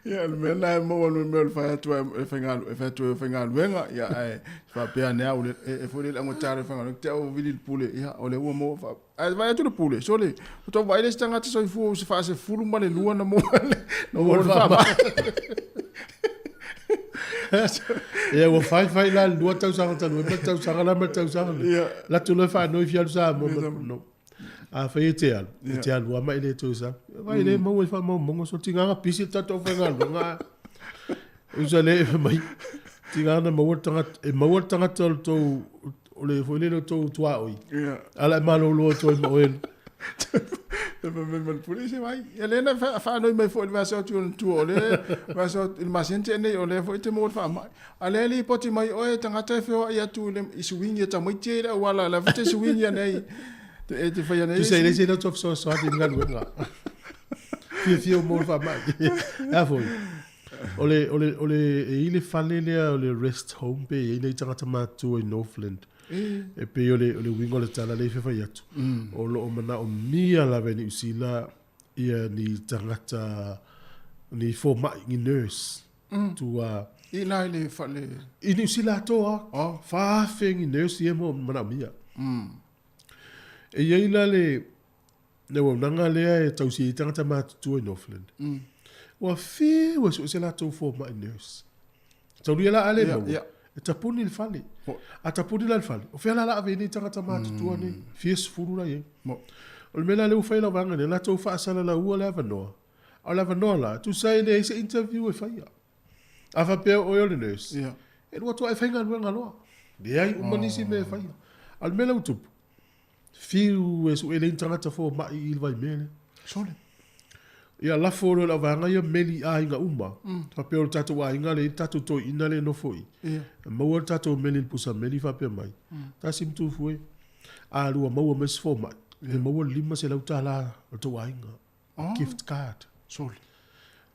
Ia, le mea la e maua le mea o le fai atu e faigalu e fai atu e faigaluega ia ae faapea ane au e foi le augata le faigaluega te au vili le pule ia o le ua maua fa ae vai atu le pule sole o tau vaai le isi tagata soifua o se faasefulu ma le lua na maua le na maua le faamai. Ia ua fai fai la le lua tausaga talu ai ma le tausaga la ma le tausaga nei. Ia. La tu loa e faanoi fia alu Samoa ma no. A fai e te alu, e te alu lava ma e le toe sau. Vai le maua i faamaumauga so tigaga pisi le tatou faigaluega. Usa le e mai. Tigaga na maua le tagata, e maua le tagata o le tou o le foi lele o tou tuaoi. Ia. Ala e malolo atu ai ma oe. E fai mai ma le pule se vai. Ia lea na faanoi mai foi i le vaiaso atu i ona tua o le vaiaso i le masina tea nei o lea foi e te maua le faamai. A lea e lipoti mai oe tagata e feoai atu i le i suiga tamaiti ai le auala la foi te suiga nei e te faia nei. Tusa e leai se loto fesoasoani i le galuega. Fiafia o maua le faamai. E a foi? O le, o le, o le, e i le fale lea o le rest home pe i ai nai tagata matutua i Northland. E pei o le, o le uiga o le tala lea e fia fai atu. O lo o manaomia lava e Niu Sila ia ni tagata, ni fomai, ni nurse. Tua. I la i le fale. I Niu Sila atoa. Oh. 4,000 ni nurse ia mo manaomia. E i ai la le, le auaunaga lea e tausia ai tagata matutua i Northland. Ua fiu e sue se latou fomai nurse. Taulia la a le maua. E tapuni le fale. A tapuni la le fale, o fea la la ave ai nei tagata matutua nei? Fia sefulu la i ai. O le mea la lea ua fai lau vaega nei, latou faasalalaua le avanoa. A o le avanoa la, tusa e leai se interview e faia. A faapea o oe o le nurse, e alu atu lava e faigaluega loa. Leai uma nisi mea e faia. A o le mea lea ua tupu, Fiu e sue leai ni tagata fomai i le vaimea lea. Sole. Ia lafo loa i lau vaega ia meli i aiga uma. Faapea o le tatou aiga lea e i ai le tatou toeaina lea e nofo i i. E maua le tatou meli i le pusa meli faapea mai, tasi ma tufu e. A lua maua mai se fomai, e maua le $500 o le tou aiga. Gift card. Sole.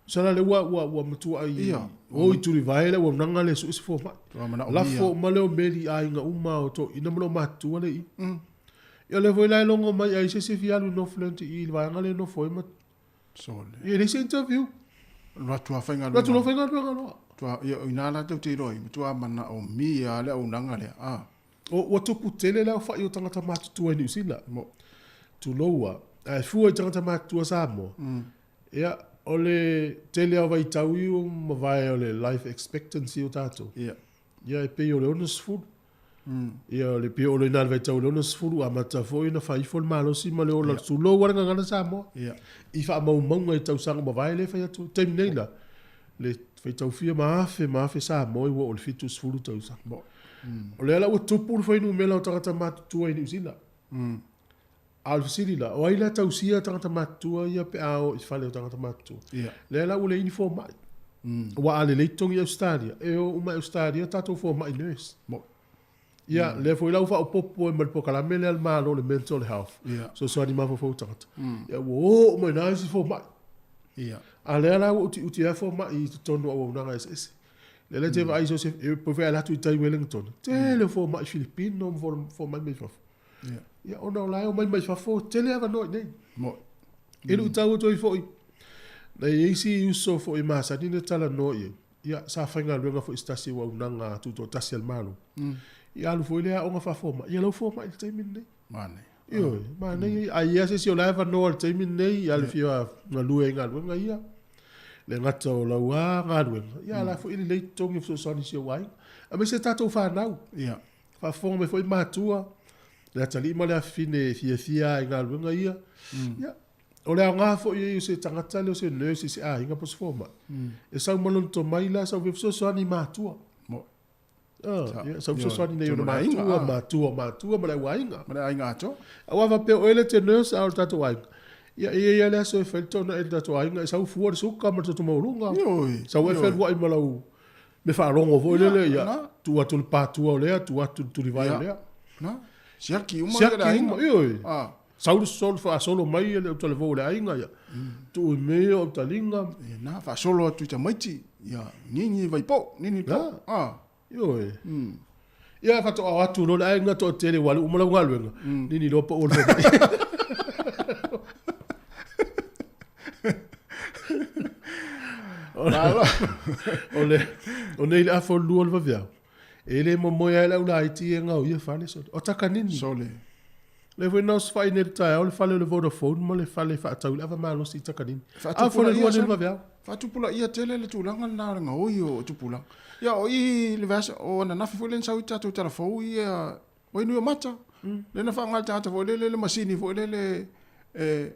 Sala le ua ua ua matuai Ia. o i Tulivae le auaunaga le sue se fomai. Ua manaomia. Lafo uma lea o meli i aiga uma o toeaiina ma loomatua le i. Ia lea foi la e logo mai ai se isi fia alu i Northland i le vaega lea e nofo ai ma Sole. Ia e leai se interview. Alu atu lava faigaluega. Alu atu loa faigaluega loa. Tua, ia o ina latou te iloa ai, matua manaomia lava le auaunaga lea. Ah. O, ua tupu tele le aofai o tagata matutua i Niu Sila. Tulou a, ae fua i tagata matutua Samoa, ia, o le tele lava o vaitau i ua mavae o le life expectancy o tatou, ia, e pei o le 60. Ia, o le pei o le ina le vaitau o le 60, amata foi ona fai ifo le malosi ma le ola, tulou lava le gagana Samoa, i faamaumauga i tausaga ua mavae lea e fai atu. O le taimi nei la, le faitau fia ma afe ma afe Samoa ua oo i le 70 tausaga. O lea la ua tupu le fuainumera o tagata matutua i Niu Sila. A o le fesili la, o ai la e tausia tagata matutua ia pe a o i fale o tagata matutua? Lea la ua leai ni fomai. Aua a lelei totogi i Ausetalia, e o uma i Ausetalia tatou fomai nurse. Ia, lea foi la ua faaopoopo ai ma le polokalame lea a le Malo o le Mental Health, fesoasoani i mafaufau o tagata. Ia, ua o uma i ina isi fomai. A lea la ua utiuti ai fomai i totonu o auaunaga eseese. Lea la e te vaai i so o se, e pei foi e alu atu i tai Wellington, tele o fomai Filipino ma fomai mai fafo. Ia, ona o la e omai mai fafo, tele avanoa i inei. E luitau atu ai foi, na i ai isi uso foi e masani ona talanoa i ai, Ia, sa faigaluega foi i se tasi o auaunaga tutoatasi a le Malo. Ia alu foi lea aoga faafomai, ia la ua fomai i le taimi lenei. Manaia. Ioe, manaia ia. A i ai lava se isi o la e avanoa i le taimi lenei, ia le fia galue ai i galuega ia, le gata o lau lava galuega, ia a o la foi e lelei totogi e fesoasoani i si ou aiga. Aemaise tatou fanau. Ia. Faafofoga mai foi matua, le atalii ma le afafine e fiafia lava i galuega ia. Ia, O le aoga foi ia o se tagata lea o se nurse i se aiga po o se fomai, e sau ma lona tomai la, sau fesoasoani i matua. Ia, sau fesoasoani nei ona matua, matua o matua ma le auaiga. Ma le aiga atoa. Aua faapea o oe le te nurse a o le tatou aiga, ia e i ai lava le aso e fai le toonai i le tatou aiga, e sau fua le suka ma le toto maualuga. Sau e feluai ma lau mea faalogo foi lele, ia, tuu atu le patua o lea, tuu atu le tulivae o lea. Siaki uma le aiga. Siaki uma, ioe. Sau le solo faasolo mai le utalavou o le aiga ia tuu i mea ia o taliga. Ia na faasolo atu i tamaiti ia nini vai po nini po. Ah. Ioe. Ia faatoa o atu loa le aiga toatele ua alu uma lau galuega nini loa pau o le fomai. O le o nei le afa o le lua o le vaveao. E le momoe ai le au laiti e gaoia fale sole. O takanini. Sole. Lea foi na osofai nei i le taeao le fale o le Vodafone ma le fale e faatau i le ava malosi i Takanini. A fo le lua nei le vaveao. Faatupulaia tele le tulaga lena o le gaoi o tupulaga. Ia o i le vaiaso o ananafi foi lea na sau ai tatou tala fou ia Wainuiomata. Lea na faaaoga e le tagata foi lele le masini foi lele e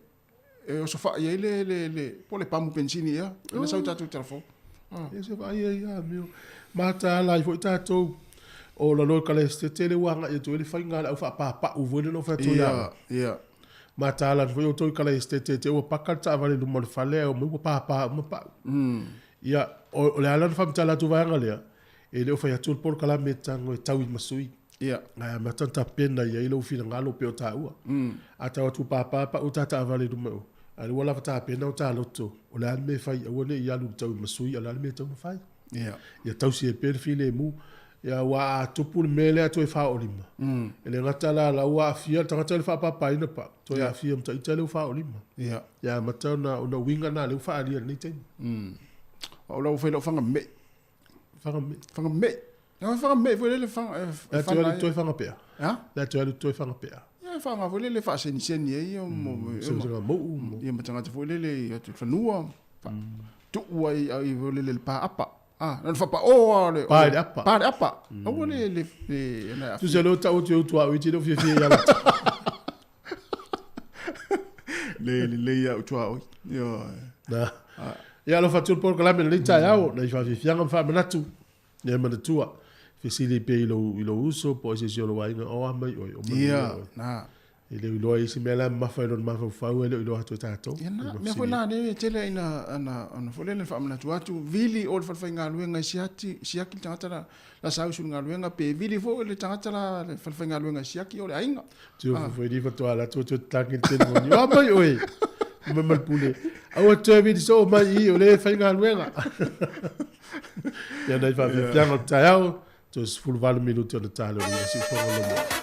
e osofai ai le le le po o le pamu penisini ea, lea na sau i tatou tala fou. Ia se vaai ai a mea. Mataala ai foi tatou o lalo i Kalaestete lea ua agai atu ai le faiga a le au faapapau foi lea na ou fai atu ai ia. Ia. Mataala atu foi outou i Kalaestete te i ua paka le taavale i luma o le fale ae omai ua papa uma pau. Ia, o le a la ona faamatala atu vaega lea, e le o fai atu le polokalame e tago e tau i masui. Ia. Ae amata ona tapena i ai lou finagalo pei o taua. A tau atu papa pau ta taavale i luma o, a lea ua lava tapena o ta loto, o le a le mea e fai, aua ne i alu i le tau i masui, a o le a le mea e tatau ona fai. Ia. Ia tausi ai pea le filemu. Ia, aua a tupu le mea lea toe faaolima, e le gata la, la ua aafia le tagata i le faapapaina pau, toe aafia ma ita lea ua faaolima. Ia. Ia amata ona uiga na lea ua faaalia i lenei taimi. O au la ua fai lau faga me. Faga me. Faga me. Ia faga me foi lele faga. Le toe alu toe faga pea. Ha? Le toe alu toe faga pea. Ia faga foi lele faaseniseni ai ia mo se mou. Ia ma tagata foi lele i atu fanua. Tuu ai ai foi lele le pa apa. Ah, na whapa o le pa le apa. Pa le apa. Aua le le le na. Tu se lo tau tu tu au i te fia fia ia. Le le le ia tu au. Yo. Na. Ia alofa atu le polokalame i lenei taeao, nai faafiafiaga ma faamanatu, ia manatua, fesili pea i lou, i lou uso po o se isi o lou aiga, o a mai oe, o manuia Ia, oe. na. E le o iloa i isi mea la e mamafa i lona mafaufau, e le o iloa atu e tatou. Ia na, mea foi na lea e tele ina ana ona foi lele faamanatu atu, vili o le falefaigaluega e siaki, siaki le tagata la, la sau i sulu galuega, pe vili foi le tagata la le falefaigaluega e siaki o le aiga. Tio foi ni faatoa alu atu toe tatagi le telefoni. O a mai oe? Mai ma le pule. Aua toe vili soo mai i i o lea e faigaluega. Ia nai faafiafiaga o le taeao, toe 18 minute ona ta lea o le iva siufofoga o Lomoa.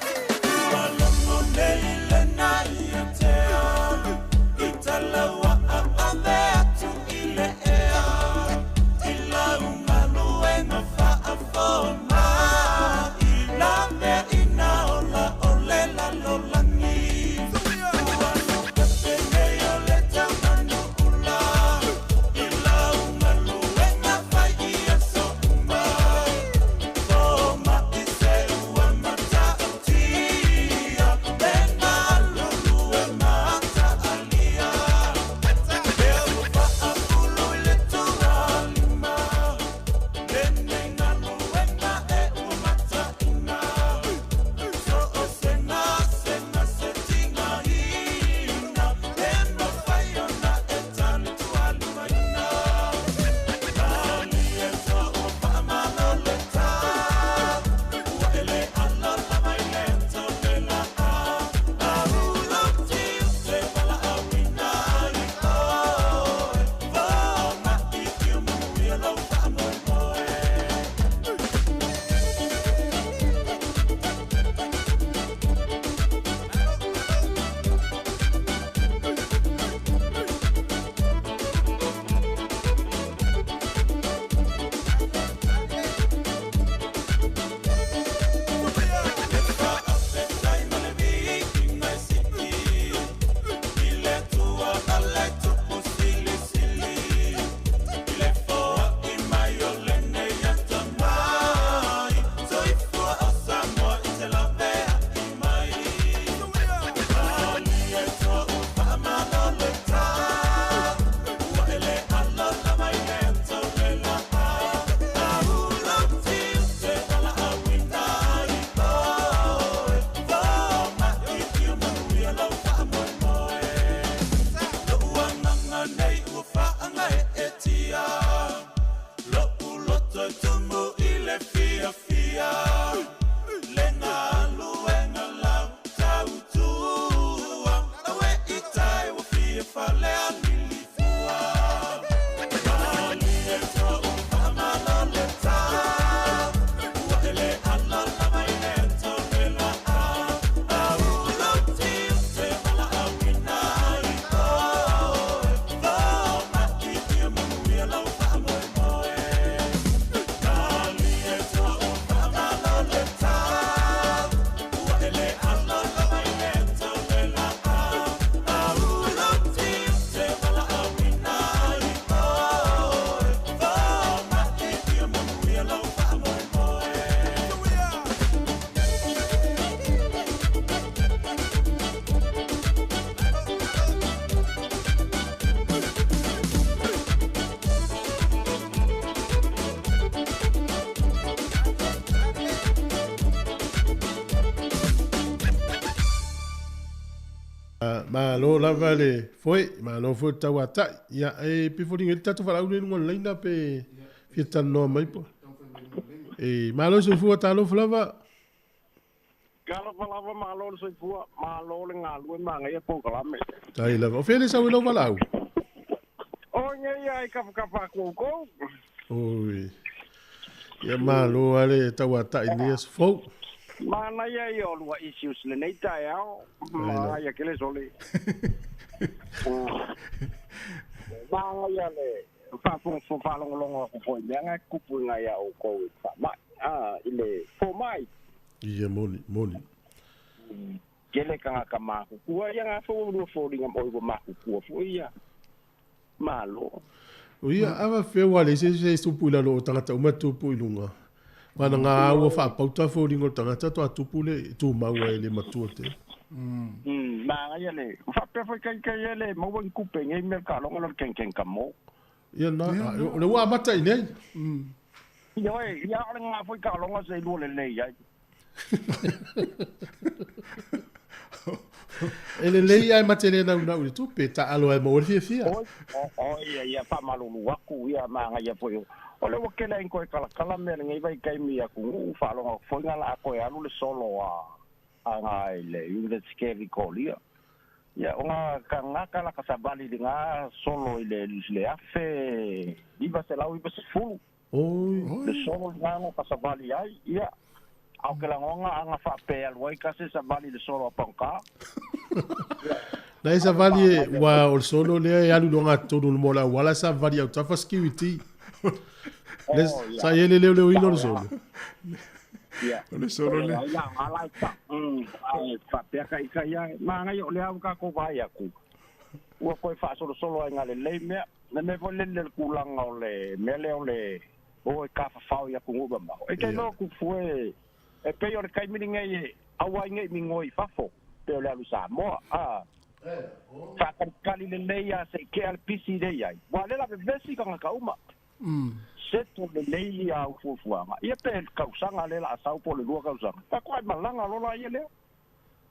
Malo lava le foe, malo foi le tauatai. Ia, e pei foliga i le tatou valaau lea i luga o le laina pe fia talanoa mai po. E, malo le soifua, talofa lava. Talofa lava, malo le soifua, malo le galue manaia polokalame. Tai lava. O fea le sau i lau valaau? O nei ai kafakafa atu outou. Oi. Ia malo lava le tauatai i lenei aso fou. Manaia ia o lua issues lenei taeao. Manaia kele sole. Manaia le faafogafoga faalogologo atu foi i mea na e tutupu i nai a outou i le faamai, i le fomai. Ia moni, moni. Tele tagata matutua ia na foi ua foliga oi ua matutua foi ia. Malo. O ia ava fea ua leai se isi e tupu i lalo o tagata uma e tupu i luga. Vana ngā ua faapauta foliga o le tagata toa tupu le tumau ai le matua tele. Manaia le faapea foi kai kai e le maua ni tupe i nei mea taaloga le kengkeng ka mo. Ia na, o le ua amata i nei. Ioe, ia o le ngā foi taaloga se i lua lelei ai. E lelei ae ma te le naunau i le tupe, taalo ai maua le fiafia. Oi, oi, ia, ia faamalulu atu, ia manaia foi. O le ua tele ai toe kalakala mea lenei vaitaimi atunuu, faalogo atu foi na la a toe alu le solo a a nga i le Universite Victoria. Ia, o nga tagata la ka savali i nga solo i le le 1990. Oi. Le solo lena na ka savali ai, ia, a o ke lagona a na faapea alu ai ka se savali i le solo a Pagā. Na e savali e, ua o le solo lea e alu i le ogatotonu o le moa o le auala, e savali i autafa security. Le, Oh, ia. sa i ai le leoleoina o le solo. Ia. O le solo lea. O le ala e ta, ae faapea ka ika ia, manaia o lea ua tatou vaai atu. Ua toe faasolosolo ai nga lelei mea. Le mea foi lele le tulaga o le mea lea o le o e tafafao i atunuu mamao. E te iloa tupu e, e pei o le taimi lenei e aua ai nei migoi i fafo, pei o le alu i Samoa, a. Faatalitali lelei lava se i tea le pisi lea i ai. Aua o lea o le a vevesi tagata uma. Settle lelei ia au fuafuaga. Ia pe tausaga lea o le a sau po o le 2 tausaga, faatoa e malaga loa laia lea.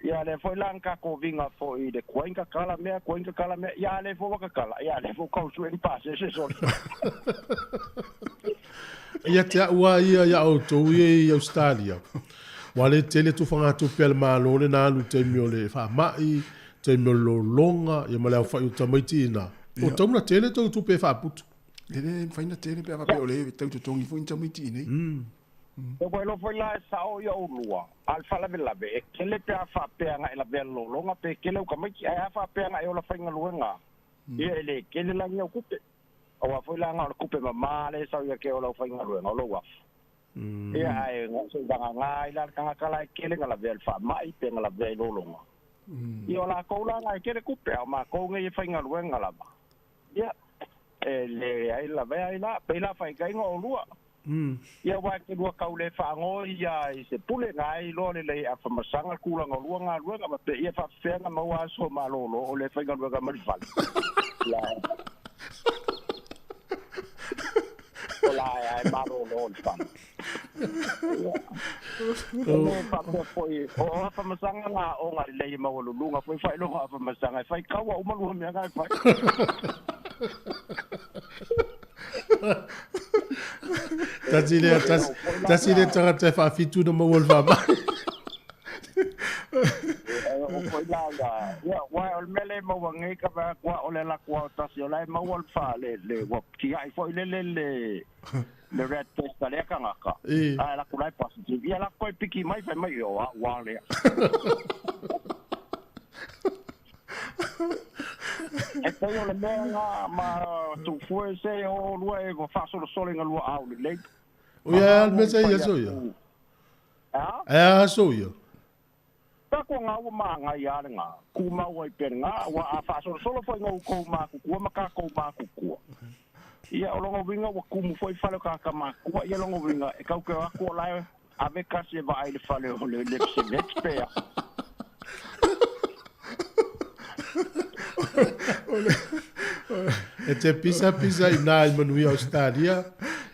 Ia lea foi la na tatou viga foi i le tuai na tatala mea, tuai na tatala mea, ia a lea foi ua tatala, ia a lea foi ua tau sue ni pasese sole. Ia te au a ia ia outou ia i Australia, ua le tele tufagatupe a le Malo le na alu i taimi o le faamai, taimi o le lologa, ia ma le aofai o tamaiti i ina. O tau na tele tou tupe e faaputu. E le mafai na tele pe a faapea o lea e tau totogi foi ni tamaiti i inei. E ua iloa foi la e sao ia oulua, a o le faalavelave, e tele pe a faapea na e lavea le lologa pe tele au tamaiti, ae a faapea na e ola faigaluega, ia e le tele la ni au tupe. Aua foi la na o le tupe mama lea e sau ia te oe o lau faigaluega, o lou afu. Ia ae se i vagana ai la le tagata la e tele na lavea i le faamai pe na lavea i lologa. Ia o latou la na e tele tupe, a o matou nei e faigaluega lava. Ia, e leai lavea ai la, pei la faitaina oulua. Ia aua e te lua tau le faanoi ia i se pule na ai loa lelei afa masaga le tulaga o lua galuega ma pe ia faapefea na maua aso malolo o le faigaluega ma le fale. La o la e ae malolo le fale. Ia. E le faapea foi o afa masaga na aoga lelei e maualuluga foi faailoga afa masaga e fai kaua uma lua mea na e fai. Tasi lea, tasi, tasi lea tagata e faafitu na maua le faamai. O foi la ia, ia, ua o le mea lea e maua nei ka vaai atu o le alu atu lava o tasi o la e maua le fa, le, le, ua tiai foi lele le, le rat test a lea tagata. Ae alu atu la e positive. Ia alu atu toe piki mai fai mai, o au lava lea. E pei o le mea lena ma tuufue se o lua e faasolosolo i ga lua ao lelei. O ia a le mea sa ia aso ia? A? Ae a aso ia? Ka kua ngā ua māngai a le ngā, kūmau ai pea le ngā, ua a faasolosolo foi nga oukou mākukua ma kākou mākukua. Ia, o lona uiga ua kumu foi fale o kāka mākukua, ia lona uiga e kau ke o atu o lae ave kasi e vaai i le fale o le Lepsevets pea. E te pisapisa i nā i manuia Australia,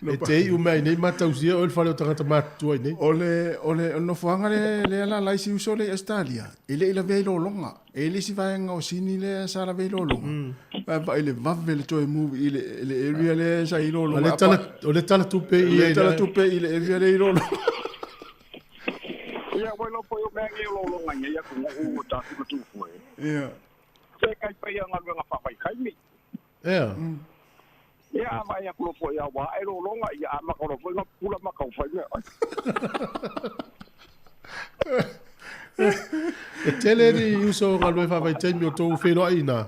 E te iu mai nei matausia o le fale o tagata matutua i nei. O le, o le nofoaga le, lea la lai si uso le i Australia, e le i lavea i lologa. E le isi vaega o Sini lea sa lavea i lologa. Vae vaai le vave le toe move i le, le area lea sa i lologa. O le tala, o le tala tupe i le tala tupe i le area lea i lologa. Ia, ua iloa foi o mea nei o lologa i nei atunuu o tatou matutua. Ia. Se kai pai ia galuega faavaitaimi. Ea. Ia, a vaai atu loa foi ua ae lologa, ia amata loa foi ona pupula ma tau fai mea. E tele ni uso o galue faavaitaimi o tou feiloai i ina?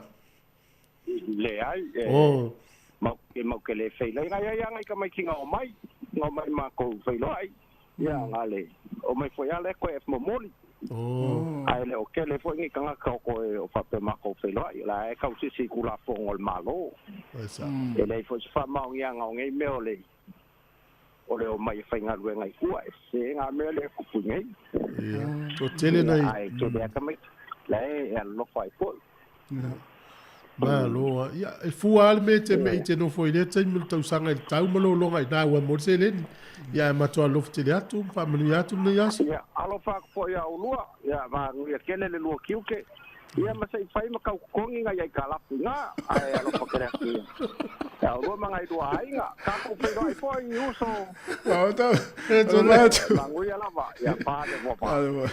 Leai, e Oh. mau, e mau ke le feilai. Ngai ai anga i tamaiti na omai, na omai makou feiloai. Ia, na le, omai foi a le koe e momoli. Oh. Ae le o kele foi ni tagata o koe o faapea makou feiloai. La e kausisi i kulafono a le Malo. Ai sa. E leai foi se faamaoniaga o nei mea o le o le omai e faigaluega i tua e se ngā mea lea e kupu nei. Ia. O tele nai. Ae tele a tamaiti. La e e alolofa ai foi. Malo a. Ia, e fua lava le mea e te mea i te nofo i lea taimi o le tausaga i le tau ma lologa i nā ua mo le seleni. Ia, e matua alofa tele atu, ma faamanuia atu lenei aso. Ia, alofa atu foi ia oulua, ia manuia tele le lua tiute. Ia ma se i fai ma tau totogi nai aitalafu i ina, ae alofa tele atu ia. Ia oulua ma nai lua aiga, tatou feiloai foi i uso. Alofa atu. Manuia lava, ia pa le ua pa.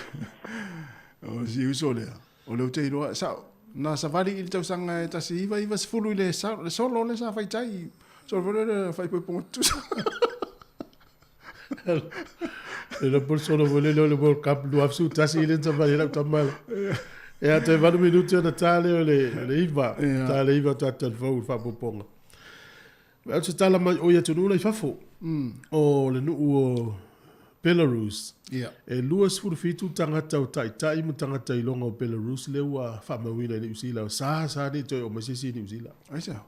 O si uso lea. O lea ou te iloa, sa, na savali i le tausaga e 1990 i le, sa, le solo lea sa faitai. Solo foi lea le faaipoipoga tutusa. Le la pol solo foi lele o le World Cup 2011 le na savali ai lau tama le. Ia toe 8 minuti ona ta lea o le, o le iva. Ta le iva tatou talifou i le faaopoopoga. Ou te tala mai oi atunuu la i fafo. O le nuu o Belarus. E 27 tagata o taitai ma tagata iloga o Belarus lea ua faamauina i Niu Sila. Sa sa nei toe oo mai se isi i Niu Sila. Aisea?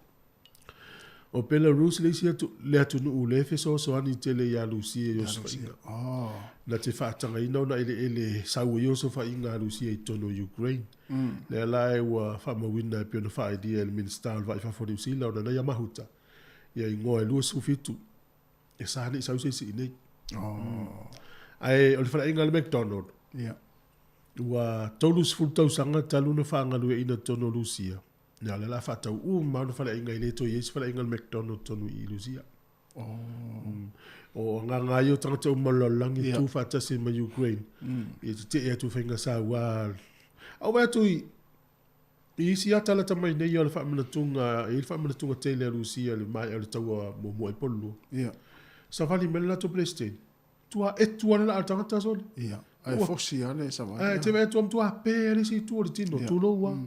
O Belarus le isi atu, le atunuu lea e fesoasoani tele ia Lusia i osofaiga. Oh. Na te faatagaina ona eleele sau ai osofaiga a Lusia i totonu o Ukraine. Lea la e ua faamauina e pei ona faailia e le Minisita o le Vaa i Fafo o Niu Sila o Nanaia Mahuta ia igoa e 27 e sa nei sau se isi i nei. Oh. Ae o le faleaiga a le McDonald, Yeah. ua 30 tausaga talu ona faagalueina totonu o Lusia. Ia, o lea la faatau uma ona faleaiga e le toe i ai se faleaiga a le McDonald totonu i Lusia. Oh. O agaga lava ia o tagata uma o le lalolagi Yeah. tu faatasi ma Ukraine. Ia tetee atu i faiga saua. A ou vaai atu i i isi ata lata mai nei o le faamanatuga, e i ai le faamanatuga tele a Lusia i le maea o le taua muamua ai po o le lua. Yeah. Savali mai le latou Peresetene, tua etu lava le laa o le tagata sole. Yeah. Ae Ua- fosi lava le savali. Ae te vaai atu matua pe le isi itu o le tino, Yeah. tulou lava.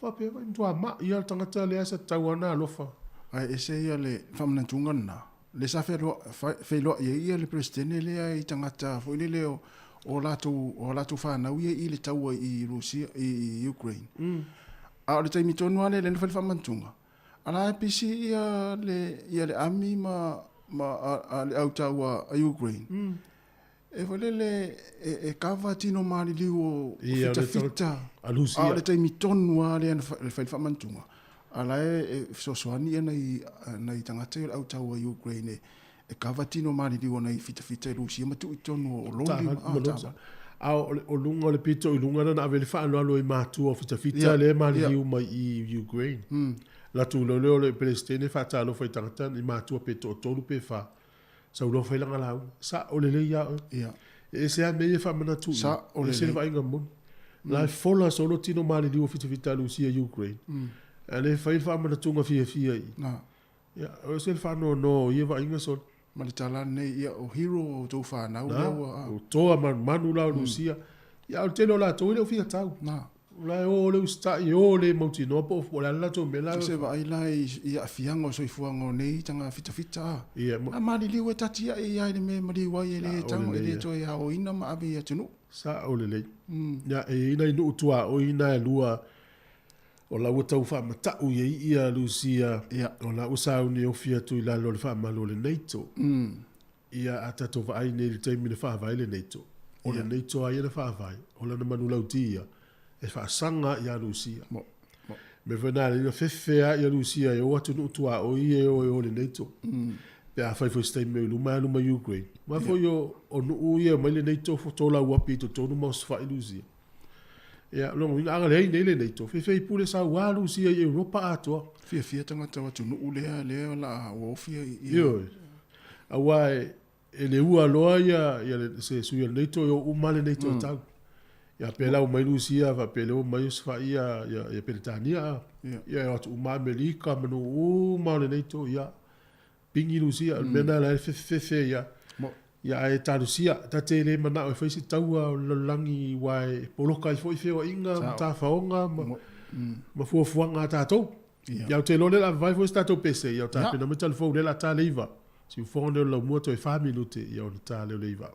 Faapea, vai matua mai lava le tagata lea sa tatau lava ona alofa. Ae ese ia le faamanatuga lena, le sa feiloai ai ia le Peresetene lea i tagata foi lele o o latou o latou fanau ia i le taua i Rusia i Ukraine. A o le taimi tonu lava lea lea na fai le faamanatuga, a la e pisi ia le ia le army ma ma a le au taua a Ukraine. E foi lele e e kava tino maliliu o Ia, o le fitafita. A Lusia. A o le taimi tonu lava lea na fai le faamanatuga, a la e fesoasoani ia nai nai tagata ia o le au taua i Ukraine e kava tino maliliu o nai fitafita i Lusia ma tuu i totonu o loli ma taavale. A o luga o le pito i luga lena ave le faaaloalo i matua o fitafita lea e maliliu mai i Ukraine. Latou leo lea o le Peresetene faatalofa i tagata i matua pe toatolu pe fa. Sau loa fai lana lauga. Sa'o lelei ia oe. Ia. E ese lava mea ia e faamanatu i. Sa'o lelei. Ese le vaaiga moni. La e fola solo tino maliliu o fitafita a Lusia i Ukraine. A le fai le faamanatuga fiafia i. Na. Ia, o ese le faanoanoa o ia vaaiga solo. Ma le tala lenei, ia o hero o outou fanau Na, lea ua. o toa manumanu la o Lusia. Ia, a o le tele o latou e le o fia tau. Na. O la e o le usitai, e o le mautinoa po o le a le latou mea la. Se vaai la i aafiaga o le soifuaga o nei taga fitafita a. Ia, ma. A maliliu e tatiai ai le mea e maliu ai e le tago, e le toe aoina ma ave i atunuu. Sao lelei. Ia, e i ai nai nuu tuaoi na e lua o la ua tau faamatau i ai ia Lusia, o la ua sauni e ofi atu i lalo o le faamalu o le NATO. Ia, a tatou vaai nei i le taimi na faavae le NATO, o le NATO lava ia na faavae, o lana manulauti ia, e faasaga ia Lusia. Mea foi na ala ai na fefe lava ia Lusia e o atunuu tuaoi ia e o e o i le NATO. Pe afai foi se taimi o i luma e alu mai Ukraine. Aua foi o, o nuu ia e omai le NATO fo tolauapi i totonu ma osofai Lusia. Ia, o lona uiga a na leai nei le NATO, feifei pule saua Lusia i Europa atoa. Fiafia tagata o atunuu lea lea o la ua ofi i Ioe. Aua e, e le ua loa ia, ia le, se sui o le NATO e o uma le NATO e tau. Ia pe la omai Lusia faapea lea ua omai osofai ia, ia, ia Peretania a. Ia e o atu uma Amerika ma nuu uma o le NATO, ia. Pigi Lusia, o le mea lena la e fefefefe ia. Ia ae talosia, ta te le manao e fai se taua o le lalolagi aua e poloka ai foi feoaiga ma tafaoga ma, ma fuafuaga a tatou. Ia ou te iloa o lea o le a vavae foi se tatou pese, ia o tapena mai talafou o lea o le a ta le 9. Siufofoga nei o le laumua toe 4 minute ia ona ta lea o le 9.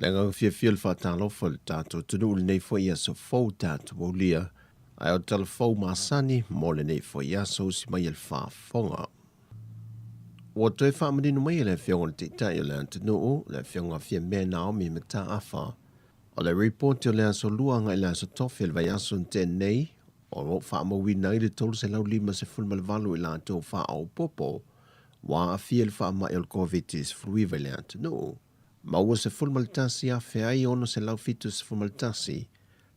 Le agaga fiafia o le faatalofa i le tatou atunuu i lenei foi aso fou tatou aulia, ae o le tala fou masani mo lenei foi aso usi mai e le faafofoga. Ua toe faamanino mai e le Afioga i le Taitai o le atunuu, le Afioga Fiamē Naomi Mataafa, o le ripoti o le aso Lua agai le aso Tofi o le vaiaso na tea nei, o lo o faamauina ai le 358 i latou faaopoopo ua aafia i le faamai o le Koviti-19 i le atunuu, ma ua 11,000 ai 671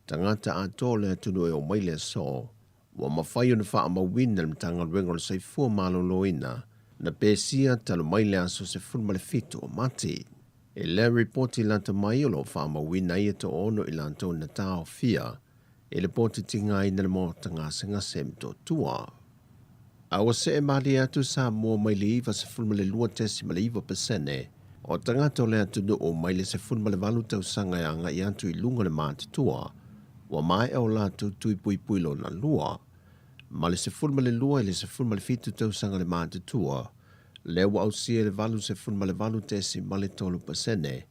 tagata atoa o le atunuu e oo mai le aso. Ua mafai ona faamauina e le Matagaluega o le Soifua Maloloina. Na pesia talu mai le aso 17 o Mati. I lea ripoti lata mai o lo o faamauina ai e toaono i latou na taofia i le potu tigaina le maota gasegase Motootua. A ua see malie atu Samoa mai le 92.9% o tagata o le atunuu mai le 18 tausaga e agai atu i luga o le matutua ua maea o latou tui puipui lona lua, ma le 12 i le 17 tausaga le matutua, lea ua ausia i le 88.3%,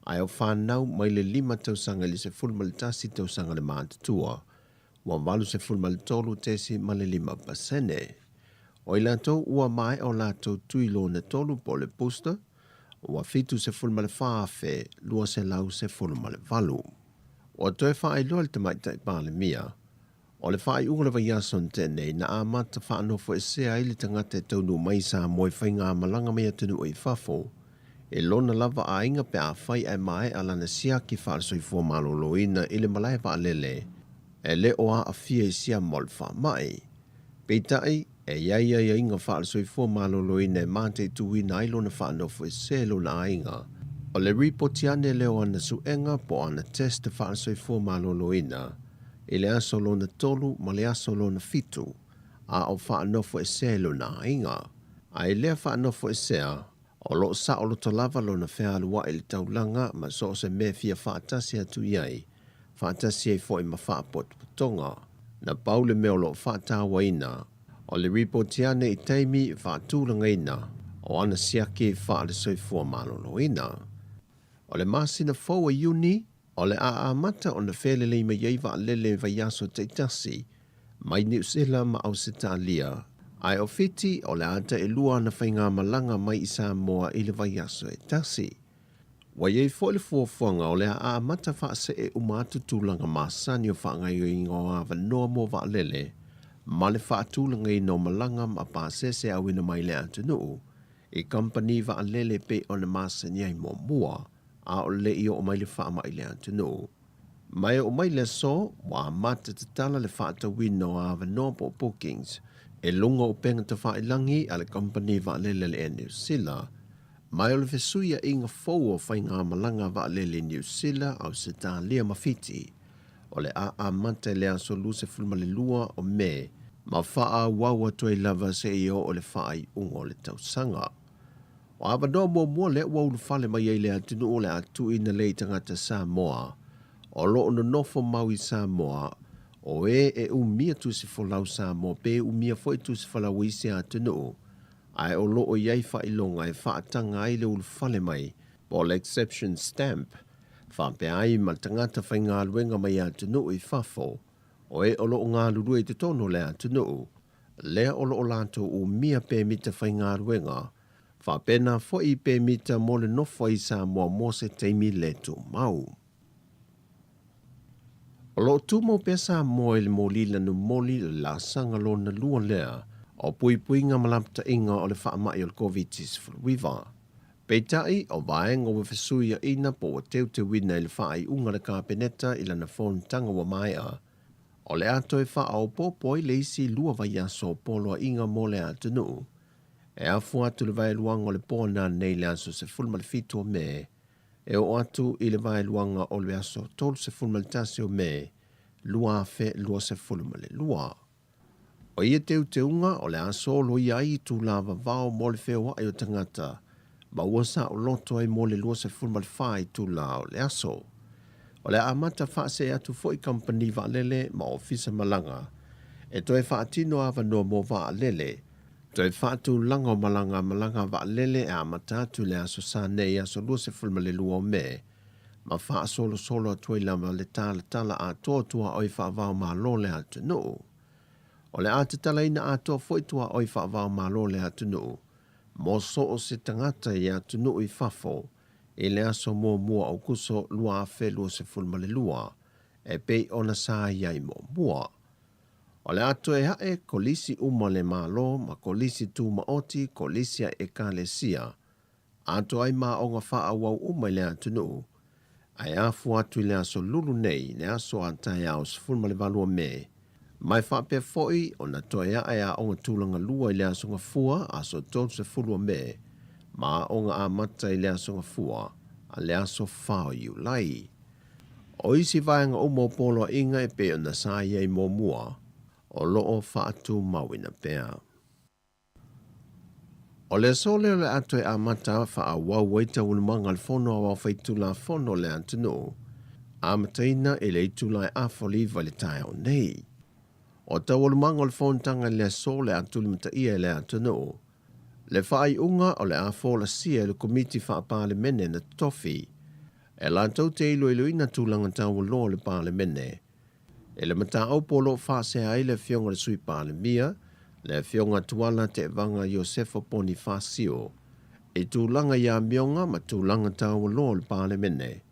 ae o fanau mai le 5 tausaga i le 11 tausaga le matutua, ua 83.5%. O i latou ua maea o latou tui lona tolu po o le booster, ua 74,218. Ua toe faailoa e le Tamaitai Palemia, o le faaiuga o le vaiaso na tea nei na amata faanofoesea ai le tagata e taunuu mai i Samoa i faigamalaga mai atunuu i fafo i lona lava aiga pe afai ae maea lana siaki faale-soifua maloloina i le malae vaalele e le o aafia i siama o le faamai. Peitai, e i ai aiaiga faale-soifua maloloina e mataituina ai lona faanofoesea i lona aiga. O le ripoti ane lea o ana suega po o ana test faale-soifua maloloina i le aso lona tolu ma le aso lona fitu a o faanofoesea i lona aiga. A i lea faanofoesea, o lo o saoloto lava lona fealuai i le taulaga ma so o se mea e fia faatasi atu i ai, faatasi ai foi ma faapotopotoga. Na pau le mea o lo o faatauaina, o le ripoti ane i taimi faatulagaina o ana siaki faale-soifua maloloina. O le masina fou o Iuni, o le a amata ona felelei mai ai vaalele vaiaso taitasi mai Niu Sila ma Ausetalia, ae o Fiti o le a tailua ana faigamalaga mai i Samoa i le vaiaso e tasi. Ua i ai foi le fuafuaga o le a amata faasee uma atu tulaga masani o faagaoioiga o avanoa mo vaalele ma le faatulagaina o malaga ma pasese auina mai le atunuu i kamupani vaalele e pei ona masani ai muamua a o le i oo mai le faamai i le atunuu. Ma e oo mai le aso, ua amata tatala le faatauina o avanoa po o bookings i luga o upega tafailagi a le kamupani vaalele a le Air New Sila, ma e o le fesuiaiga fou o faigamalaga vaalele i Niu Sila, Ausetalia ma Fiti, o le a amata i le aso 22 o Me ma faaauau atu ai lava seia oo i le faaiuga o le tausaga. O avanoa muamua lea ua ulufale mai ai le atunuu o le a tuuina lea i tagata Samoa o lo o nonofo mau i Samoa, o e e umia tusi folau Samoa pe umia foi tusi folau o isi atunuu, ae o lo o i ai faailoga e faataga ai le ulufale mai po o le exception stamp, faapea ai ma le tagata faigaluega mai atunuu i fafo, o e o lo o galulue i totonu o le atunuu, lea o lo o latou umia pemita faigaluega, faapena foi i pemita mo le nofo ai i Samoa mo se taimi le tumau. O lo o tumau pea Samoa i le moli lanu moli le laasaga lona lua lea o puipuiga ma lapataiga o le faamai o le Koviti-19. Peitai, o vaega ua fesuiaina po ua teuteuina i le faaiuga a le Kapeneta i lana fonotaga ua maea, o le a toe faaopoopo ai le isi lua vaiaso o poloaiga mo le atunuu. E afua atu le vaeluaga o le po nanei i le aso 17 o Me e oo atu i le vaeluaga o le aso 31 o Me 2022. O ia teuteuga o le a soloia ai itula vavao mo le feoai o tagata ma ua saoloto ai mo le 24 itula o le aso. O le a amata faasee atu foi kamupani vaalele ma ofisa malaga e toe faatino avanoa mo vaalele. Toe faatulaga o malaga malaga vaalele e amata atu i le aso Sa nei aso 22 o Me ma faasolosolo atu ai lava le talatala atoa o tuaoi faava-o-Malo le atunuu. O le a tatalaina atoa foi tuaoi faava-o-Malo le atunuu mo so o se tagata i atunuu i fafo i le aso muamua o Aokuso 2022 e pei ona sa i ai muamua. O le a toe ae kolisi uma le Malo ma kolisi tumaoti, kolisi a Ekalesia, atoa ai ma aoga faaauau uma i le atunuu, ae afua atu i le aso Lulu nei, le aso a taeao 18 o Me, Ma e faapea foi ona toe ae aoga tulaga lua i le Aso Gafua, aso 30 o Me, ma aoga amata i le Aso Gafua a le aso 4 o Iulai. O isi vaega uma o poloaiga e pei ona sa i ai muamua, o lo o faatumauina pea. O le aso lea o le a toe amata faaauau ai taualumaga a le Fono Aoao Faitulafono a le atunuu, amataina i le itula e 9:30 i le taeao nei. O taualumaga o le fonotaga i le aso o le a tulimataia e le atunuu, le faaiuga o le a folasia e le Komiti Faa-Palemene na totofi e latou te iloiloina tulaga taualoa o le Palemene i le mataupu o lo o faasea ai le Afioga i le Sui Palemia, le Afioga Tuala Tevaga Iosefa Ponifasio, i tulaga i amioga ma tulaga taualoa o le Palemene.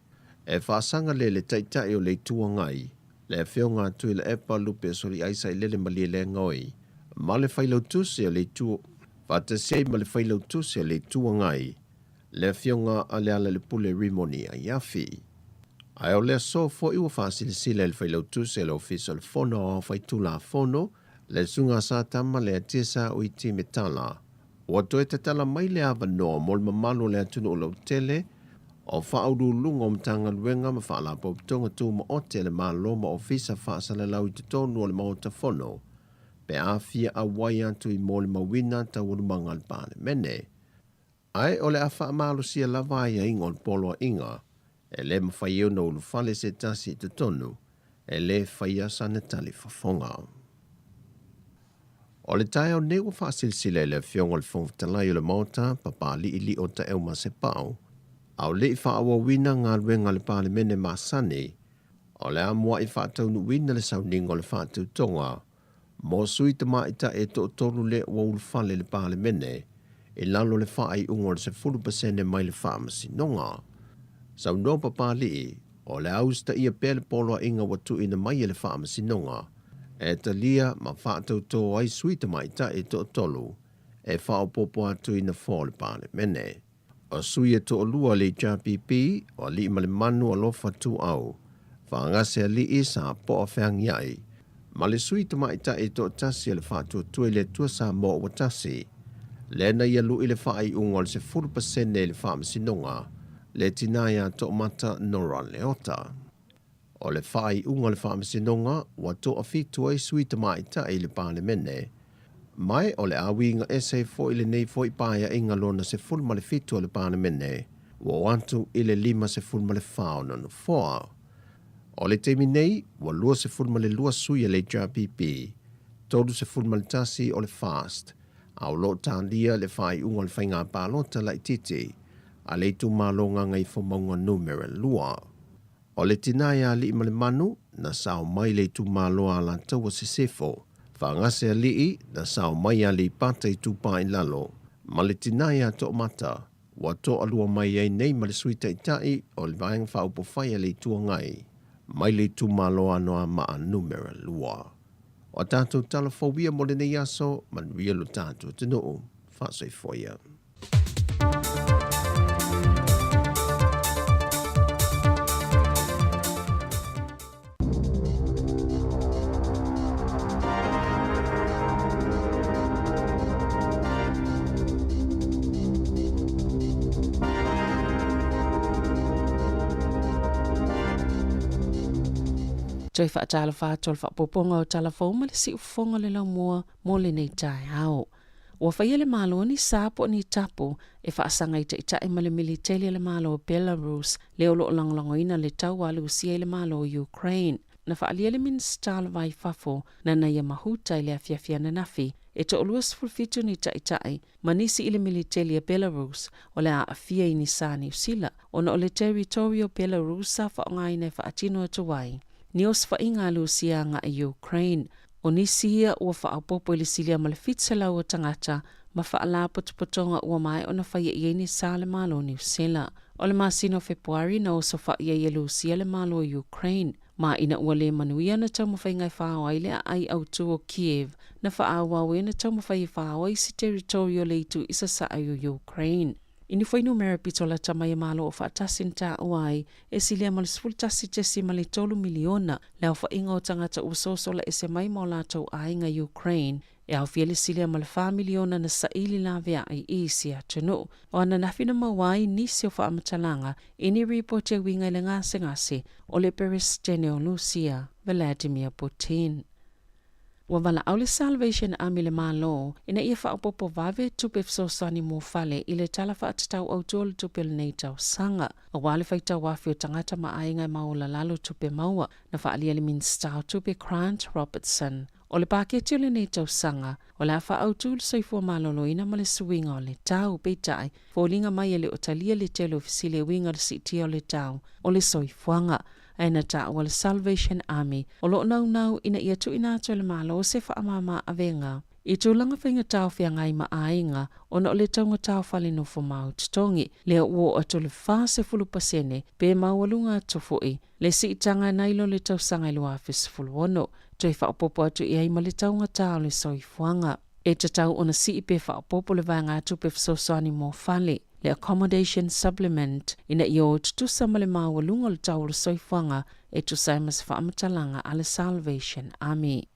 E faasaga lea i le Taitai o le Itu Agai, le Afioga a Tuilaepa Lupe Soliaisa Ilele Malielegaoi, ma le Failautusi o le Itu faatasi ai ma le Failautusi o le Itu Agai, le Afioga a Lealailepule Rimoni Aiafi. Ae o le aso foi ua faasilasila e le Failautusi a le Ofisa o le Fono Aoao Faitulafono, le Susuga a Satama Leatia Uiti Metala, ua toe tatala mai le avanoa mo le mamalu o le atunuu lautele o faauluuluga o Matagaluega ma Faalapotopotoga Tumaoti a le Malo ma Ofisa Faasalalau i totonu o le Maota Fono pe a fia auai atu i molimauina taualumaga a le Palemene. Ae o le a faamalosia lava aiaiga o le poloaiga, e le mafai ai ona ulufale se tasi i totonu, e le faia sana talifofoga. O le taeao nei ua faasilasila e le Afioga i le Fofoga Fetalai o le Maota, Papali'ili'o Taeu Masepau, a o le i faaauauina galuega a le Palemene masani, o le a mua'i faataunuuina le sauniga o le faatautoga mo sui tamaitai e toatolu lea ua ulufale i le Palemene i lalo o le faaiuga o le 10% mai le Faamasinoga. Saunoa Papali'i, o le a usitaia pea le poloaiga ua tuuina mai e le Faamasinoga e talia ma faatautō ai sui tamaitai e toatolu e faaopoopo atu i nofoa o le Palemene. O sui e toalua o le HRPP, o Aliimalemanu Alofa Tuuau, Faagasealii Sa Poa Feagiai, ma le sui tamaitai e toatasi o le Faatuatua i le Atua Samoa ua tasi, lea na ia lui le faaiuga o le 10% i le Faamasinoga, le tina ia Toomata Nora Leota. O le faaiuga o le Faamasinoga ua toafitu ai sui tamaitai i le Palemene, ma o le a uiga ese foi lenei foi paeaiga lona 17 o le Palemene, ua oo atu i le 54 o ona nofoa. O le taimi nei, ua 22 sui a le HRPP, 31 o le FAST, a o lo o talia le faaiuga o le faiga palota laitiiti a le itumalo Gagaifomauga Numera 2. O le tina ia Aliimalemanu, na sao mai le itumalo a Alataua Sisifo, Faagasealii na sao mai Aleipata Itupa i Lalo, ma le tina ia Toomata, ua toalua mai ai nei ma le Sui Taitai o le Vaega Faaupufai a le Itu Agai, mai le itumalo Anoamaa Numera 2. O a tatou tala fou ia mo lenei aso, manuia lo tatou atunuu. Faasoifua ia. Toe faatalofa atu o le faaopoopoga o tala fou ma le siufofoga o le laumua mo lenei taeao. Ua faia le Malo ni sa po o ni tapu e faasaga i taitai ma le militeli a le Malo o Belarus lea o lo o lagolagoina le taua a Lusia i le Malo o Ukraine. Na faaalia le Minisita o le Va i Fafo, Nanaia Mahuta i le afiafi ananafi, e toalua 17 ni taitai ma nisi i le militeli a Belarus o le a aafia i ni sa Niu Sila ona o le teritori o Belarus sa faaaogaina e faatino atu ai ni osofaiga a Lusia agai i Ukraine. O nisi ia ua faaopoopo i le silia ma le 700 o tagata ma faalapotopotoga ua maea ona faia i ai ni sa a le Malo o Niu Sila. O le masina o Fepuari na osofai ai e Lusia le Malo o Ukraine, ma ina ua le manuia ana taumafaiga e fao ai le aai autū o Kiev, na faaauau ai ana taumafai e fao ai isi teritori o le itu i sasae o Ukraine. I ni fuainumera pito lata mai a Malo o Faatasi na taua ai, e silia ma le 11.3 miliona le aofaiga o tagata ua sosola ese mai ma o latou aiga i Ukraine, e aofia le silia ma le 4 miliona na saili laveai i isi atunuu. O ananafi na maua ai nisi o faamatalaga i ni ripoti e uiga i le gasegase o le Peresetene o Lusia, Vladimir Putin. Ua valaau le Salvation Army i le Malo ina ia faaopoopo vave tupe fesoasoani mo fale i le Tala Faatatau Autu o le Tupe o lenei tausaga, aua le faitau afe o tagata ma aiga e maolalalo tupe maua, na faaalia le Minisita o Tupe Grant Robertson. O le paketi o lenei tausaga, o le a faaautu le soifua maloloina ma le suiga o le tau, peitai, foliga mai e le o talia le tele o fesili e uiga i le siitia o le tau o le soifuaga. Ae na taua le Salvation Army o lo o naunau ina ia tuuina atu e le Malo se faamama avega i tulaga faigata o feagai ma aiga ona o le taugata o fale nofo mau totogi, lea ua oo atu i le 40% pe maualuga atu foi le siitaga nai lo le tausaga e 2016, toe faaopoopo atu i ai ma le taugata o le soifuaga. E tatau ona sii pe faaopoopo le vaegatupe fesoasoani mo fale, le Accommodation Supplement, ina ia o tutusa ma le maualuga o le tau o le soifuaga e tusa ai ma se faamatalaga a le Salvation Army.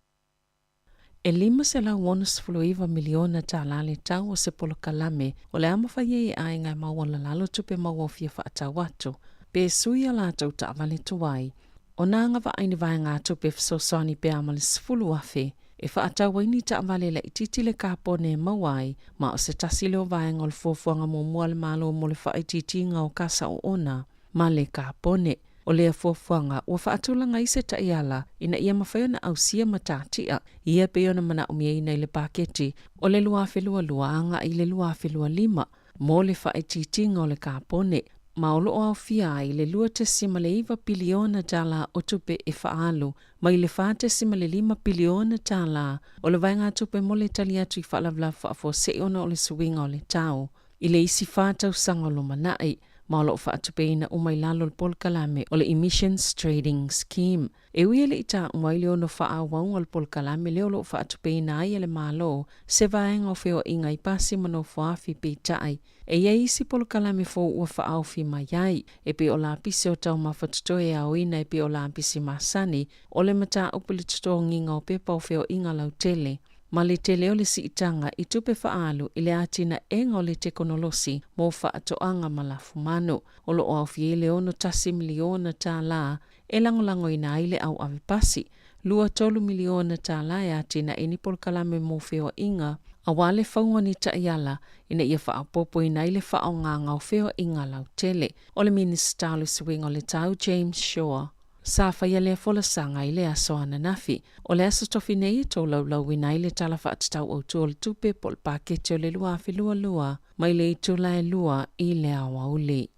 E $569 miliona tālā le tau o se polokalame o le a mafai ai e aiga e maualalalo tupe maua o fia faatau atu pe sui a latou taavale tuai o na agavaa i ni vaegatupe fesoasoani pe a ma le 10,000 e faatau ai ni taavale laitiiti le kapone e maua ai, ma o se tasi lea o vaega o le fuafuaga muamua a le Malo mo le faaitiitiga o kasa oona ma le kapone. O lea fuafuaga ua faatulaga ai se taiala ina ia mafai ona ausia matatia ia e pei ona manaomiaina i le paketi o le 2022 agai i le 2025 mo le faaitiitiga o le kapone, ma o lo o aofia ai le $2.9 piliona tala o tupe e faaalu mai le $4.5 piliona tala o le vaegatupe mo le tali atu i faalavelave faafuasei ona o le suiga o le tau i le isi fa tausaga o lumanai, ma o lo o faatupeina uma i lalo o le polokalame o le Emissions Trading Scheme. E ui e le i taua ai le ono faaauauga o le polokalame lea o lo o faatupeina ai e le Malo se vaega o feoaiga i pasi ma nofoafi, peitai, e i ai isi polokalame fou ua faaofi mai ai, e pei o lapisi o taumafa totoe e aoina e pei o lapisi masani o le mataupu i le totogiga o pepa o feoaiga lautele, ma le tele o le siitaga i tupe faaalu i le atinaega o le tekonolosi mo faatoaga ma lafumanu, o lo o aofia ai le $61 miliona tālā e lagolagoina ai le au ave pasi, $23 miliona tālā e atinae ni polokalame mo feoaiga aua le fauga o ni taiala ina ia faaopoopoina ai le faaaogaga o feoaiga lautele. O le Minisita o le Suiga o le Tau James Shaw sa faia lea folasaga i le aso ananafi. O le aso tofi nei e tolaulauina ai le Tala Faatatau Autu o le Tupe po o le Paketi o le 2022 mai le itula e 2 i le aoauli.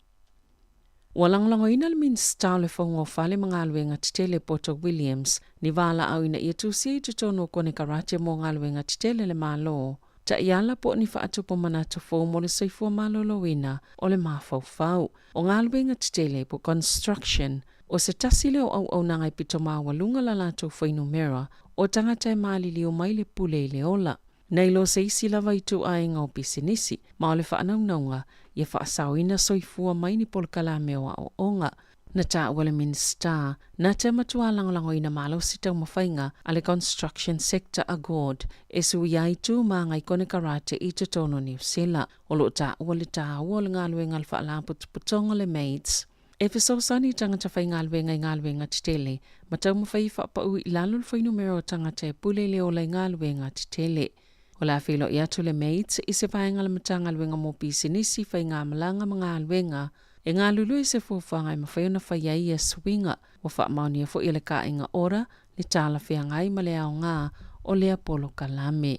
Ua lagolagoina le Minisita o le Fauga o Fale ma Galuega Tetele Poto Williams ni valaau ina ia tusia i totonu o konekarate mo galuega tetele a le Malo, taiala po o ni faatupu manatu fou mo le soifua maloloina o le mafaufau. O galuega tetele po construction, o se tasi lea o auaunaga e pito maualuga la latou fuainumera o tagata e maliliu mai le pule i le ola. Nei lo se isi lava ituaiga o pisinisi, ma o le faanaunauga ia faasaoina soifua mai ni polokalame o aoaoga. Na taua le Minisita, na te matua lagolagoina malosi taumafaiga a le Construction Sector Accord e suia ai tu ma agai konekarate i totonu o Niu Sila. O lo o taua le taua o le galuega a le Faalapotopotoga o le MATES e fesoasoani i tagata faigaluega i galuega tetele ma taumafai e faapau i lalo le fuainumera o tagata e pule i le ola i galuega tetele. O le a feiloai atu le MATES i se vaega o le Matagaluega mo Pisinisi, Faigamalaga ma Galuega e galulue i se fuafuaga e mafai ona fai ai ia suiga. Ua faamaonia foi e le Kaaiga Ora le talafeagai ma le aoga o lea polokalame.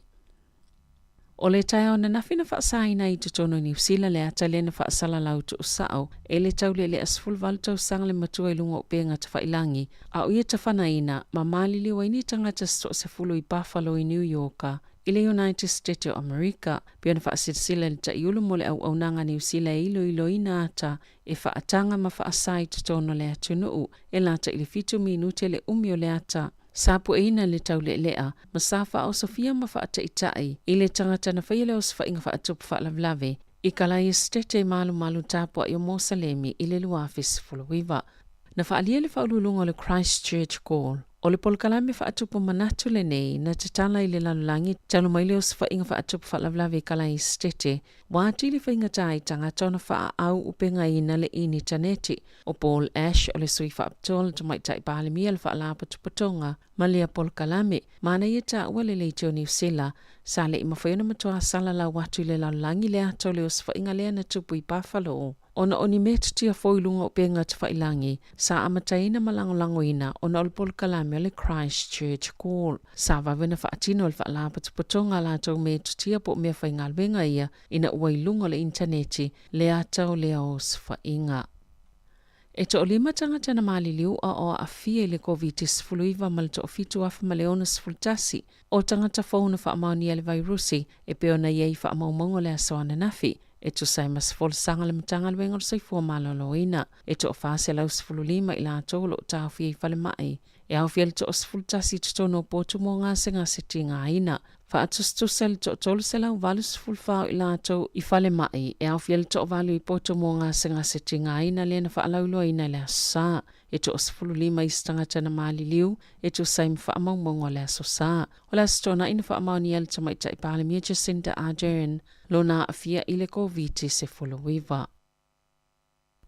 O le taeao ananafi na faasaina ai i totonu o Niu Sila le ata lea na faasalalau tuusao e le taulealea 18 tausaga le matua i luga o upega tafailagi a o ia tafanaina ma maliliu ai ni tagata se toasefulu i Buffalo i New Yorka i le United State o Amerika, pei ona faasilasila e le Taiulu mo le Auaunaga a Niu Sila e iloiloina ata e faataga ma faasa i totonu o le atunuu e lata i le 7 minute le umi o le ata. Sa pueina le taulealea ma sa faaosofia ma faataitai i le tagata na faia le osofaiga faatupu faalavelave. I Kalaesetete i malumalu tapuaʻi o Mosalemi i le 2019. Na faaalia e le faauluuluga o le Christchurch Call, o le polokalame faatupu manatu lenei na tatala i le lalolagi talu mai le osofaiga faatupu faalavelave i Kalaesetete, ua atili faigata ai tagata ona faaau upegaina le initaneti. O Paul Ash o le sui faapitoa o le Tamaitai Palemia le Faalapotopotoga ma lea polokalame, manaia taua le leitio Niu Sila sa le i mafai ona matuā salalau atu i le lalolagi le ata o le osofaiga lea na tupu i Buffalo. Ona o ni metotia fou i luga o upega tafailagi sa amataina ma lagolagoina ona o le polokalame o le Christchurch Call. Sa vave ona faatino e le Faalapotopotoga a latou metotia po o meafaigaluega ia ina ua i luga o le initaneti le ata o lea osofaiga. E toalima tagata na maliliu a o aafia i le Koviti-19 ma le toafitu afa ma le 61 o tagata fou na faamaonia le vairusi e pei ona i ai i faamaumauga o le aso ananafi, e tusa ai ma se folasaga a le Matagaluega o le Soifua Maloloina. E toa-415 i latou o lo o taofia i falemai, e aofia le toa-11 i totonu o potu mo gasegase tigaina. Faatusatusa i le toa-384 o i latou i falemai, e aofia le toavalu i potu mo gasegase tigaina lea na faalauiloaina i le Aso Sa. E toa-15 isi tagata na maliliu e tusa ai ma faamaumauga o le Aso Sa. O le Aso Toonai na faamaonia e le Tamaitai Palemia Jacinda Ardern lona aafia i le Koviti-19.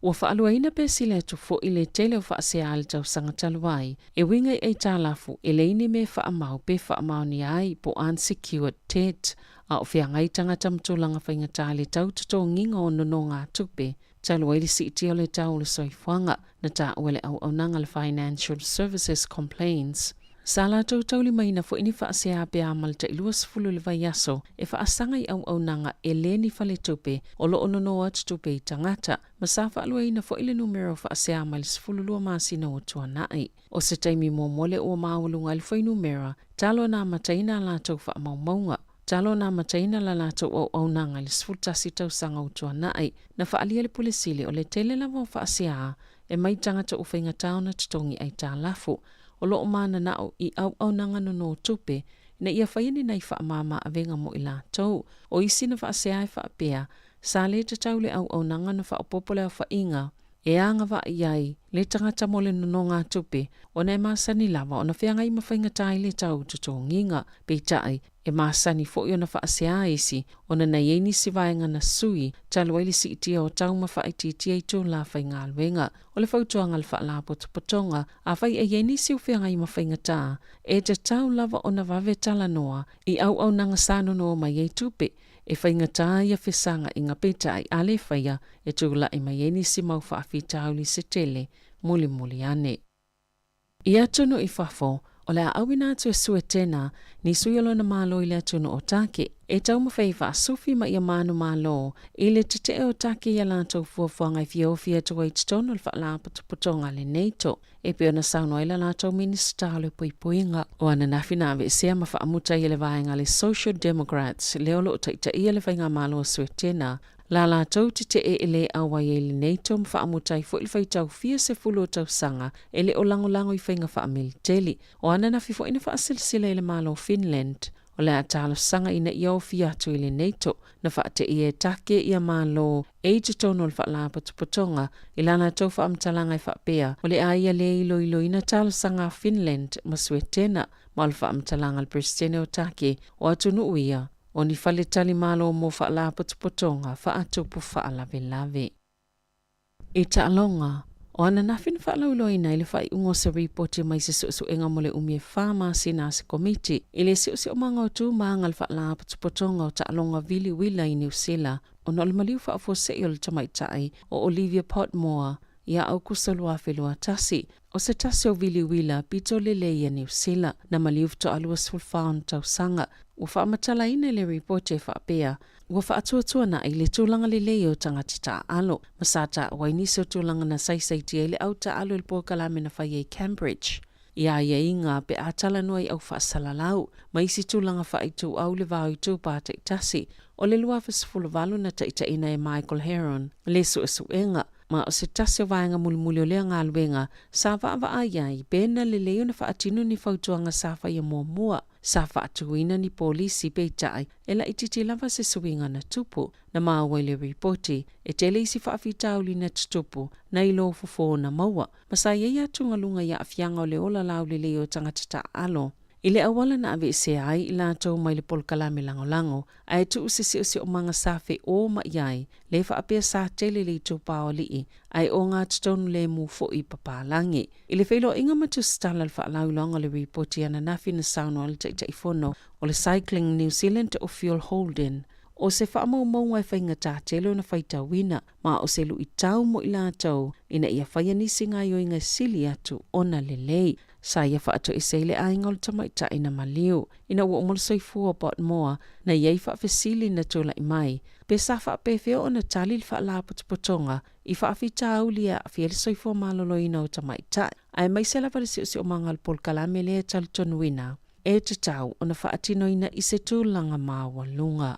Ua faaluaina pe sili atu foi le tele o faasea i le tausaga talu ai, e uiga i aitalafu e leai ni mea faamau pe faamaonia ai po unsecured debt, a o feagai tagata ma tulaga faigata i le tau totogiga o nonogatupe talu ai le siitia o le tau o le soifuaga, na taua e le auaunaga le Financial Services Complaints. Sa latou taulimaina foi ni faasea pe a ma le tai 20 i le vaiaso e faasaga i auaunaga e le ni faletupe o lo o nono atu tupe i tagata, ma sa faaluaina foi le numera o faasea mai le 12 masina ua tuanai. O se taimi muamua lea ua maualuga ai le fuainumera talu ona amataina a latou faamaumauga. Talu ona amataina la latou auaunaga i le 11 tausaga ua tuanai, na faaalia e le Pule Sili o le tele lava o faasea e mai tagata ua faigata ona totogi aitalafu o lo o mananao i auaunaga nono tupe ina ia faia ni nai faamama avega mo i latou. O isi na faasea e faapea, sa le tatau le auaunaga ona faaopoopo le aofaiga e agavaa i ai le tagata mo le nonogatupe ona e masani lava ona feagai ma faigata i le tau totogiga. Peitai, e masani foi ona faasea isi ona na i ai nisi vaega na sui talu ai le siitia o tau ma faaitiitia itula faigaluega. O le fautuaga a le Faalapotopotoga, afai e i ai nisi o feagai ma faigata, e tatau lava ona vave talanoa i auaunaga sa nono mai ai tupe e faigata ia fesagaiga peitai a le faia e tulai mai ai nisi mau faafitauli se tele mulimuli ane. I atunuu i fafo, o le a auina atu e Suetena ni sui o lona Malo i le atunuu o Take, e taumafai e faasufi ma ia manumalo i le tetee o Take i a latou fuafuaga e fia ofi atu ai i totonu o le Faalapotopotoga a le NATO, e pei ona saunoa ai la latou Minisita o le Puipuiga. O ananafi na aveesea ma faamuta ai e le vaega a le Social Democrats lea o lo o taitaia le Faigamalo a Suetena La latou tetee e le auai ai le NATO ma faamuta ai foi le faitau fia sefulu o tausaga e le o lagolago i faiga faamiliteli. O ananafi foi na faasilasila ai le Malo o Finland o le a talosaga ina ia ofi atu i le NATO na faateia e Take ia Malo e i totonu o le Faalapotopotoga i la latou faamatalaga e faapea o le a ia le iloiloina talosaga a Finland ma Suetena ma o le faamatalaga a le Peresetene o Take o atunuu ia o ni faletalimalo mo faalapotopotoga faatupu faalavelave. I taaloga, o ananafi na faalauiloaina ai le faaiuga o se ripoti mai se suesuega mo le umi e fa masina a se komiti i le siosiomaga o tu ma aga le faalapotopotoga o taaloga vili uila i Niu Sila ona o le maliu faafuasei o le tamaitai o Olivia Podmore ia Aukuso 2021. O se tasi o vili uila pito lelei ia Niu Sila, na maliu faatoa 24 ona tausaga. Ua faamatalaina i le ripoti e faapea, ua faatuatuanai le tulaga lelei o tagata taaalo, ma sa taua ai nisi o tulaga na saisaitia ai le au taaalo i le polokalame na faia i Cambridge i aiaiga pe a talanoa i au faasalalau ma isi tulaga faaituau i le va o itupa taitasi. O le 2018 na taitaiina e Michael Heron le suesuega, ma o se tasi o vaega mulimuli o lea galuega sa vaavaai ai pe na lelei ona faatino ni fautuaga sa faia muamua. Sa faatuina ni polisi peitai e laitiiti lava se suiga na tupu. Na maua i le ripoti, e tele isi faafitauli na tutupu nai lo fofo na maua, ma sa i ai atugaluga i aafiaga o le ola laulelei o tagata taaalo. I le auala na aveesea ai i latou mai le polokalame lagolago, ae tuu se siosiomaga sa feō mai ai, lē faapea sa tele le itupa o alii, ae ogatotonu lemu foi i papalagi. I le feiloaiga ma tusitala le faalauiloaga o le ripoti ananafi na saunoa ai le Taitaifono o le Cycling New Zealand o Phil Holden, o se faamaumauga e faigata tele ona faitauina, ma o se luitau mo i latou ina ia faia nisi gaoioiga e sili atu ona lelei. Sa ia faatoese ai le aiga o le tamaitai na maliu ina ua uma le soifua o Podmore, na i ai faafesili na tulai mai, pe sa faapefea ona tali le faalapotopotoga i faafitauli e aafia ai le soifua maloloina o tamaitai, aemaise lava le siosiomaga o le polokalame lea e talitonuina e tatau ona faatinoina i se tulaga maualuga.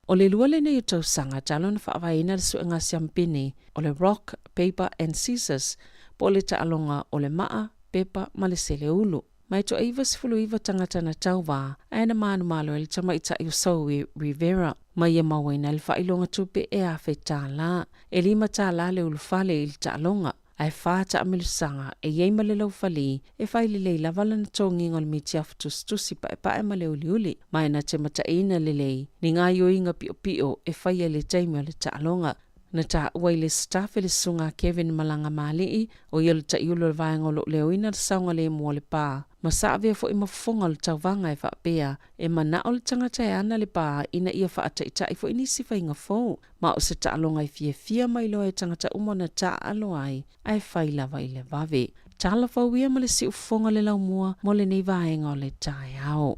O le lua lenei o tausaga talu ona faavaeina le suega siampini o le Rock, Paper and Scissors po o le taaloga o le maa, pepa ma le seleulu. Ma e toa 99 tagata na tauva ae na manumalo ai le tamaitai o Zoe Rivera ma ia mauaina ai le faailoga tupe e $1,000. E $5 le ulufale i le taaloga. Ae fa taamilosaga e i ai ma le laufali e fai lelei lava lana togiga o le mitiafu tusitusi paepae ma le uliuli, ma e na te mataina lelei ni gaoioiga piopio e faia i le taimi o le taaloga. Na taua i le staff e le susuga a Kevin Malaga Malii, o ia o le taiulu o le vaega o lo o leoina le saogalemu o le pa, ma sa avea foi ma fofoga o le tauvaga e faapea, e manao le tagata e ana le pa ina ia faataitai foi nisi faiga fou. Ma o se taaloga e fiafia mai loa e tagata uma ona taaalo ai, ae fai lava i le vave. Tala fou ia ma le siufofoga le laumua mo lenei vaega o le taeao.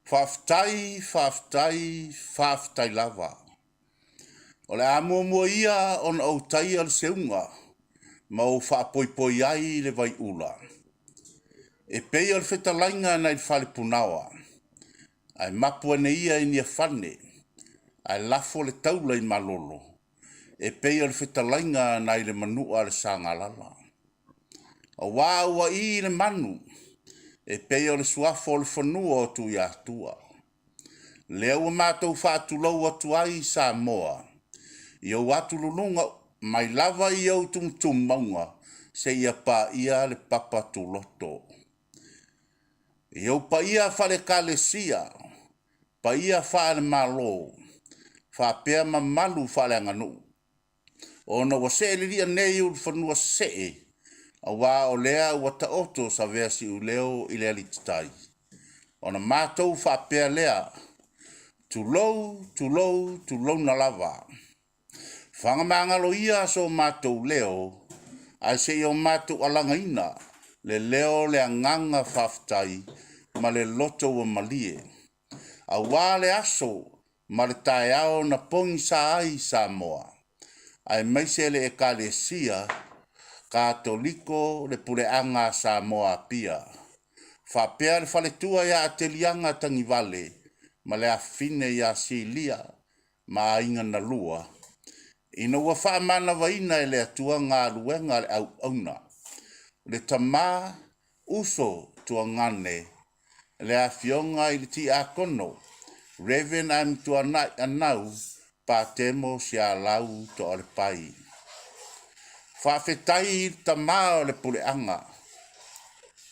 Faafetai, faafetai, faafetai lava. O le a muamua ia ona ou taia le seuga ma ou faapoipoi ai le vaiula. E pei o le fetalaiga nai le falepunaoa, ae mapu ane ia i Niafane, ae lafo le taula i Malolo, e pei o le fetalaiga nai le manua a le Sagalala. Auā ua ī le manu, e pei o le suafa o le fanua o Tuiatua. Lea ua matou faatulou atu ai i Samoa, i ou atululuga mai lava i ou tumutumu mauga seia paia le papa tuloto. I ou paia faale-Ekalesia, paia faale-Malo, faapea mamalu faaleaganuu. Ona ua see lilia nei ulufanua see, auā o lea ua taoto savea siuleo i le alititai. Ona matou faapea lea, Tulou, tulou, tulouna lava. Fagamagalo ia so matou leo, ae se i o matou alagaina le leo o le agaga faafetai ma le loto ua malie. Auā le aso ma le taeao na pogisa ai Samoa, aemaise le Ekalesia Katoliko le Puleaga a Samoa Apia, faapea le faletua ia Ateliaga Tagivale ma le afafine ia Silia ma aiga na lua, ina ua faamanavaina e le Atua galuega a le auauna, le tama uso tuagane le Afioga i le Tiakono Rev. Amituanai Anau Patemo Sialau Toalepai. Faafetai i le Tama o le Puleaga,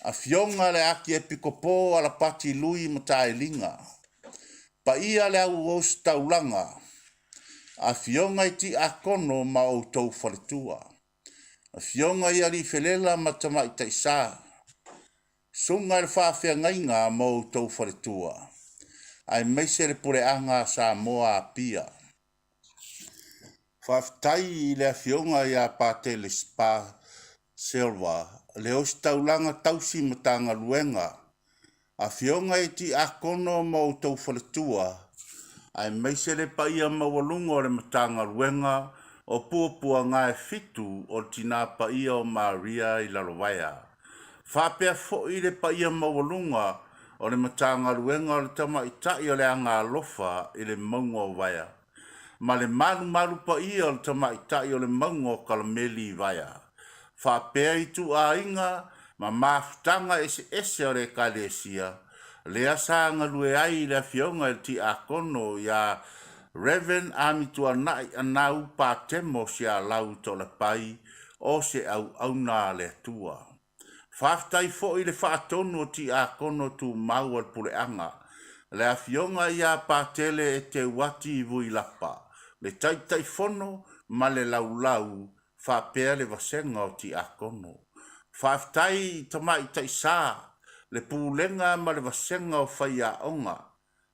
Afioga le Akiepikopo Alapati Lui Matailiga, paia le Auositaulaga, Afioga i Tiakono ma outou faletua, Afioga i Aliifelela ma Tamaitaisa, Susuga i le Faafeagaiga ma outou faletua, aemaise le Puleaga a Samoa Apia. Faafetai i le Afioga ia Patele Spa Silva, le Ositaulaga Tausi Matagaluega, Afioga i Tiakono ma outou faletua, aemaise le paia maualuga o le Matagaluega o Puapuagae Fitu o le Tina Paia o Maria i Lalovaea. Faapea foi le paia maualuga o le Matagaluega o le Tamaitai o le Agaalofa i le Mauga o Vaea, ma le malumalu paia o le Tamaitai o le Mauga o Kalameli i Vaea, faapea ituaiga ma mafutaga eseese o le Ekalesia, lea sa galue ai le Afioga i le Tiakono ia Rev. Amituanai Anau Patemo Sialau Toalepai o se auauna a le Atua. Faafetai foi i le faatonu o Tiakono Tumau a le Puleaga, le Afioga ia Patele Eteuati Vuilapa, le Taitaifono ma le Laulau faapea le vasega o Tiakono. Faafetai i Tamaitai Sa, le Pulega ma le vasega o Faiaoga,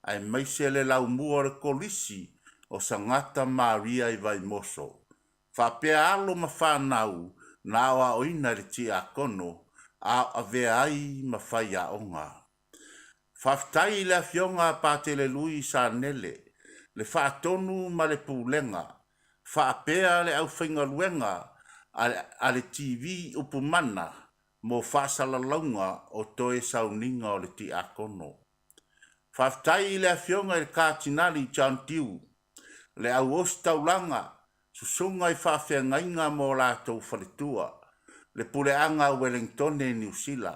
aemaise le laumua o le Kolisi o Sagata Maria i Vaimoso, faapea alo ma fanau na aoaoina e le Tiakono a o avea ai ma faiaoga. Faafetai i le Afioga a Patele Lui Sanele, le Faatonu ma le Pulega, faapea le aufaigaluega a le TV Upumana mo faasalalauga o toe sauniga o le Tiakono. Faafetai i le Afioga i le Katinali John Dew, le Auositaulaga, Susuga i Faafeagaiga ma o latou faletua, le Puleaga a Ueligitone i Niu Sila,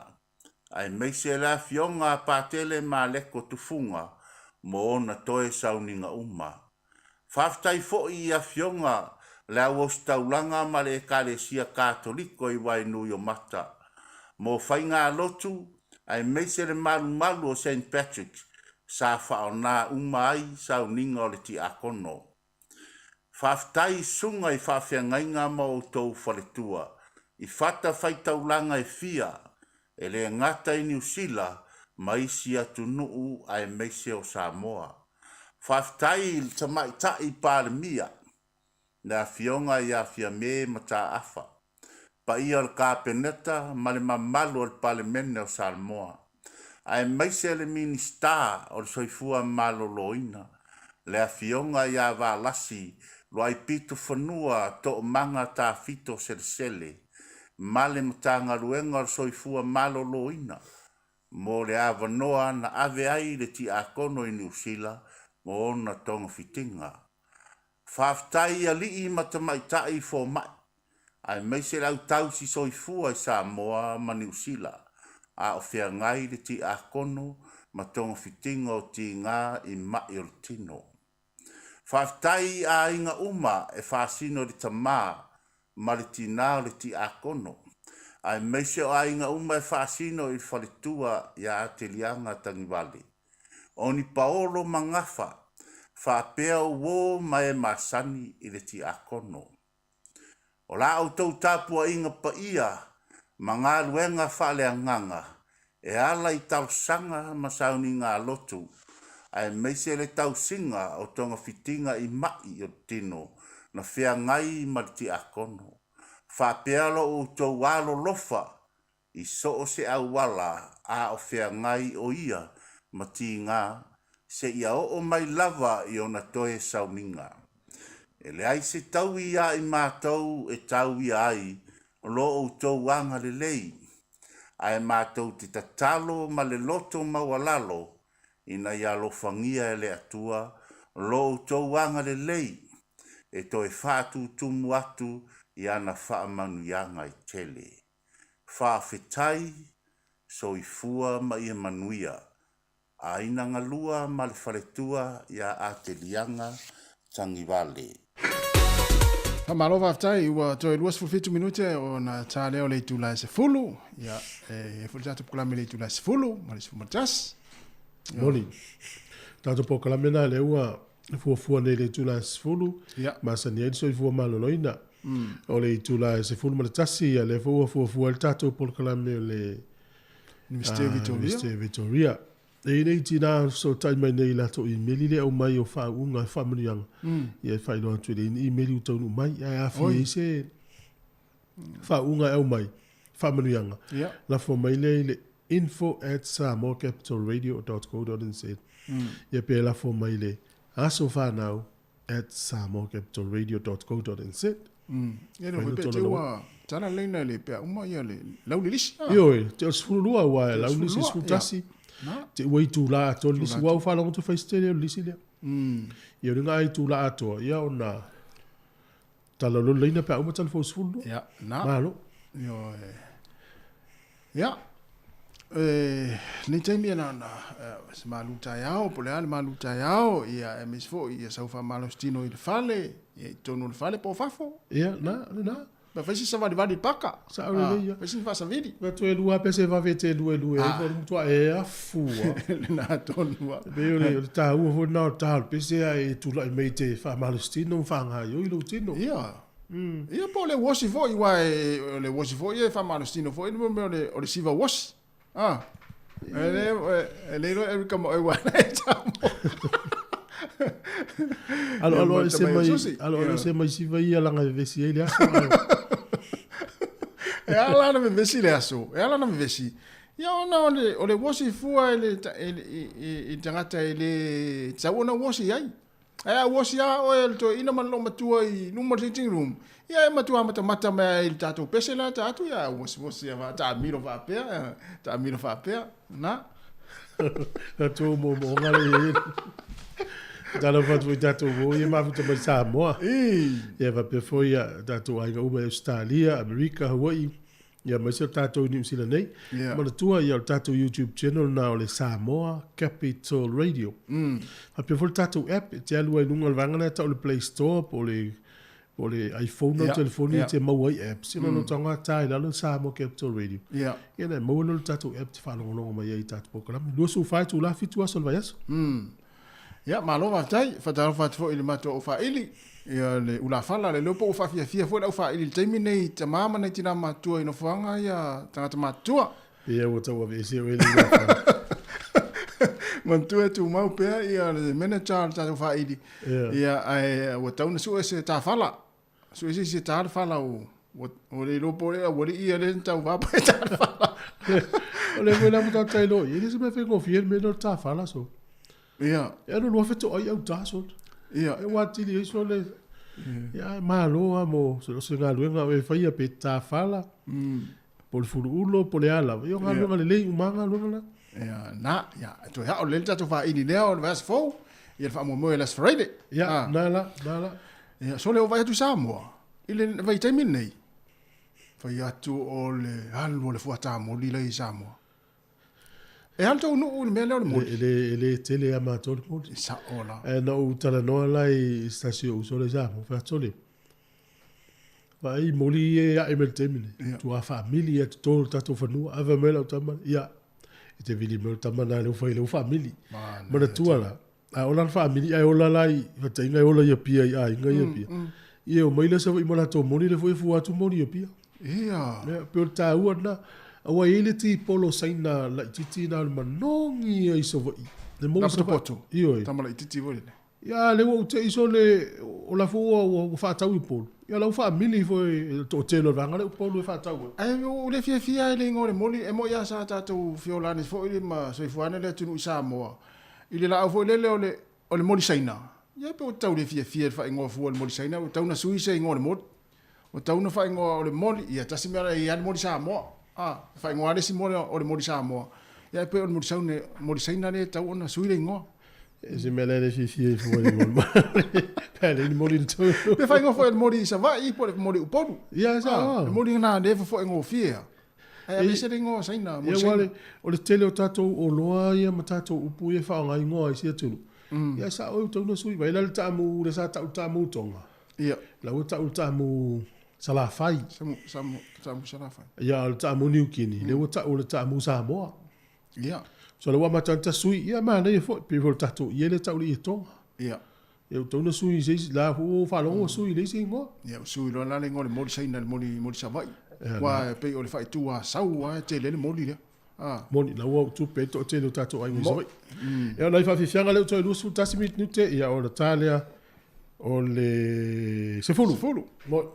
aemaise le Afioga a Patele Maleko Tufuga mo ona toe sauniga uma. Faafetai foi i Afioga le Auositaulaga ma le Ekalesia Katoliko i Wainuiomata mo faigalotu aemaise le malumalu o Saint Patrick's sa faaoga uma ai sauniga o le Tiakono. Faafetai i susuga i faafeagaiga ma outou faletua i fatafaitaulaga e fia, e le gata i Niu Sila ma isi atunuu aemaise o Samoa. Faafetai i le Tamaitai Palemia, le Afioga ia Fiame Mataafa, paia o le Kapeneta ma le mamalu o le Palemene o Samoa. aemaise le Minisita o le Soifua Maloloina, le Afioga ia Valasi Luaipitofanua Toomaga Tafito Selesele ma le Matagaluega o le Soifua Maloloina mo le avanoa na ave ai le Tiakono i Niu Sila mo ona togafitiga. Faafetai i alii ma tamaitai fomai, aemaise le au tausi soifua i Samoa ma Niu Sila, a o feagai le tiakono ma togafitiga o tiga i ma'i o le tino. Faafetai i aiga uma e faasino i le tama ma le tinā o le tiakono, aemaise o aiga uma e faasino i le faletua ia Ateliaga Tagivale. O ni paolo ma gafa, faapea uō ma e masani i le tiakono. O la outou tapuaiga paia ma galuega faaleagaga e ala i talosaga ma sauniga-lotu, aemaise le tausiga o togafitiga i ma'i o le tino na feagai ma le tiakono, faapea lo outou alolofa i so o se auala a o feagai o ia ma tiga seia oo mai lava i ona toe sauniga. E leai se taui iā i matou e tauia ai lo outou agalelei, ae matou te tatalo ma le loto maualalo ina ia alofagia e le Atua lo outou agalelei e toe faatutumu atu i ana faamanuiaga e tele. Faafetai, soifua ma ia manuia. Aina Galua ma le faletua ia Ateliaga Tagivale. Faamalo faafetai, ua toe 27 minute ona ta lea o le itula e 10. Ia, e i ai foi le tatou polokalame i le itula e 10 ma le 11. Moni. Tatou polokalame lena lea ua fuafua nei i le itula e 10, masani ai le soifua maloloina. O le itula e 11, ia lea foi ua fuafua ai le tatou polokalame o le Universite o Vitoria. Universite o Vitoria. E i ai nei tina fesootai mai nei i latou imeli lea e aumai o faauuga e faamanuiaga. Ia e faailoa atu e leai ni imeli ua taunuu mai. Ae a fia i ai se faauuga e aumai, faamanuiaga, lafo mai lea i le info at samoacapitalradio dot co dot nz ia pe lafo mai i le asofanau at samoacapitalradio dot co dot nz. Ia le pe te ua tala leina le pea uma ia le lau le lisi. Ioe, te o le 12 aua e lau lisi 11. Te ua itula atoa le lisi. Ua ou faalogo atu fai se tele o le lisi lea. Ia o le nga itula atoa, ia ona tala loa le laina pe a uma tala fou 12. Ia, na. Malo. Ioe. Ia, e, lenei taimi e na ona se malu taeao, po o le a le malu taeao, ia, aemaise foi ia sau faamalositino i le fale, ia, i totonu o le fale po o fafo. Ia, na, lena. Pe fai se savalivali i le paka. Sao lelei ia. Fai se faasavili. Pe toe lua pese e vave te lue lue ai, po o le matua e afua. Lena tonu lava. E pei o le taua foi lena o le ta o le pese ae e tulai mai e te faamalositino ma faagaoioi lou tino. Ia. Ia po o le uosi foi, aua o le uosi foi e faamalositino foi le mea o le siva uosi. Ah. E le e le iloa Erica ma oe ua e Samoa. Alo alo ese mai alo alo ese mai siva ia langa vevesi ai le aso. E ala na vevesi le aso. E ala na vevesi. Ia ona o le o le uosi fua i le i i tagata e le tatau ona uosi ai. Ae a uosi lava oe e le toeaina ma le loomatua i luma o le sitting room, ia e matua matamata mai lava i le tatou pese la ta atu, ia uosiuosi lava, taamilo faapea, taamilo faapea, na. Tatou moomooga lea e i ai. Talofa atu foi i tatou uo ia mafuta mai Samoa. Ia faapea foi ia tatou aiga uma i Ausetalia, Amerika, Hawaii, Ia aemaise o tatou i Niu Sila nei. Yeah. Manatua ia o le tatou YouTube channel na o le Samoa Capital Radio. Faapea foi le tatou app e te alu ai i luga o le vaega lea e tau o le Play Store po o le po o le iPhone yeah. telefoni yeah. e te maua ai apps. Ia mm. lo taga ta i lalo Samoa Capital Radio. Yeah. Ia na maua lo le tatou app te faalogologo mai ai i tatou polokalame. 24 itula 7 aso o le vaiaso. Ia, malo faafetai. Faatalofa atu foi i le matou aufaaili, ia le ulafala, le leo po ua faafiafia foi le aufaaili i le taimi nei i tama ma nai tina matutua i nofoaga ia tagata matutua. Ia ua tau aveese oe le ulafala. Manatua e tumau pea ia le manager o le tatou faaili. Ia, ae ua tatau ona sue se tafala. Sue se isi e ta le fala o ua le iloa po o le aualii ia lea na tauva pe ta le fala. O le foi la faatoa tailo i ai, e le o se mea faigofie le mea lea o le tafala sole. Ia. E alu alu lava fetoai auta sole. Ia. E ua atili ai sole. Ia ae malo lava mo so o se galuega o e faia pe tafala, po o le fuluulo po o le a lava. Ia o galuega lelei uma lava galuega la. Ia, na, ia, e toe ao lelei le tatou vaili lea o le vaiaso fou, ia le faamoemoe o le Aso Faraile. Ia, na la, na la. Ia, sole ua vaai atu i Samoa, i le vaitaimi lenei, fai atu o le alu o le fuatamoli la i Samoa. E alu tou nuu i le mea lea o le moli? E le tele ia matou le moli. E sao la. Ae na ou talanoa la i se tasi o ou uso la i Samoa, fai atu, Sole, vaai moli ia e ae mai i le taimi lenei, matua faamili lava i totonu o le tatou fanua. Ae fai mai lau tama, ia, e te vili mai o le tama lena lea ua fai lea ua faamili. Manatua la, a ola le faamili ae ola la i fataiga e ola i Apia i aiga i Apia. Ia e omai la Savaii ma latou moli lea foi e fua atu moli i Apia. Ia. Ia pei o le taua lena. Aua e i ai le tipolo Saina laitiiti na o le manogi ia i Savaii. Le maua Savaii. Poto. Ioe. Tama laitiiti foi lele. Ia a lea ua ou te i sole o la foi ua faatau i Upolu. Ia la ua faamili foi e le toatele o le vaega lea Upolu e faatau ai. Ae ua ou le fiafia lava i le igoa o le moli, e moi lava sa tatou feola ane foi ma soifua ane le atunuu i Samoa i le laau foi lele o le o le moli Saina. Ia pe ua tau le fiafia i le faaigoa fua o le moli Saina, ua tatau ona sui se igoa o le moli. Ua tatau ona faaigoa o le moli, ia tasi mea la e i ai lava le moli Samoa. A, e faaigoa lava le isi moli o le moli Samoa. Ia ae pei o le moli Saina, moli Saina lea e tatau ona sui le igoa. E se mea la e le fiafia ai fua i le moli. Pe a leai ni moli i totonu. Pe faaigoa foi o le moli i Savaii po o le moli i Upolu. Ia, e sao. Le moli lena lea e fofoe gofie lava. Ae aveese le igoa Saina, moli Saina. O le tele o tatou oloa ia ma tatou upu ia e faaaoga igoa ai isi atunuu. Ia e sao e tatau ona sui. Vaai la le taamu lea sa tau le taamu Tonga. Ia. La ua tau le taamu Salafai. Samu, samu, taamu Salafai. Ia, o le taamu Niu Kini, lea ua tau o le taamu Samoa. Ia. So la ua amata ona tasui, ia manaia foi, pei foi o le tatou ie lea e tau o le ie Tonga. Ia. Ia ua tatau ona sui i se isi, la foi ua faalogo ua sui i le isi igoa. Ia ua sui loa la le igoa o le moli Saina i le moli, moli Savaii. Aua e pei o le faaitu Asau lava e tele ai le moli lea. Ah. Moni, la ua tupe ai le toatele o tatou aiga i Savaii. Ia o nai faafiafiaga lea ua toe 21 minute, ia ona ta lea o le 10. 10. Moni.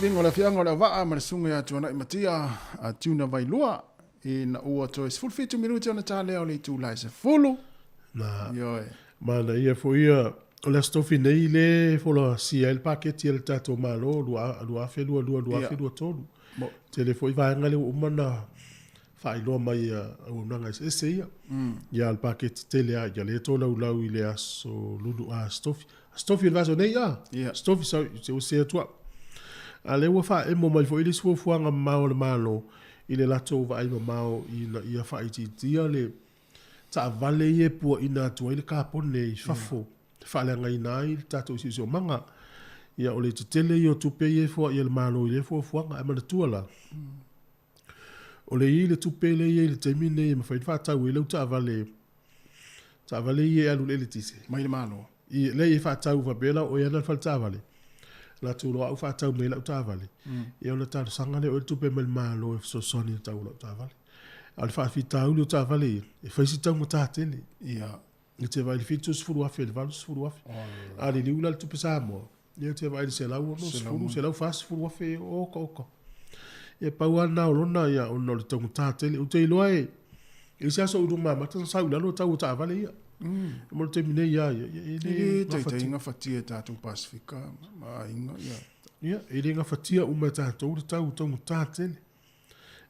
viiga o le afiaga o le auvaa ma le susuga ia Tuanai Matia a Tuna Vailua ina ua toe 17 minute ona ta lea o le itula e 10. Na, Ioe. manaia foi ia, o le Aso Tofi nei le folasia ai le paketi a le tatou Malo 2022/2023. Tele foi vaega lea ua uma ona faailoa mai e auaunaga eseese ia. Ia, o le paketi tele lava, ia lea e tolaulau i le aso Lulu, Aso Tofi. Aso Tofi o le vaiaso nei, a? Aso Tofi, sorry, se ua sese atu au. A lea ua faaemo mai foi le isi fuafuaga mamao a le Malo i le latou vaai mamao ina ia faaitiitia le taavale ia e puaina atu ai le kapone i fafo e faaleagaina ai le tatou siosiomaga. Ia, o le tetele ia o tupe ia e foai a le Malo i lea fuafuaga. Ae manatua la, o le i ai le tupe lea e i ai i le taimi lenei e mafai ona faatau ai lau taavale, taavale ia e alu i le eletise. Mai le Malo. I, lea e faatau faapea la o oe ana le faletaavale, latou loa au faatau mai lau taavale, ia ona talosaga lea o oe le tupe mai le Malo e fesoasoani i le tau o lau taavale. A o le faafitauli o taavale ia, e fai si taugata tele. Ia. E te vaai i le $70,000 i le $80,000. A liliu la le tupe Samoa, ia e te vaai i le $160, $140,000, oka oka. Ia pau lava lena o lona, ia, ona o le taugata tele. Ou te iloa e i ai se aso ou luma amata ona sau i lalo le tau o taavale ia. Mo le taimi nei lava ia, e le E le taitai gafatia e tatou Pasefika ma aiga ia. Ia, e le gafatia uma e tatou le tau taugata tele.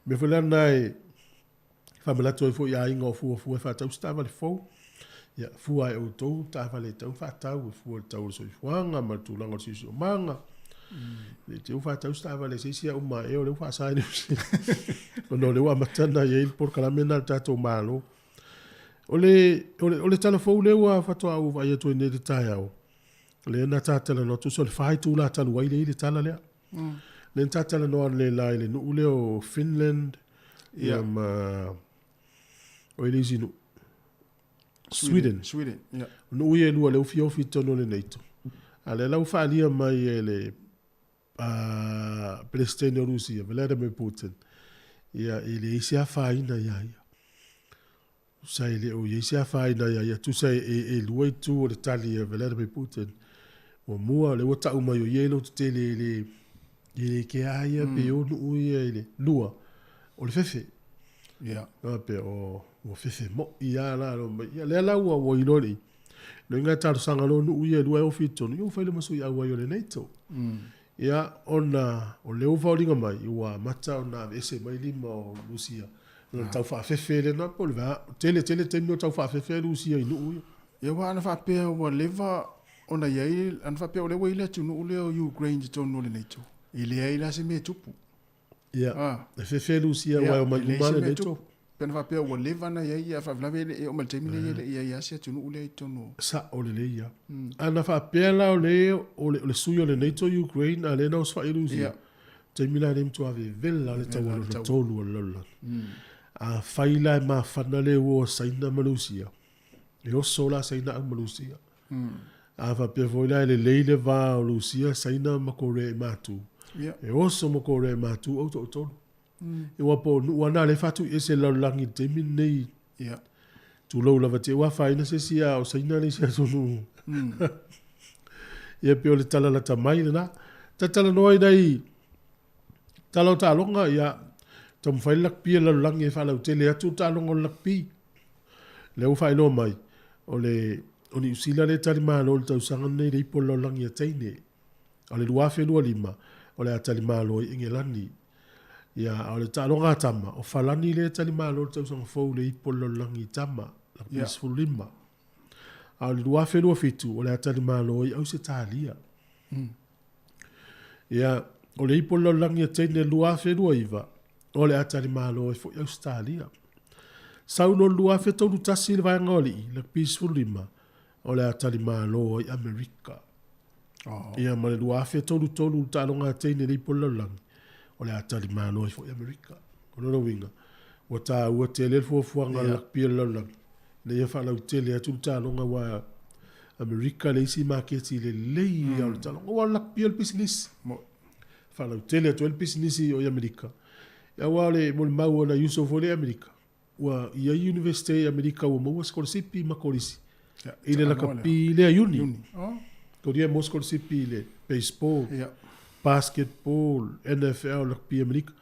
O le mea foi la lena e faamanatu ai foi i aiga o fuafua e faatau se taavale fou, ia, fua e outou le taavale e tatau ona faatau, e fua i le tau o le soifuaga ma le tulaga o le siosiomaga. Ne i te i ua faatau se taavale a se isi a uma ea o lea ua faasa e Niu Sila. Ona o lea ua amata ona i ai le polokalame lena a le tatou Malo. O le, o le, o le tala fou lea ua faatoa ou vaai atu ai nei i le taeao, lea na ta talanoa atu, so o le fa itula talu ai lea i le tala lea. Lea na ta talanoa analeila i le nuu lea o Finland, ia ma, o ai le isi nuu? Sweden. Sweden, ia. O nuu ia e lua lea ua fia ofi i totonu o le NATO. A lea la ua faaalia mai e le Peresetene o Rusia, Vladimir Putin, ia e leai se afaina ia ia. Tusa e le o i ai se afaina ia ia, tusa e lua itu o le tali a Vladimir Putin. Muamua, lea ua tau mai o ia e loto tele e le, e le kea ia pe o nuu ia i le lua, o le fefe. Faapea, o, ua fefe moi lava la, lo mai. Ia, lea la ua, ua iloa nei. Loiga e talosaga loa nuu ia e lua e ofi i totonu, ia ua fai loa ma sui auai o le NATO. Ia, ona o lea ua foliga mai, ua amata ona aveese mai lima o Rusia. Ona tau faafefe lena, po o le va, tele tele taimi o tau faafefe ai Rusia i nuu ia. Ia aua ana faapea ua leva ona i ai, ana faapea o lea ua i ai le atunuu lea o Ukraine i totonu o le NATO, e leai la se mea e tupu. Ia, e fefe Rusia aua e omai uma le NATO. Pe ana faapea ua leva ona i ai, ae faalavelave e le i oo mai i le taimi lenei e le i i ai lava se atunuu lea i totonu o. Sao lelei ia. Ana faapea la o le o le sui o le NATO Ukraine a o lea na osofai Rusia, taimi la lea e matua vevela le taua lona tolu o le lalolagi. Afai la e mafana le uo a Saina ma Rusia, e oso la Saina au ma Rusia. A faapea foi la e lelei le va o Rusia, Saina ma Korea i matu, e oso ma Korea i matu au toatolu. Aua po o nuu lava na lea e faatuiese i le lalolagi i le taimi lenei. Tulou lava te i ua afaina se isi a o Saina le isi atunuu. Ia pei o le tala lata mai lena. Tatalanoa i nai tala o taaloga, ia taumafai le lakpi a le lalolagi e faalautele atu le taaloga o le lakpi. Lea ua faailoa mai, o le o Niu Sila lea e talimalo i le tausaga lenei i le ipu o le lalolagi a teine. A o le 2025, o le a talimalo ai Engelani. Ia, a o le taaloga a tama, o Falani lea e talimalo i le tausaga fou i le ipu o le lalolagi i tama, lakpi 15. A o le 2027, o le a talimalo ai Ausetalia. Ia, o le ipu o le lalolagi a teine 2029, o le a talimalo ai foi Ausetalia. Sau loa le 2031 i le vaega o alii, lakpi 15, o le a talimalo ai Amerika. Ia ma le 2033 le taaloga a teine i le ipu o le lalolagi, o le a talimalo ai foi Amerika. O lona uiga, ua taua tele le fuafuaga a le lakpi o le lalolagi, ina ia faalautele atu le taaloga aua Amerika le isi maketi lelei ia o le taaloga. Aua o le lakpi o le pisinisi. Faalautele atu ai le pisinisi o i Amerika. Aua o le molimau a nai uso foi lea i Amerika, Ua i ai Iunivesite i Amerika ua maua sikolasipi ma kolisi i le lakapi lea Iuni. Koria e maua sikolasipi i le baseball, Basketball, NFL, Lakpi Amerika,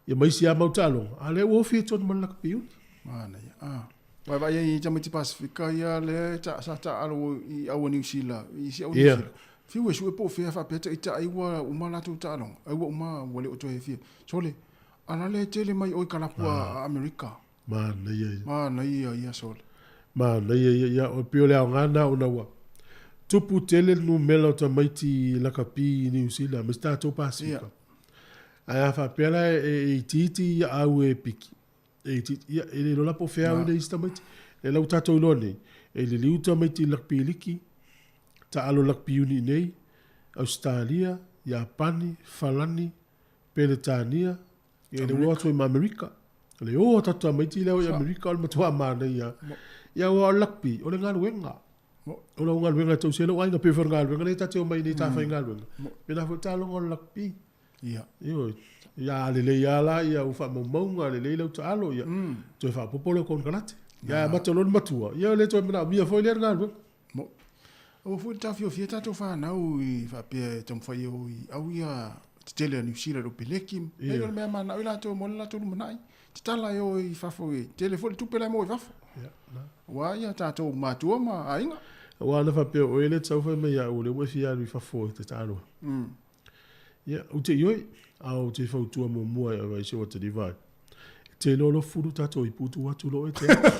ia ma isi lava mau taaloga, a o lea ua ofi ai i totonu ma le lakapi uni. Manaia. Ah. Vaavaai ai i tamaiti Pasifika ia lea ta, sa taaalo i au a Niu Sila, i isi au Niu Sila. Fiu e sue po o fea faapea taitai ua uma latou taaloga, ai ua uma ua le o toe fia. Sole, a la le tele mai oi kalapu a Amerika. Manaia ia. Manaia ia sole. Manaia ia, ia, e pei o le aoga lena ona ua tupu tele le numera o tamaiti lakapi i Niu Sila ma isi tatou Pasifika. Ae a faapea la e itiiti ia au e piki, e itiiti, ia, e le iloa la po o fea au ina isi tamaiti. Lea la ua tatou iloa nei, e liliu tamaiti lakapi liki, taalo lakapi uni i nei, Ausetalia, Iapani, Falani, Peretania, Ia, le ua atu ai ma Amerika. Le o a tatou tamaiti lea o i Amerika o le matua manaia. Ia aua o le rugby, o le galuega. O lau galuega e tausi ai lou aiga, pei foi o le galuega lea ta te omai nei ta faigaluega. Pena foi le taaloga o le rugby. Ia. Ioe. Ia a lelei lava la ia au faamaumauga, lelei lau taalo, ia toe faaopoopo lea o konekarate. Ia ae amata loa le matua, ia e le toe manaomia foi lea galuega. Mo. Aua foi le taofiofia tatou fanau i faapea e taumafai e o i au ia tetele a Niu Sila i lou peleki. Ia. O le mea manao i latou mo le latou lumanai. Tatala e o i fafo e tele foi le tupe la e maua i fafo. Ia, na. Aua ia tatou matua ma aiga. Aua ana faapea o oe lea e te sau fai mai ia au o lea ua e fia alu i fafo e te taaloga. Ia, ou te ioe, a ou te fautua muamua e ave ai se atalivai. E te iloa loa fulu tatou ipu tuu atu loa oe te alu.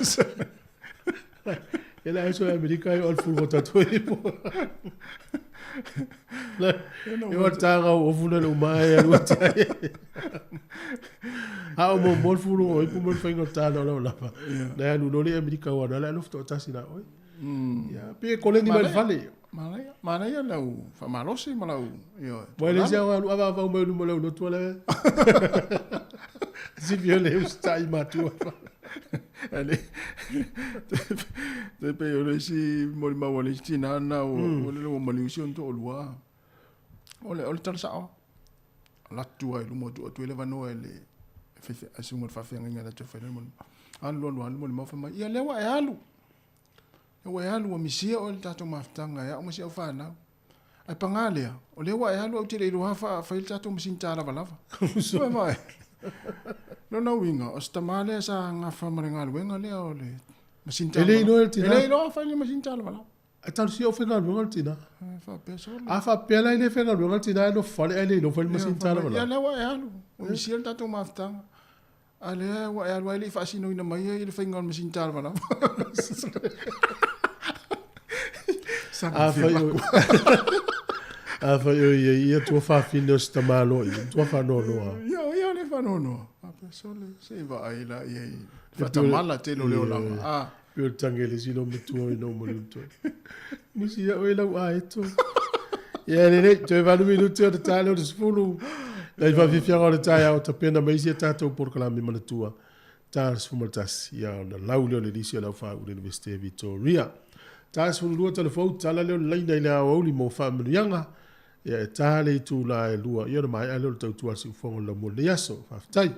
E le aiso e Amerika e o le fulu o tatou ipu. E o tāga o ofu na le uma e alu atu ai. A o mo mo le fulu o ipu mo le whainga o tāna o lau lapa. Na alu loa le Amerika o ana le alofa to tasi na oe. Ia, pe koleni mai le fale. Manaia, manaia lau faamalosi ma lau, ioe. Ua le isi alu avaavau mai luma o lau lotu ale. Sifi o le usitai matua. Ale. Te pei o le isi molimau a le isi tinā lena ua lele ua maliu si ona toalua. O le tala sao. Alu atu lava i luma tuu atu ai le avanoa i le susuga i le faafeagaiga e latou te faia le molimau. Alu alu alu molimau fai mai, ia lea ua e alu. Lea ua e alu ua misia oe i le tatou mafutaga e au ma si au fanau. Ae paga lea, o lea ua e alu ae ou te le iloa fai le tatou masini talavalava. Fai mai. Lona uiga, o si tama lea sa gafa ma le galuega lea o le masini talavalava. E le iloa e le tina. E le iloa fai le masini talavalava. Ae talosia o faigaluega le tina. E faapea sole. A faapea la e le faigaluega le tina ae nofo fale ae le iloa fai le masini talavalava. Ia lea ua e alu, ua misia le tatou mafutaga. A lea ua e alu ae le i faasinoina mai ai le faiga o le masini talavalava. Afai o Afai o i ai ia tua fafine o se tamaloa i tua faanoanoa. Ia o ia le faanoanoa. Faapea sole, se i vaai la i ai. Faatamala tele o le olaga. Ah. Pei o le tage le silo matua i nau maliu toe. Musi ia oe lau aeto. Ia lelei, toe 8 minute o le tae lea o le 10. Nai faafiafiaga o le taeao tapena mai isi a tatou polokalame manatua. Ta le 11, ia ona lau lea o le lisi o le au le Universite Victoria. Ta 12 tala fou, tala lea o le laina i le aoauli mo faamanuiaga. Ia e ta le itula e 2, ia ona maea lea o le tautua a le siufofoga o le laumua i lenei aso. Faafetai.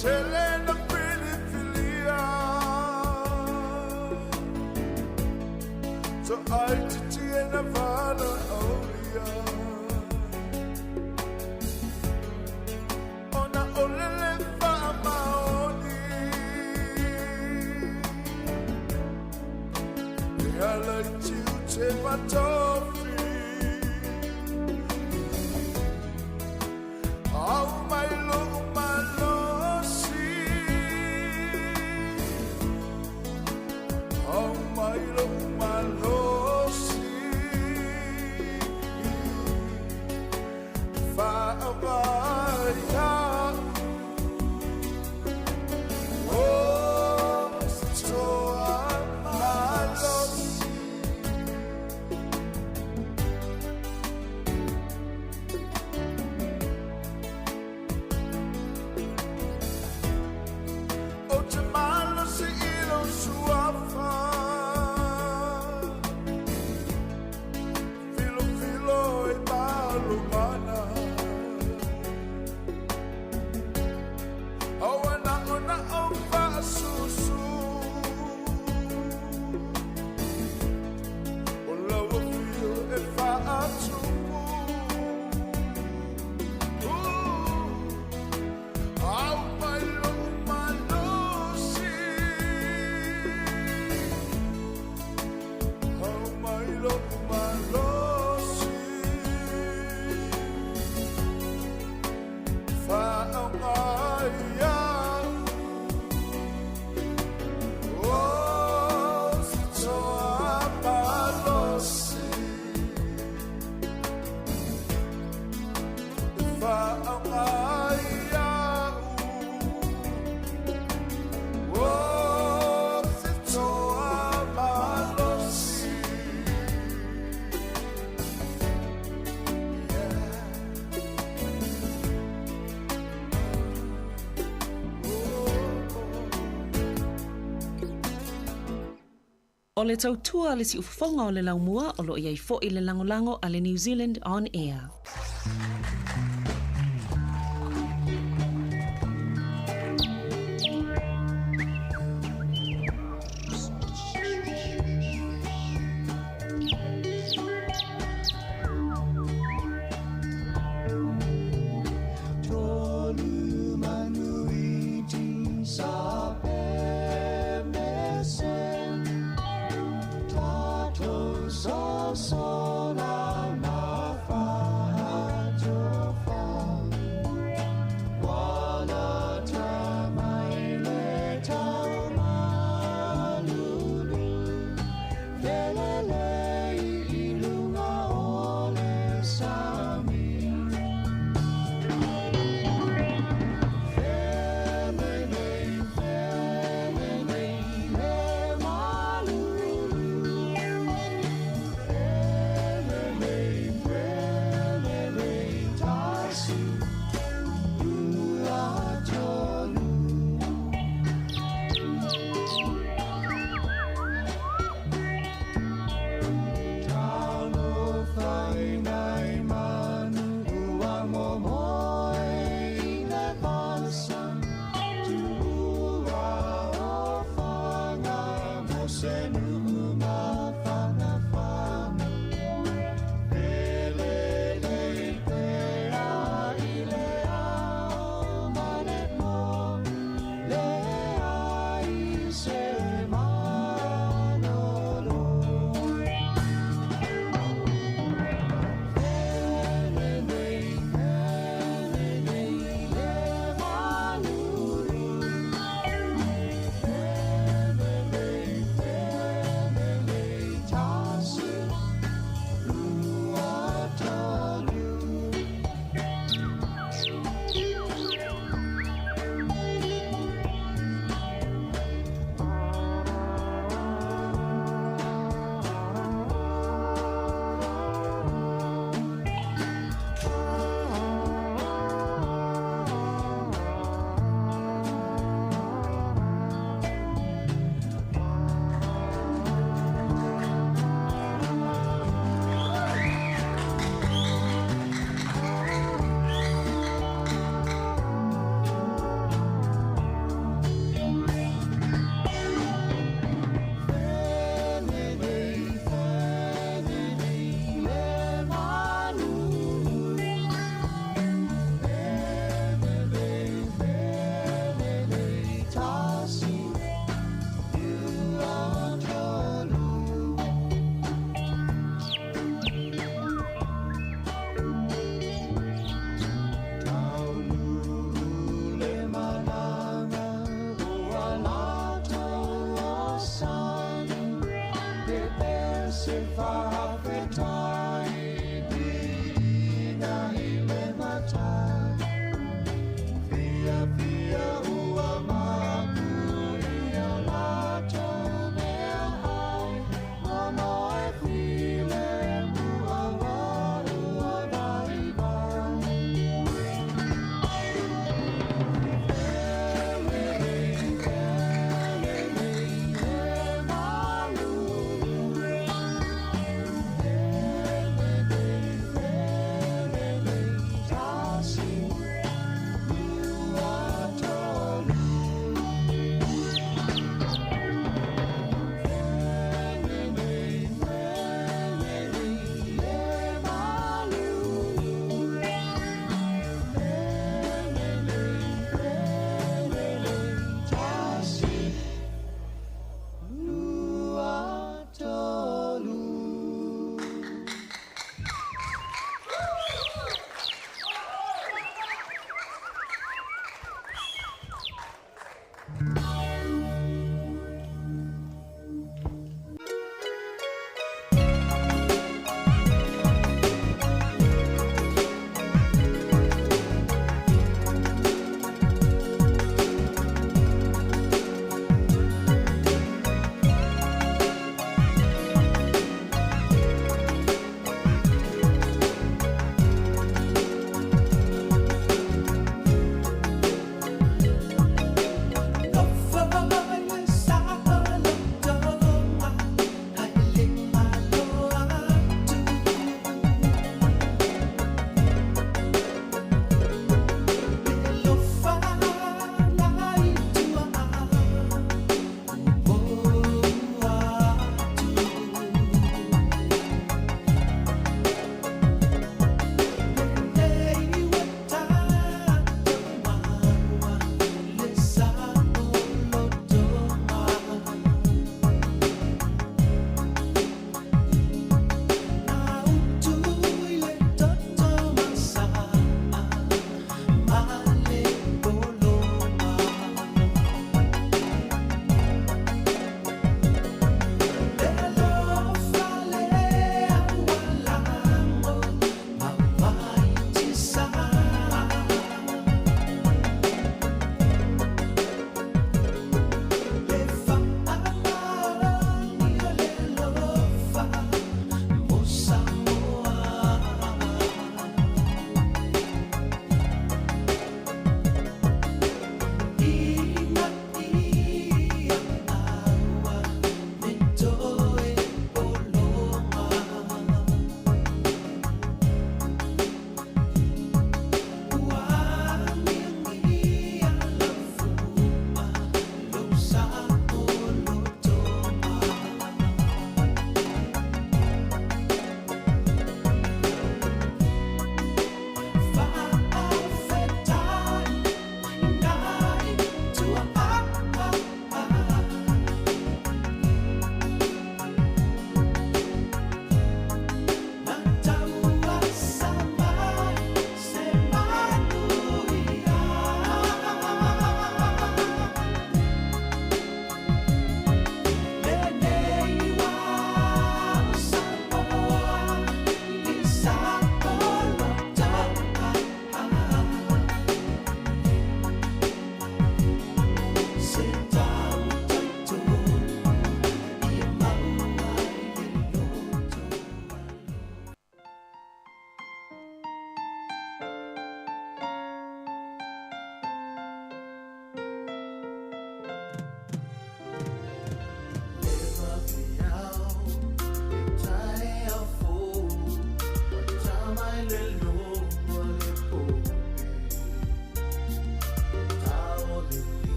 tele na filifilia So ai titi e na vala aulia Ona olele wha maoni E ala i tiu te matofi Au mai lo malosi Au mai lo malosi Whaawai Oh, toa malosi O te malosi i lo suafa Filo filo e malumana O ana ona o whaasusu O laua fio e whaatupu Au mai lo malosi Au mai lo malosi Whaangaia O se toa malosi Whaangaia O se toa malosi O le tautua le siufofoga o le laumua o loo iai fo'i le lagolago a le New Zealand On Air.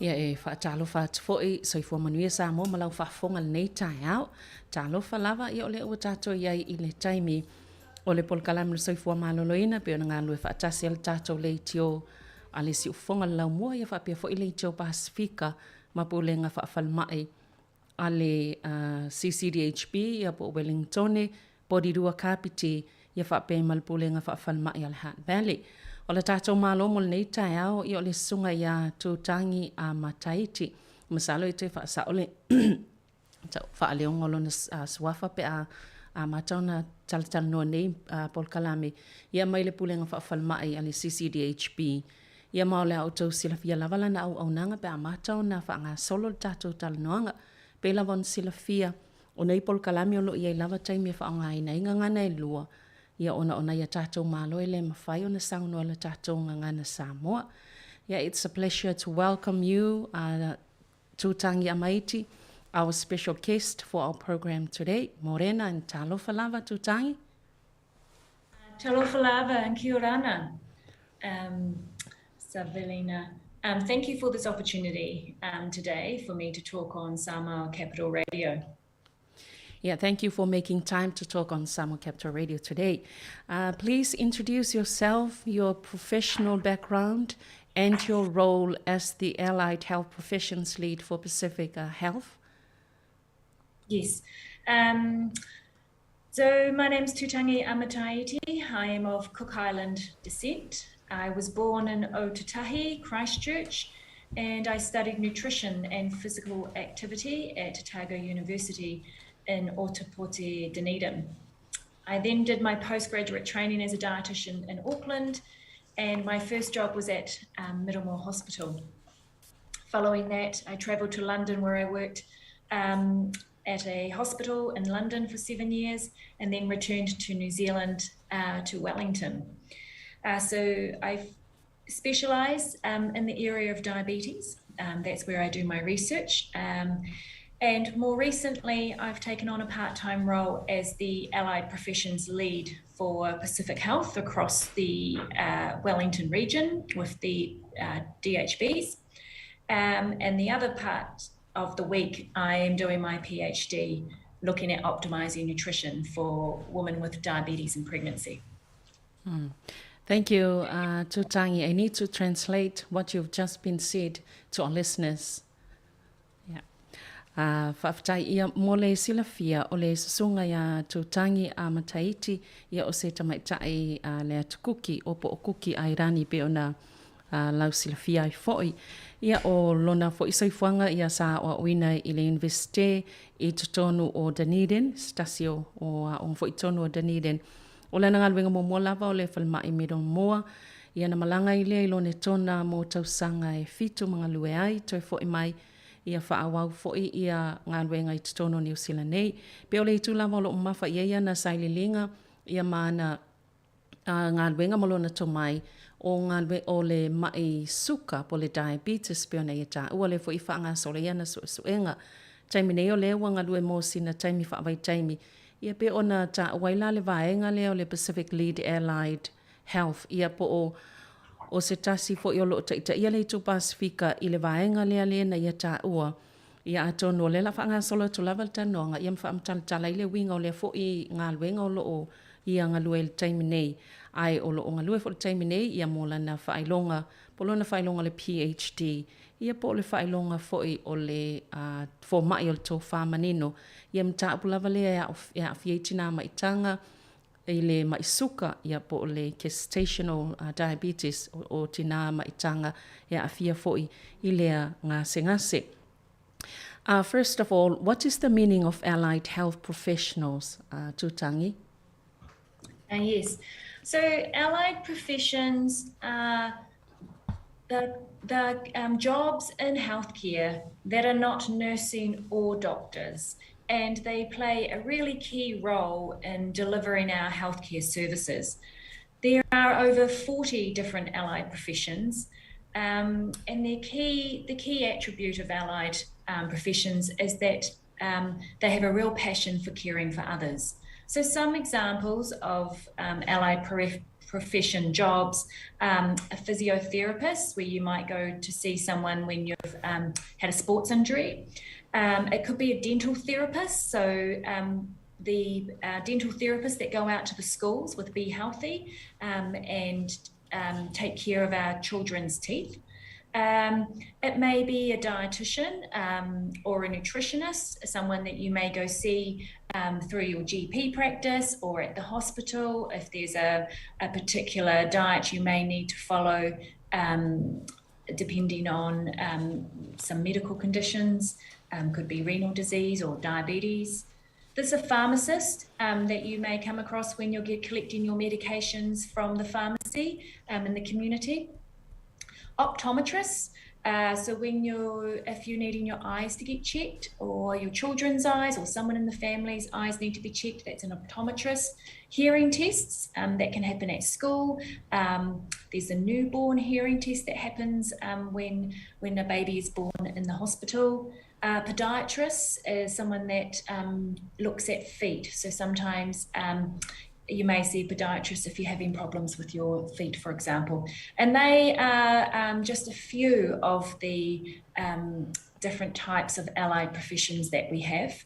Ia e faatalofa atu foi, soifua manuia Samoa ma lau faafofoga i lenei taeao. Talofa lava, ia o lea ua tatou i ai i le taimi o le polokalame o le soifua maloloina pei ona galulue faatasi ai le tatou leitio a le Siufofoga o le Laumua ia faapea foi leitio Pasefika ma Pulega Faafalemai a le CCDHB ia po o Wellingtone, Porirua Kapiti ia faapea ai ma le Pulega Faafalemai a le Hutt Valley. O le tatou Malo mo lenei taeao ia o le Susuga ia Tutangi a Mataiti. Masalo e toe faasao le faaleoga o lona suafa pe a amata ona talatalanoa nei polokalame ia mai le Pulega Faafalemai a le CCDHB. Ia ma o le a outou silafia lava lana auaunaga pe a amata ona faagasolo le tatou talanoaga. Pei lava ona silafia, o nei polokalame o lo o i ai lava taimi e faaaogaina ai gagana e lua, ia ona o nai a tatou Malo e le mafai ona saunoa i le tatou gagana Samoa. Ia, it's a pleasure to welcome you, Tutangi Amaiti, our special guest for our program today. Morena and talofa lava, Tutangi. Talofa lava and kia orana, Savelina. Thank you for this opportunity today for me to talk on Samoa Capital Radio. Yeah, thank you for making time to talk on Samoa Capital Radio today. Please introduce yourself, your professional background, and your role as the Allied Health Professions Lead for Pacific Health. Yes. So my name's Tutangi Amataiti. I am of Cook Island descent. I was born in Ōtautahi, Christchurch, and I studied nutrition and physical activity at Otago University in Ōtepoti, Dunedin. I then did my postgraduate training as a dietitian in Auckland, and my first job was at Middlemore Hospital. Following that, I travelled to London, where I worked at a hospital in London for 7 years, and then returned to New Zealand, to Wellington. So I specialise in the area of diabetes. That's where I do my research. And more recently, I've taken on a part-time role as the Allied Professions Lead for Pacific Health across the Wellington region with the DHBs. And the other part of the week, I am doing my PhD looking at optimising nutrition for women with diabetes and pregnancy. Thank you, Tutangi. I need to translate what you've just been said to our listeners. Yeah. Faafetai ia mo le silafia o le susuga iā Tutangi a Mataiti, ia o se tamaitai le atu Kuki, o po o Kuki Airani pei ona lau silafia ai foi. Ia o lona foi soifuaga ia sa aoaoina i le Iunivesite i totonu o Dunedin, se tasi o aoga foi i totonu o Dunedin. O lana galuega muamua lava o le falemai Middlemore, ia na malaga ai lea i Lonetona mo tausaga e fitu ma galue ai, toe foi mai ia faaauau foi ia galuega i totonu o Niu Sila nei. Pei o le itu lava o loo mamafa i ai ana sailiiliga ia ma ana galuega ma lona tomai o galue o le maʻi suka po o le diabetes pei ona ia taua lea foi i faagasolo ai ana suesuega. Taimi nei o lea ua galue mo sina taimi faavaitaimi ia pei ona taua ai la le vaega lea o le Pacific Lead Allied Health ia po o o se tasi foi o loo taitaia le itu Pasefika i le vaega lea lea na ia taua. Ia atonu o lea la faagasolo atu lava le talanoaga ia ma faamatalatala ai le uiga o lea foi galuega o loo ia galue i le taimi nei. Ae o loo galue foi i le taimi nei ia mo lana faailoga po o lona faailoga o le PHD ia po o le faailoga foi o le fomai o le tofa manino. Ia mataupu lava lea e aafia ai tina maitaga i le maʻi suka ia po o le gestational diabetes o tina maitaga e aafia foi i lea gasegase. First of all, what is the meaning of allied health professionals, Tutangi? Yes. So allied professions are the jobs in healthcare that are not nursing or doctors, and they play a really key role in delivering our healthcare services. There are over 40 different allied professions, and the key attribute of allied professions is that they have a real passion for caring for others. So some examples of allied profession jobs, a physiotherapist, where you might go to see someone when you've had a sports injury. It could be a dental therapist, so the dental therapists that go out to the schools with Be Healthy and take care of our children's teeth. It may be a dietitian or a nutritionist, someone that you may go see through your GP practice or at the hospital if there's a particular diet you may need to follow depending on some medical conditions, could be renal disease or diabetes. There's a pharmacist that you may come across when you're collecting your medications from the pharmacy in the community. Optometrists, so if you're needing your eyes to get checked, or your children's eyes, or someone in the family's eyes need to be checked, that's an optometrist. Hearing tests that can happen at school. There's a newborn hearing test that happens when a baby is born in the hospital. Podiatrist is someone that looks at feet. So sometimes you may see a podiatrist if you're having problems with your feet, for example. And they are just a few of the different types of allied professions that we have.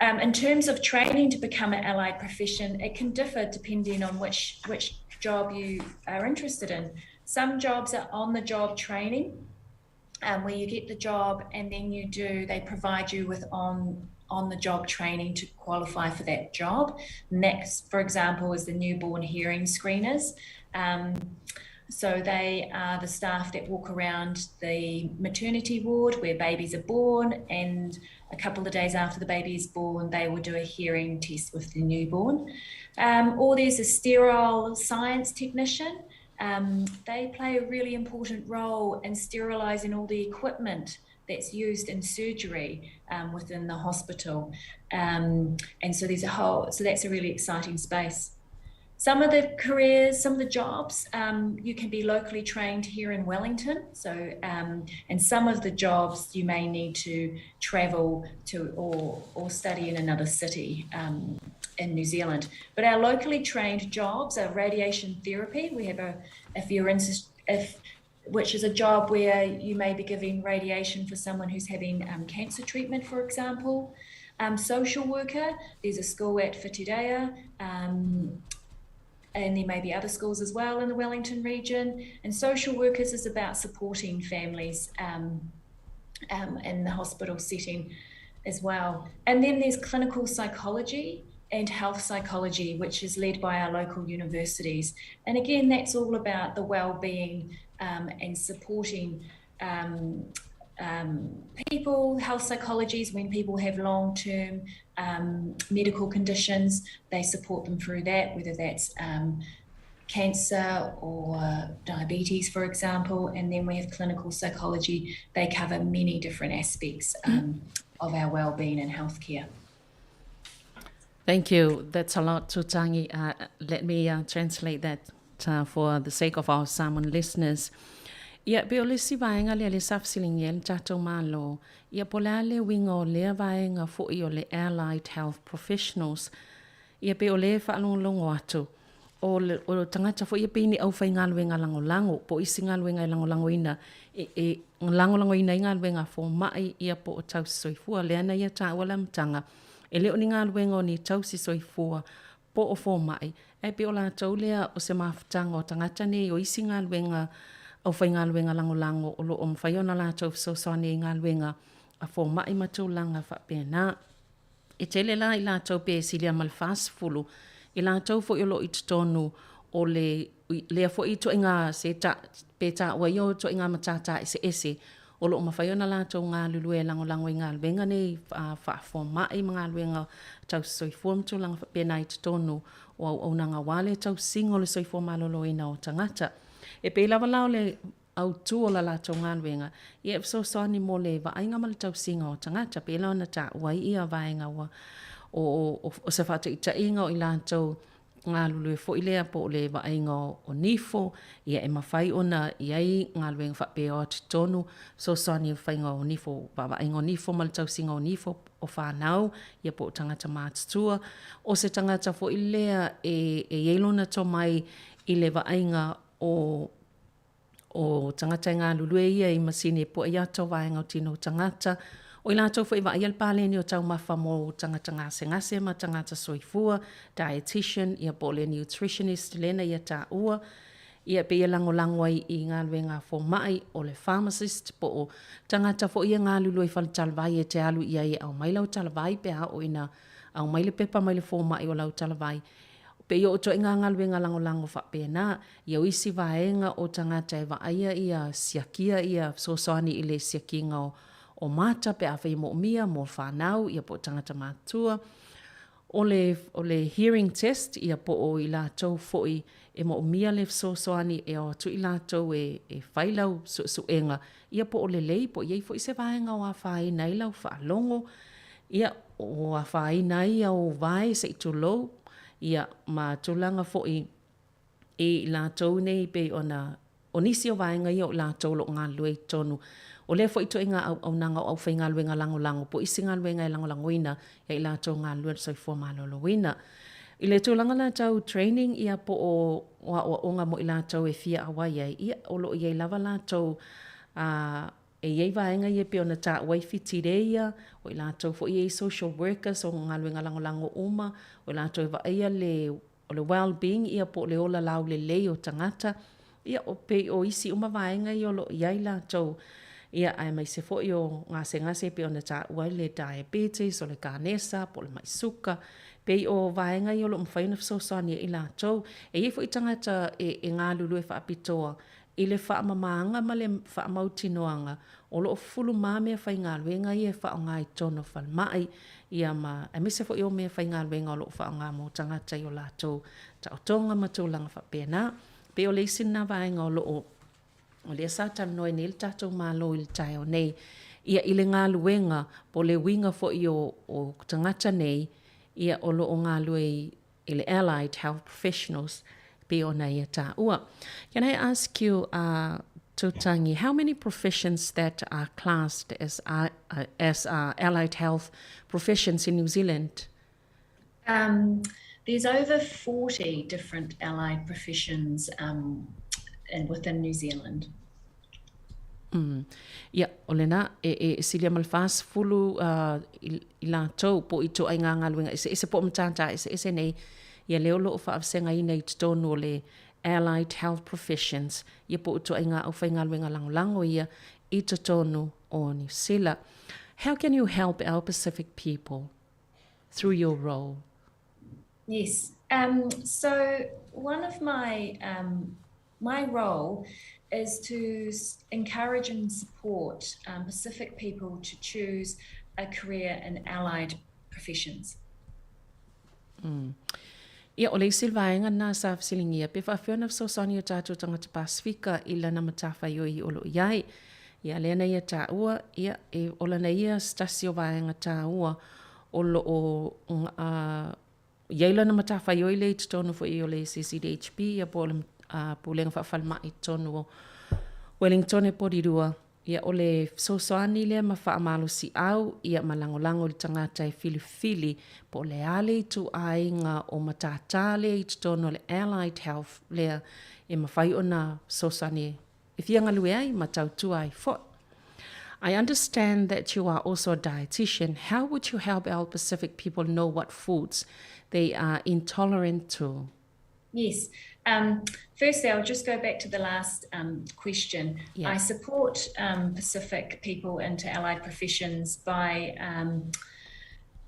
In terms of training to become an allied profession, it can differ depending on which job you are interested in. Some jobs are on-the-job training, where you get the job and then they provide you with on-the-job training to qualify for that job. Next, for example, is the newborn hearing screeners. So they are the staff that walk around the maternity ward where babies are born, and a couple of days after the baby is born, they will do a hearing test with the newborn. Or there's a sterile science technician. They play a really important role in sterilising all the equipment that's used in surgery within the hospital. And so there's a whole, so that's a really exciting space. Some of the careers, some of the jobs, you can be locally trained here in Wellington. So, and some of the jobs you may need to travel to or study in another city in New Zealand. But our locally trained jobs are radiation therapy. We have a, if you're in, if, which is a job where you may be giving radiation for someone who's having cancer treatment, for example. Social worker, there's a school at Whitireia, and there may be other schools as well in the Wellington region. And social workers is about supporting families in the hospital setting as well. And then there's clinical psychology and health psychology, which is led by our local universities. And again, that's all about the well-being and supporting people. Health psychology is when people have long-term medical conditions, they support them through that, whether that's cancer or diabetes, for example. And then we have clinical psychology. They cover many different aspects of our well-being and healthcare. Thank you. That's a lot, Tutangi. Let me translate that for the sake of our Samoan listeners. Ia, pe o le isi vaega lea lea sa fesiligia ai le tatou Malo, ia po o le a le uiga o lea vaega foi o le Allied Health Professionals, ia pe o lea e faalogologo atu, o le, o tagata foi ia pei ni aufaigaluega lagolago, po o isi galuega e lagolagoina, e, e lagolagoina ai galuega a fomai, ia po o tausi soifua. Lea na ia taua le amataga, e le o ni galuega o ni tausi soifua po o fomai, ae pei o latou lea o se mafutaga o tagata nei o isi galuega aufaigaluega lagolago o lo o mafai ona latou fesoasoani ai i galuega a fomai ma tulaga faapena. E tele la i latou pe silia ma le 40, i latou foi o lo o i totonu o le lea foi ituaiga se ta, pe taua ia o ituaiga matata eseese o lo o mafai ona latou galulue e lagolago i galuega nei faafomai ma galuega tausi soifua ma tulaga faapena i totonu o auaunaga aua le tausiga o le soifua maloloina o tagata. E pei lava la o le autu o la latou galuega, ia e fesoasoani mo le vaaiga ma le tausiga o tagata, pei la ona taua ai ia vaega ua o, o, o se faataitaiga o i latou galulue foi lea po o le vaaiga o nifo, ia e mafai ona i ai galuega faapea o atu totonu, fesoasoani i le faiga o nifo, vaavaaiga o nifo ma le tausiga o nifo o fanau, ia po o tagata matutua. O se tagata foi lea e, e i ai lona tomai i le vaaiga o o tagata e galulue ia i masini e pua i ata o vaega o tino o tagata. O i latou foi e vaaia le paleni o taumafa mo tagata gasegase ma tagata soifua, dietitian, ia po o le nutritionist lea na ia taua, ia pei e lagolago ai i galuega a fomai, o le pharmacist po o tagata foi ia e galulue i fale talavai e te alu i ai e aumai lau talavai pe a oo ina aumai le pepa mai le fomai o lau talavai. Pei o ituaiga galuega lagolago faapena, ia o isi vaega o tagata e vaaia ia siakia ia fesoasoani i le siakiga o o mata pe afai e moomia mo fanau ia po o tagata matutua. O le o le hearing test ia po o i latou foi e moomia le fesoasoani e o atu i latou e e fai lau suesuega ia po o lelei po o i ai foi se vaega o afaina ai lau faalogo Ia, o afaina ai au vae se i tulou, ia, ma tulaga foi i latou nei pei ona, o nisi o vaega ia o latou o lo o galulue i totonu o lea foi ituaiga auaunaga o aufaigaluega lagolago po o isi galuega e lagolagoina ia i latou galulue i le soifua maloloina. I le tulaga la tau training ia po o aoaoga mo i latou e fia auai ai, ia, o lo o i ai lava latou a E i ai vaega ia e pei ona taua ai Whitireia, o i latou foi ia i social workers, o galuega lagolago uma, o i latou e vaaia le o le well-being ia po o le ola laulelei o tagata, ia o pei o isi uma vaega ia o lo o i ai latou, ia aemaise foi o gasegase e pei ona taua ai le diabetes, o le kanesa po o le mai suka, pei o vaega ia o lo o mafai ona fesoasoani ai latou. E i ai foi tagata e galulue faapitoa I le faamamaga ma le faamautinoaga, o lo o fulumā meafaigaluega ia e faaaoga i totonu o falemai, ia ma aemaise foi o meafaigaluega o lo o faaaoga mo tagata i o latou taotoga ma tulaga faapena. E pei o le isi lena vaega o lo o o lea sa talanoa ai nei le tatou Malo i le taeao nei, ia i le galuega po o le uiga foi o o tagata nei, ia o lo o galue i i le Allied Health Professionals pei ona ia taua. Can I ask you, uh, Tutangi, how many professions that are classed as, uh, uh, as uh, allied health professions in New Zealand? Um, there's over 40 different allied professions um, in, within New Zealand. Mm. Ia, o lena, e, e silia ma le 40 uh, i, i latou po i ituaiga galuega eseese po o matata eseese nei, ia lea o lo o faavasegaina i totonu o le Allied Health Professions, ia po o ituaiga aufaigaluega lagolago ia i totonu o Niu Sila. How can you help our Pacific people through your role? Yes. Um, so one of my um, my role is to encourage and support um, Pacific people to choose a career in allied professions. Mm. Ia, o le isi vaega na sa fesiligia, pe faafefea ona fesoasoani o tatou tagata Pasifika i lana matafaioi o lo o i ai. Ia, lea na ia taua, ia, e ola na ia se tasi o vaega tāua o lo o uh, I ai lana matafaioi lea i totonu foi o le CCDHB ia po o le Pulega Faafalemai i totonu o Wellingtone Porirua, ia o le fesoasoani lea ma faamalosiau ia ma lagolago i le tagata e filifili po o le a le ituaiga o matata lea i totonu o le Allied Health lea e mafai ona fesoasoani e fia galue ai ma tautua ai foi. I understand that you are also a dietitian. How would you help our Pacific people know what foods they are intolerant to? Yes. Um, firstly, I'll just go back to the last um, question. Yeah. I support um, Pacific people into allied professions by um,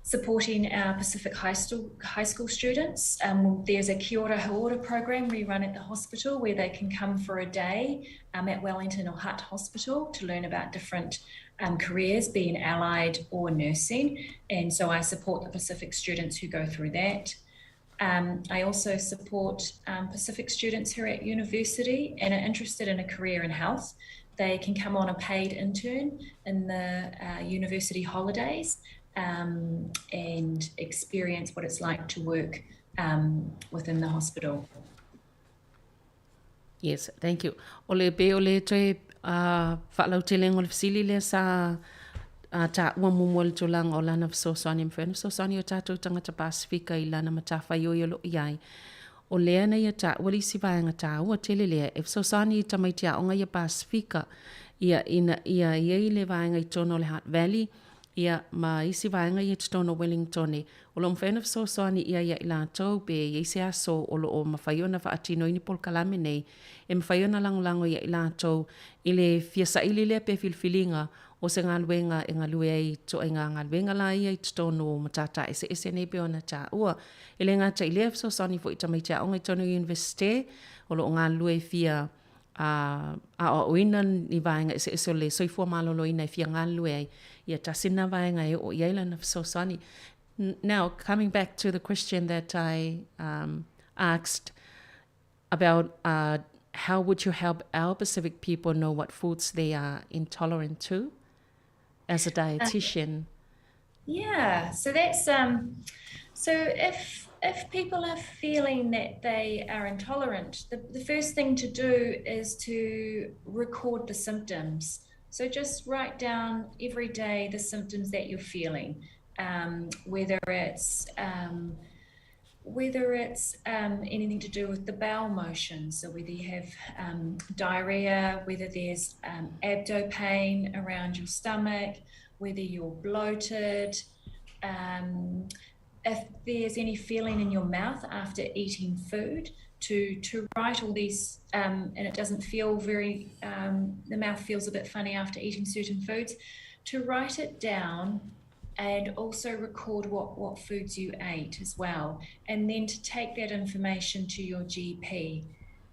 supporting our Pacific High School, high school students. Um, there's a Kia Ora Hauora program we run at the hospital where they can come for a day um, at Wellington or Hutt Hospital to learn about different um, careers, being allied or nursing. And so I support the Pacific students who go through that. Um, I also support um, Pacific students who are at university and are interested in a career in health. They can come on a paid intern in the uh, university holidays um, and experience what it's like to work um, within the hospital. Yes, thank you. O le pe o le toe uh, faalauteleina o le fesili lea sa uh, taua muamua i le tulaga o lana fesoasoani, mafai ona fesoasoani o tatou tagata Pasifika i lana matafaioi o lo o i ai. O lea na ia taua le isi vaega taua tele lea e fesoasoani i tamaiti aoga ia Pasefika ia ina ia i ai le vaega i totonu o le Hutt Valley ia ma isi vaega ia i totonu o Wellingtone o lo o mafai ona fesoasoani i ai ia i latou pe i ai se aso o lo o mafai ona faatino ai ni polokalame nei e mafai ona lagolago ia i latou i le fia saili lea pe filifiliga o se galuega e galue ai i ituaiga galuega la ia i totonu o matata eseese nei pei ona taua. E le gata i lea, e fesoasoani foi i tamaiti aoga i totonu o Iunivesite o lo o galulue e fia aoaoina ni vaega eseese o le soifua maloloina e fia galulue ai, ia tasi lena vaega e oo i ai lana fesoasoani. Now, coming back to the question that I um, asked about uh, how would you help our Pacific people know what foods they are intolerant to as a dietitian? Yeah, so that's um, so if if people are feeling that they are intolerant, the, the first thing to do is to record the symptoms. So just write down every day the symptoms that you're feeling, um, whether it's um, whether it's um, anything to do with the bowel motions, so whether you have um, diarrhea, whether there's um, abdo pain around your stomach, whether you're bloated, um, if there's any feeling in your mouth after eating food, to to write all these, um, and it doesn't feel very, um, the mouth feels a bit funny after eating certain foods, to write it down and also record what, what foods you ate as well. And then to take that information to your GP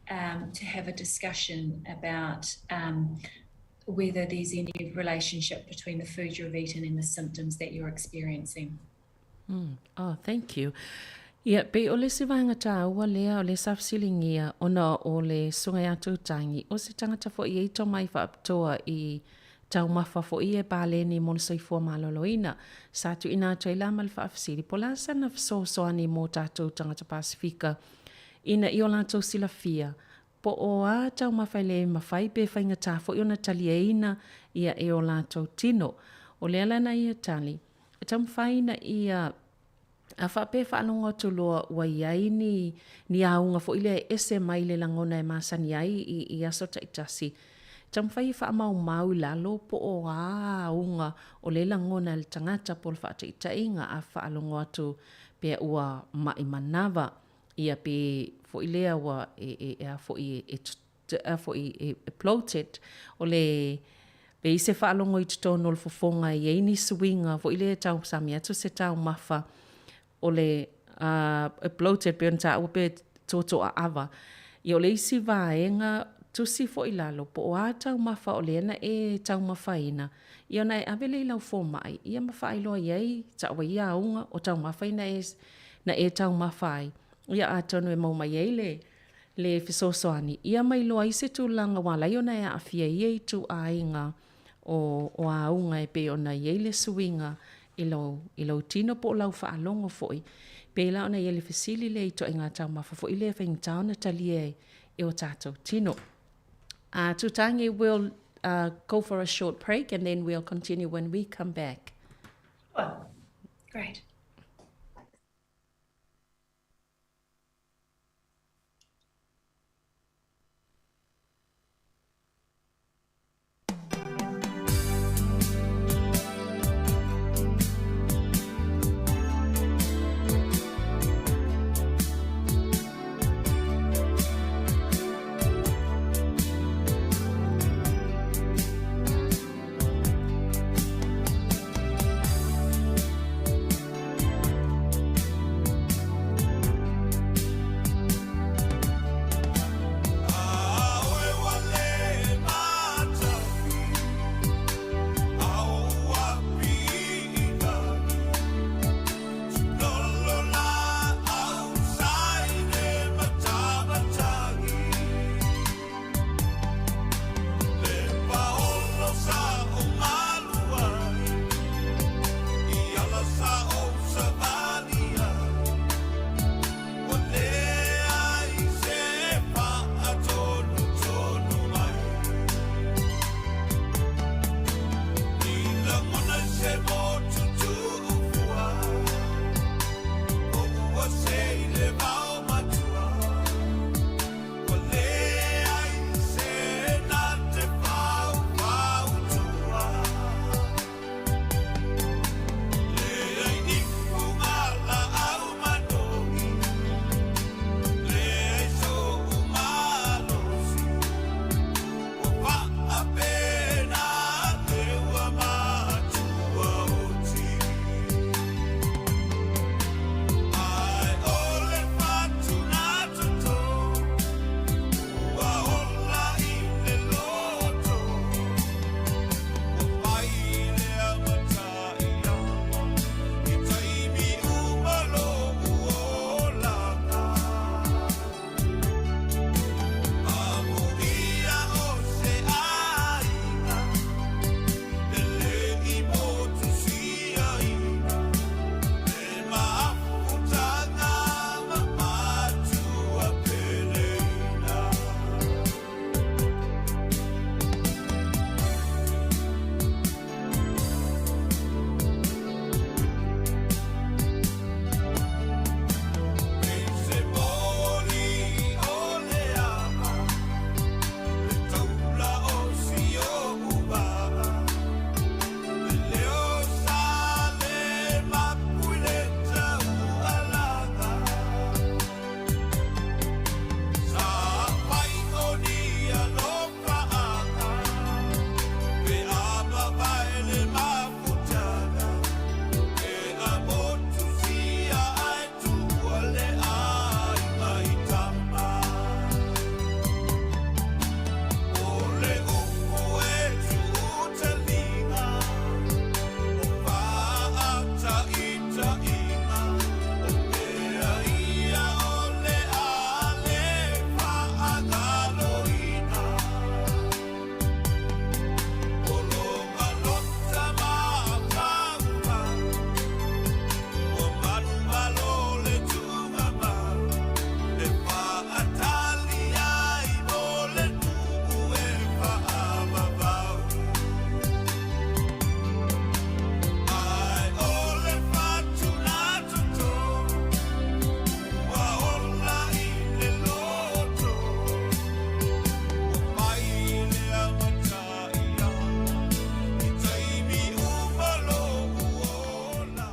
um, to have a discussion about um, whether there's any relationship between the food you've eaten and the symptoms that you're experiencing. Mm. Oh, thank you. Ia, pei o le isi vaega tāua lea o le sa fesiligia ona o le Susuga ia Tūtangi, o se tangata foi e ito mai faapitoa i taumafa foi e paleni mo le soifua maloloina. Sa tuuina atu ai la ma le faafesili, po o le a sana fesoasoani mo tātou tagata Pasifika ina ia o latou silafia po o a taumafa e le mafai pe faigata foi ona taliaina ia e o latou tino. O lea la na ia tali, e taumafai ina ia A faapea e faalogo atu loa ua i ai ni, ni auga foi lea e ese mai le lagona e masani ai i, i aso taitasi, e taumafai e faamaumau i lalo po o a auga o le lagona e le tagata po o le faataitaiga a faalogo atu pea ua maʻi manava ia pe foi lea ua e, e, e a foi e, e a foi e, e bloated, o le pe i se faalogo i totonu o le fofoga e i ai ni suiga foi lea e tausami atu se taumafa o le uh, e bloated pei ona taua pe totoaava. Ia o le isi vaega tusi foi i lalo po o a taumafa o lea na e taumafaina, ia ona e ave lea i lau fomai ia ma faailoa i ai taua ia auga o taumafa ia na e, na e taumafa ai. Ia atonu e maua mai ai le le fesoasoani ia ma iloa ai se tulaga ua ala ai ona e aafia i ia ituaiga o, o auga e pei ona i ai le suiga i lou, i lou tino po o lau faalogo foi. Pei la ona i ai le fesili lea i ituaiga taumafa foi lea e faigata ona talia e, e o tātou tino. Uh, Tutangi, we'll uh, go for a short break and then we'll continue when we come back. Sure. Great.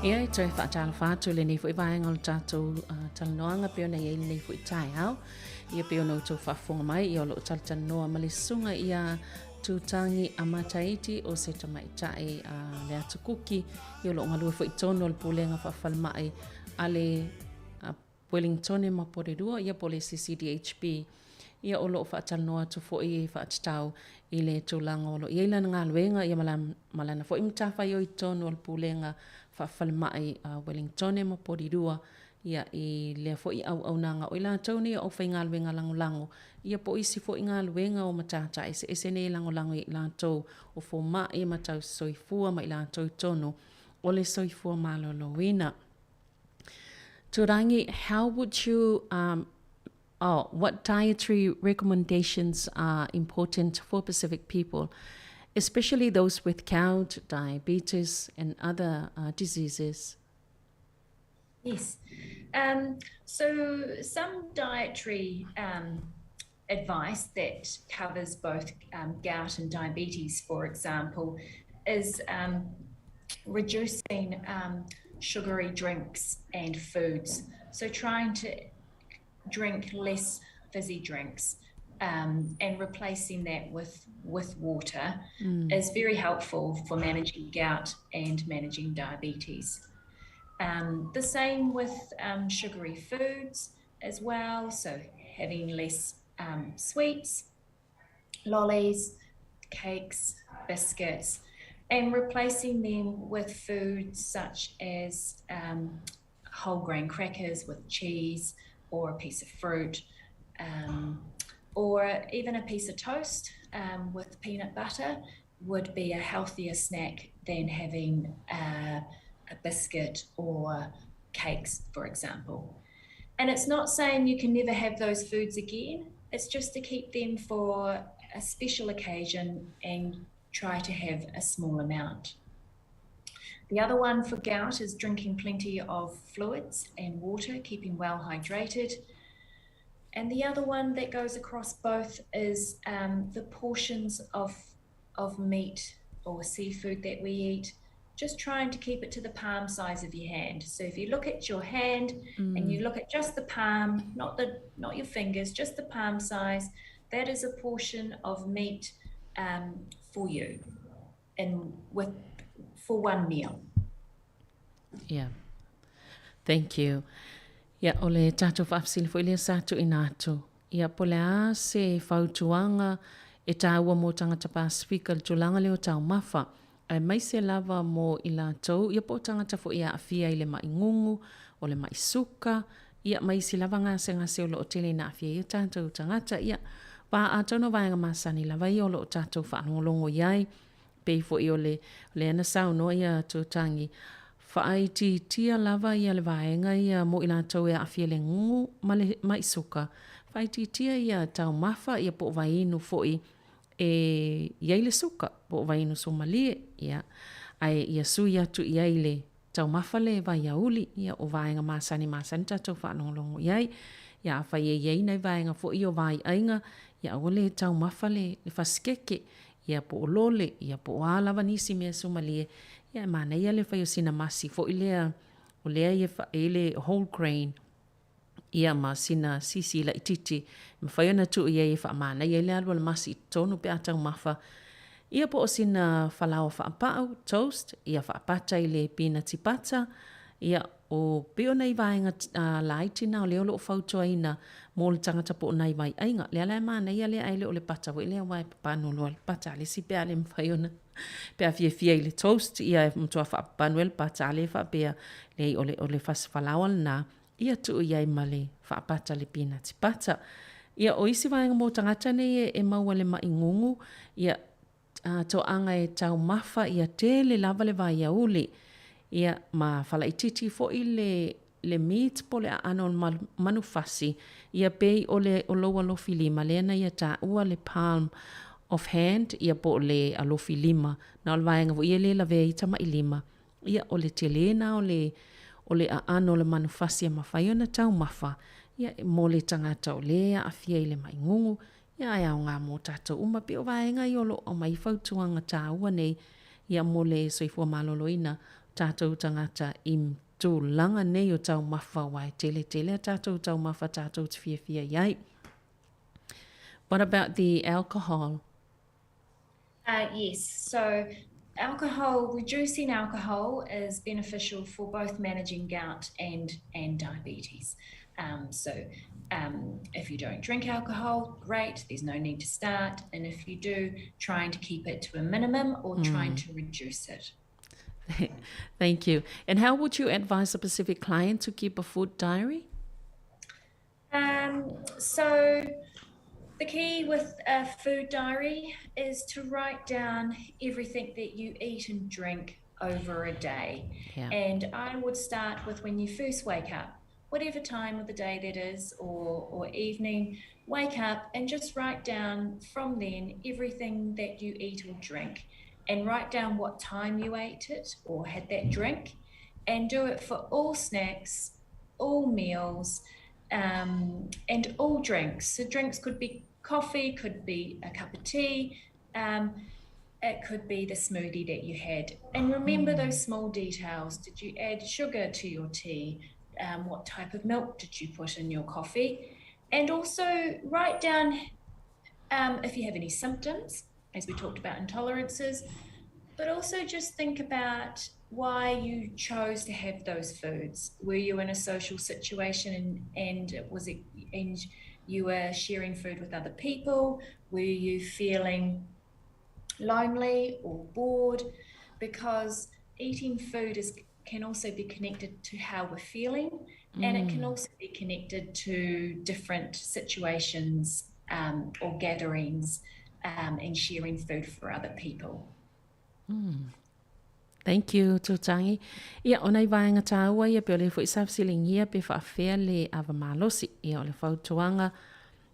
Ia, e toe faatalofa atu i lenei foi vaega o le tatou uh, talanoaga pei ona i ai lenei foi taeao. Ia pei ona outou faafofoga mai, ia o lo o talatalanoa ma le susuga ia Tutangi Amataiti o se tamaitai uh, le Atu Kuki, ia o lo o galue foi i totonu o le Pulega Faafalemai a le uh, Wellingtone ma Porirua, ia po o le CCDHB. Ia o lo o faatalanoa atu foi e faatatau i le tulaga o lo o i ai lana galuega ia ma, la, ma lana foi matafaioi i totonu o le Pulega Faafalemai a Wellingtone ma Porirua ia i lea foi auaunaga o i latou nei o aufaigaluega lagolago ia po o isi foi galuega o matata eseese nei e lagolago i latou o fomai ma tausisoifua ma i latou i totonu o le soifua maloloina. Turangi, how would you um, oh, what dietary recommendations are important for Pacific people, especially those with gout, diabetes, and other diseases? Yes. So some dietary advice that covers both gout and diabetes, for example, is reducing sugary drinks and foods. So trying to drink less fizzy drinks and replacing that with, with water is very helpful for managing gout and managing diabetes. The same with sugary foods as well, so having less sweets, lollies, cakes, biscuits, and replacing them with foods such as whole grain crackers with cheese or a piece of fruit, or even a piece of toast with peanut butter would be a healthier snack than having a biscuit or cakes, for example. And it's not saying you can never have those foods again. It's just to keep them for a special occasion and try to have a small amount. The other one for gout is drinking plenty of fluids and water, keeping well hydrated. And the other one that goes across both is the portions of meat or seafood that we eat, just trying to keep it to the palm size of your hand. So if you look at your hand and you look at just the palm, not your fingers, just the palm size, that is a portion of meat for you and with for one meal. Yeah. Thank you. Ia, o le tatou faafesili foi lea sa tuuina atu. Ia, po o le a se fautuaga e taua mo tagata Pasefika i le tulaga lea o taumafa, aemaise lava mo i latou, ia po o tagata foi e aafia i le ma'i gugu, o le ma'i suka, ia ma isi lava gasegase o lo o tele ina aafia ai o tatou tagata. Ia, va atonu o vaega masani lava ia o lo o tatou faalogologo i ai, pei foi o le lea na saunoa ia Tutangi, faaitiitia lava ia le vaega ia mo i latou e aafia i le gugu ma le ma'i suka, faaitiitia ia taumafa ia po o vaiinu foi e i ai le suka, po o vaiinu suamalie, ia, ae ia sui atu i ai le taumafa le vaiauli, ia o vaega masani masani tatou faalogologo i ai. Ia afai e i ai nai vaega foi o vaiaiga, ia aua le taumafa le fasikeke, ia po o lole, ia po o a lava nisi mea suamalie, ia e manaia le fai o sina masi foi lea, o lea e i le whole grain, ia ma sina sisi laitiiti e mafai ona tuu i ai e faamanaia ai le alu a le masi i totonu pe a taumafa. Ia po o sina falaoa faapau, toast, ia faapata i le pinati pata, ia o pei o nai vaega laiti na o lea o lo o fautuaina mo le tagata po o nai vaiaiga. Lea la e manaia lea ae le o le pata foi lea aua e papanu loa le pata a le isi pe a le mafai ona pe a fiafia i le toast ia e matua faapapanu ai le pata a le faapea leai o le o le fasi falaoa lena ia tuu i ai ma le faapata le pinati pata. Ia o isi vaega mo tagata nei e maua i le ma'i gugu, ia toaga e taumafa ia tele lava le vaiauli, ia ma falaitiiti foi le le meat po o le aano o le manufasi, ia pei o le o lou alofi lima lea na ia taua le palm of hand ia po o le alofi lima. Na o le vaega foi ia e le lavea ai tama'i lima, Ia, o le tele na o le, o le aano o le manufasi e mafai ona taumafa, ia, mo le tagata o lea e aafia i le ma'i gugu, ia, ae aoga mo tatou uma. Pei o vaega ia o lo o aumai ai fautuaga taua nei, ia, mo le soifua maloloina. tatou tagata i tulaga nei o taumafa aua e tele tele a tatou taumafa tatou te fiafia i ai. What about the alcohol? Uh, yes, so alcohol, reducing alcohol is beneficial for both managing gout and, and diabetes. Um, so um, if you don't drink alcohol, great, there's no need to start. And if you do, trying to keep it to a minimum or mm. trying to reduce it. Thank you. And how would you advise a Pacific client to keep a food diary? Um, so the key with a food diary is to write down everything that you eat and drink over a day. Yeah. And I would start with when you first wake up, whatever time of the day that is or, or evening, wake up and just write down from then everything that you eat or drink and write down what time you ate it or had that drink and do it for all snacks, all meals, um, and all drinks. So drinks could be coffee, could be a cup of tea, um, it could be the smoothie that you had. And remember mm. those small details. Did you add sugar to your tea? Um, what type of milk did you put in your coffee? And also write down um, if you have any symptoms, as we talked about intolerances, but also just think about why you chose to have those foods. Were you in a social situation and, and was it and you were sharing food with other people? Were you feeling lonely or bored? Because eating food is can also be connected to how we're feeling and it can mm. also be connected to different situations um, or gatherings um, and sharing food for other people. Mm. Thank you, Tutangi. Ia, o nai vaenga tāua ia, pe o le foi sa fesilingia pe faafea le ava malosi. Ia, o le fautuaga,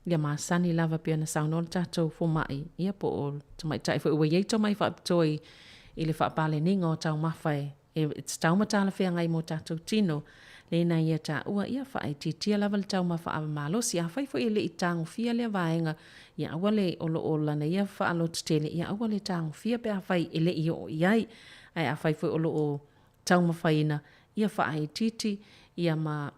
ia masani lava pei ona saunoa le tatou fomai, ia po o tamaitai foi ua i ai tomai faapitoa i, i le faapaleniga o taumafa e, e tatau ma talafeagai mo tatou tino, lena ia taua, ia faaitiitia lava le taumafa ava malosi. Afai foi e le i tagofia lea vaega, ia aua le o lo o lana ia faalototele, ia aua le tagofia pe afai e le i oo i ai. Ae afai foi o lo o taumafaina, ia faaitiiti, ia ma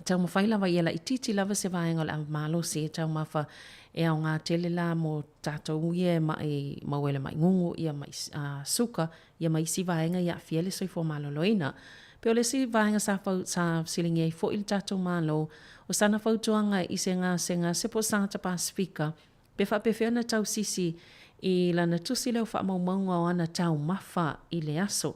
taumafai lava ia laitiiti lava se vaega o le ava malosi e taumafa e aoga tele la mo tatou ia e maʻi maua i le maʻi gugu ia maʻi uh, suka ia ma isi vaega i aafia ai le soifua maloloina. Pe o le isi vaega sa, fau, sa fesiligia ai foi le tatou Malo, o sana fautuaga i se gasegase po o se tagata Pasefika, pe faapefea ona tausisi i lana tusi lea o faamaumauga o ana taumafa i le aso.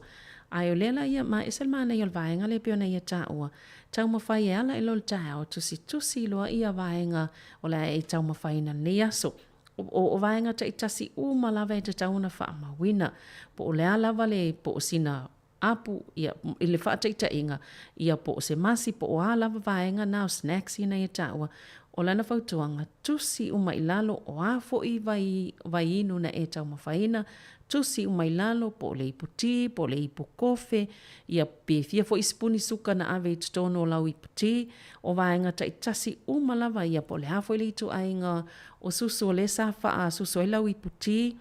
Ae o lea la ia, ma ese le manaia o le vaega lea e pei ona ia taua, taumafai e ala i lo le taeao, tusitusi loa ia vaega o le a e taumafaina lenei aso. O, o vaega taitasi uma lava e tatau ona faamauina, po o le a lava le, po o sina apu, ia, i le faataitaiga, ia po o se masi, po o a lava vaega na o snacks ina ia taua, o lana fautuaga, tusi uma i lalo, o a foi vai, vaiinu na e taumafaina, tusi uma i lalo, po o le ipu tī, po o le ipu kofe, ia pe fia foi sipuni suka na ave i totonu o lau ipu tī, o vaega taitasi uma lava ia, po o le a foi le ituaiga o susu o lea sa faasusu ai lau ipu tī,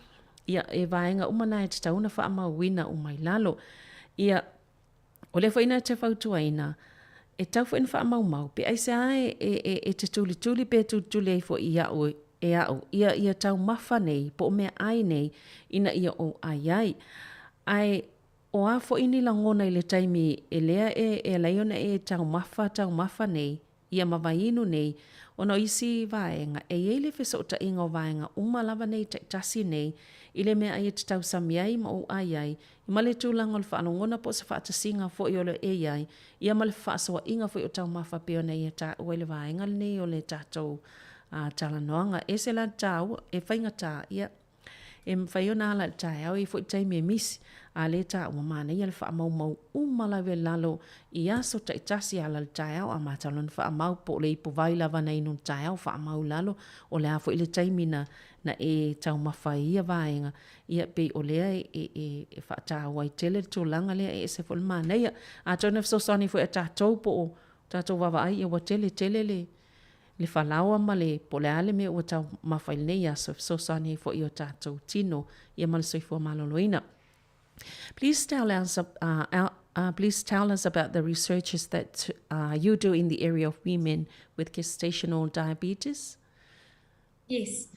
ia, e vaega uma na e tatau ona faamauina uma i lalo. Ia, o lea foi na te fautuaina, e tau foi na faamaumau, pe aisea e, e, e, e te tulituli pe tulituli ai foi i au e au, ia, ia taumafa nei, po o meaai nei, ina ia ou ai ai. Ae, o a foi ni lagona i le taimi e lea e, e alai ona e taumafa, taumafa nei, ia ma vaiinu nei, ona o isi vaega, e i ai le fesootaiga o vaega uma lava nei taitasi nei i le meaai e te tausami ai ma ou ai ai, ma le tulaga o le faalogona po o se faatasiga foi o lo e i ai, ia ma le fefaasoaʻiga foi o taumafa pei ona ia taua i le vaega lenei o le tatou talanoaga. Ese la le taua, e faigata, ia, E mafai ona ala i le taeao, e i ai foi taimi e misi, a lē taua manaia le faamaumau uma lava i lalo i aso taitasi e ala i le taeao a matau lona faamau po o le ipu vai lava na inu i le taeao faamau i lalo o le a foi le taimi na na e taumafa ai i ia vaega ia pei o lea e e e e faataua ai tele le tulaga lea e ese foi le manaia. Atonu e fesoasoani foi ia tatou po o tatou vaavaai ia ua tele tele le le falaoa ma le po o le a le mea ua taumafa i lenei aso e fesoasoani ai foi i o tatou tino ia ma le soifua maloloina. Please tell us, uh, uh, please tell us about the researches that uh, you do in the area of women with gestational diabetes. Yes,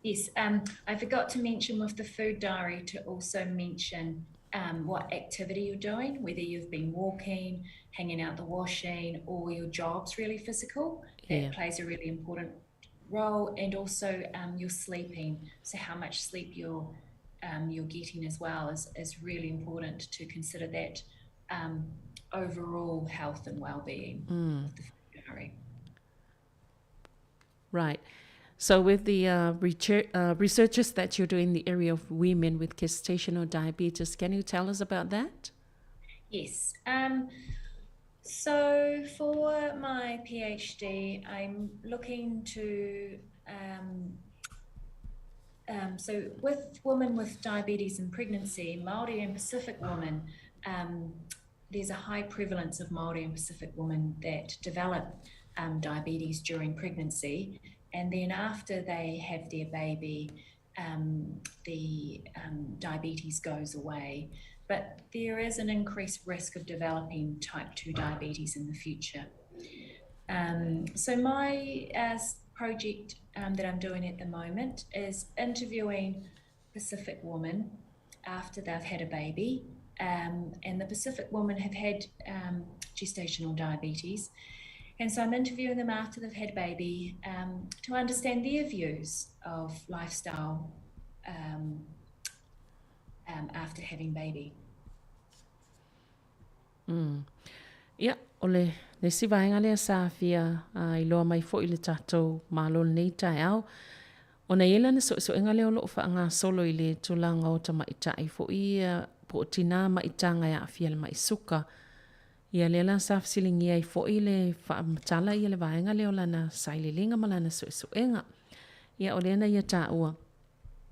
yes. Um, I forgot to mention with the food diary to also mention um, what activity you're doing, whether you've been walking, hanging out the washing, or your job's really physical. That yeah. plays a really important role, and also um, your sleeping. So how much sleep you're um, you're getting as well is, is really important to consider that um, overall health and well-being mm. of the food diary. Right. So with the uh, uh, researchers that you do in the area of women with gestational diabetes, can you tell us about that? Yes. Um, so for my PhD, I'm looking to um, um, so with women with diabetes and pregnancy, Maori and Pacific women, um, there's a high prevalence of Maori and Pacific women that develop um, diabetes during pregnancy. And then after they have their baby, um, the um, diabetes goes away. But there is an increased risk of developing type 2 diabetes in the future. Um, so my uh, project um, that I'm doing at the moment is interviewing Pacific women after they've had a baby. Um, and the Pacific women have had um, gestational diabetes. And so I'm interviewing them after they've had a baby um, to understand their views of lifestyle um, um, after having baby. Mm. Ia, o le isi vaega lea sa fia iloa mai foi i le tatou Malo i lenei taeao, ona e i ai lana suesuega lea o lo o faagasolo i le tulaga o tamaitai foi ia po o tinā maitaga e aafia i le mai suka. Ia lea la sa fesiligia ai foi le faamatala ia le vaega lea o lana sailiiliga ma lana suesuega. Ia o lea na ia taua.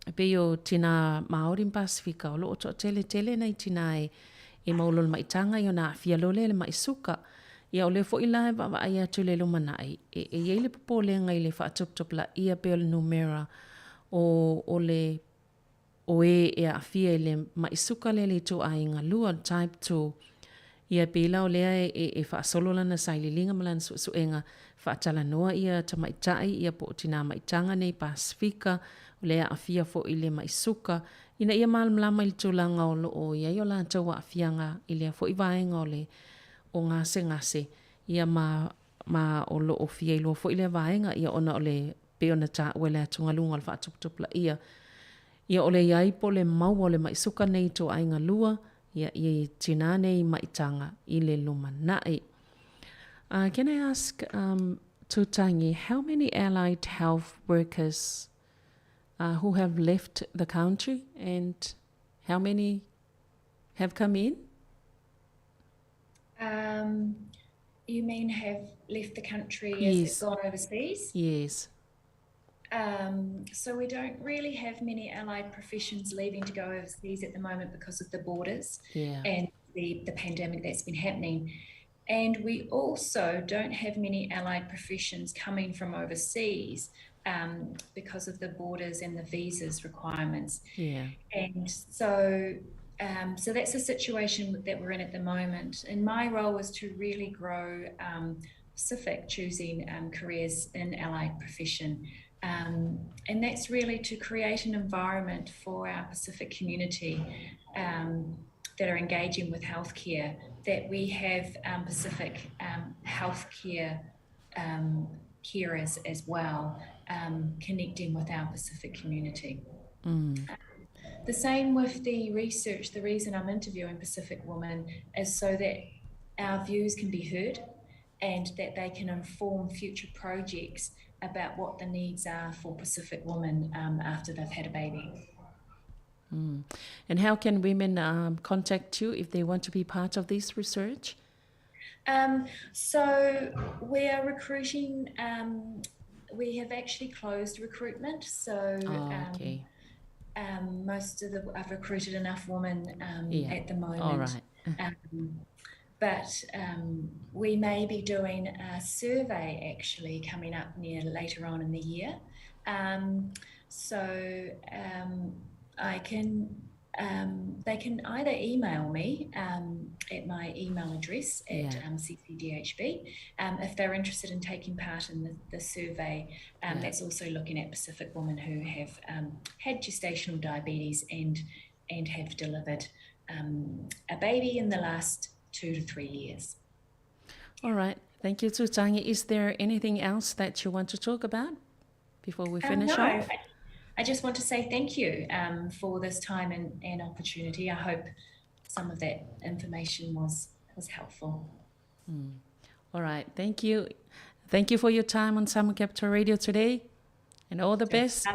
E pei o tinā Māori ma Pasifika, o lo o toatele tele nai tinā e, e maua loa le maitaga ia ona aafia loa lea i le mai suka. Ia o lea foi la e vaavaai atu i le lumanai, e, e i ai le popolega i le faatuputupulaia pea o le numera o, o le o e e aafia i le mai suka lea i le ituaiga lua, le type 2. Ia e pei la o lea e, e, e faasolo lana sailiiliga ma lana suesuega, faatalanoa ia tamaitai ia po o tinā maitaga nei Pasifika, o lea e aafia foi i le mai suka, ina ia malamalama i le tulaga o lo o i ai o latou aafiaga i lea foi vaega o le o gasegase, ia ma ma o lo o fia iloa foi lea vaega, ia ona o le pei ona taua i le atugaluga o le faatuputupulaia. Ia o le i ai po o le maua o le mai suka nei i ituaiga lua, ia i tinā nei maitaga i le lumanai. Uh, can I ask, um, Tutangi, how many allied health workers uh, who have left the country and how many have come in? Um, you mean have left the country as Yes. gone overseas? Yes. Um, so we don't really have many allied professions leaving to go overseas at the moment because of the borders yeah. and the, the pandemic that's been happening. And we also don't have many allied professions coming from overseas um, because of the borders and the visas requirements. Yeah. And so, um, so that's the situation that we're in at the moment. And my role was to really grow um, Pacific choosing um, careers in allied profession. Um, and that's really to create an environment for our Pacific community um, that are engaging with healthcare, that we have um, Pacific um, healthcare um, carers as well, um, connecting with our Pacific community. Mm. The same with the research. The reason I'm interviewing Pacific women is so that our views can be heard and that they can inform future projects about what the needs are for Pacific women um, after they've had a baby. Mm. And how can women um, contact you if they want to be part of this research? Um, so we are recruiting. Um, we have actually closed recruitment. So oh, um, okay. um, most of the I've recruited enough women um, yeah. at the moment. All right. Um, but um, we may be doing a survey actually coming up near later on in the year. Um, so um, I can. Um, they can either email me um, at my email address at yeah. um, CCDHB um, if they're interested in taking part in the, the survey. Um, yeah. That's also looking at Pacific women who have um, had gestational diabetes and and have delivered um, a baby in the last two to three years. All right. Thank you, Tutangi. Is there anything else that you want to talk about before we finish um, no, off? I, I just want to say thank you um, for this time and, and opportunity. I hope some of that information was, was helpful. Mm. All right. Thank you. Thank you for your time on Samoa Capital Radio today. And all the best.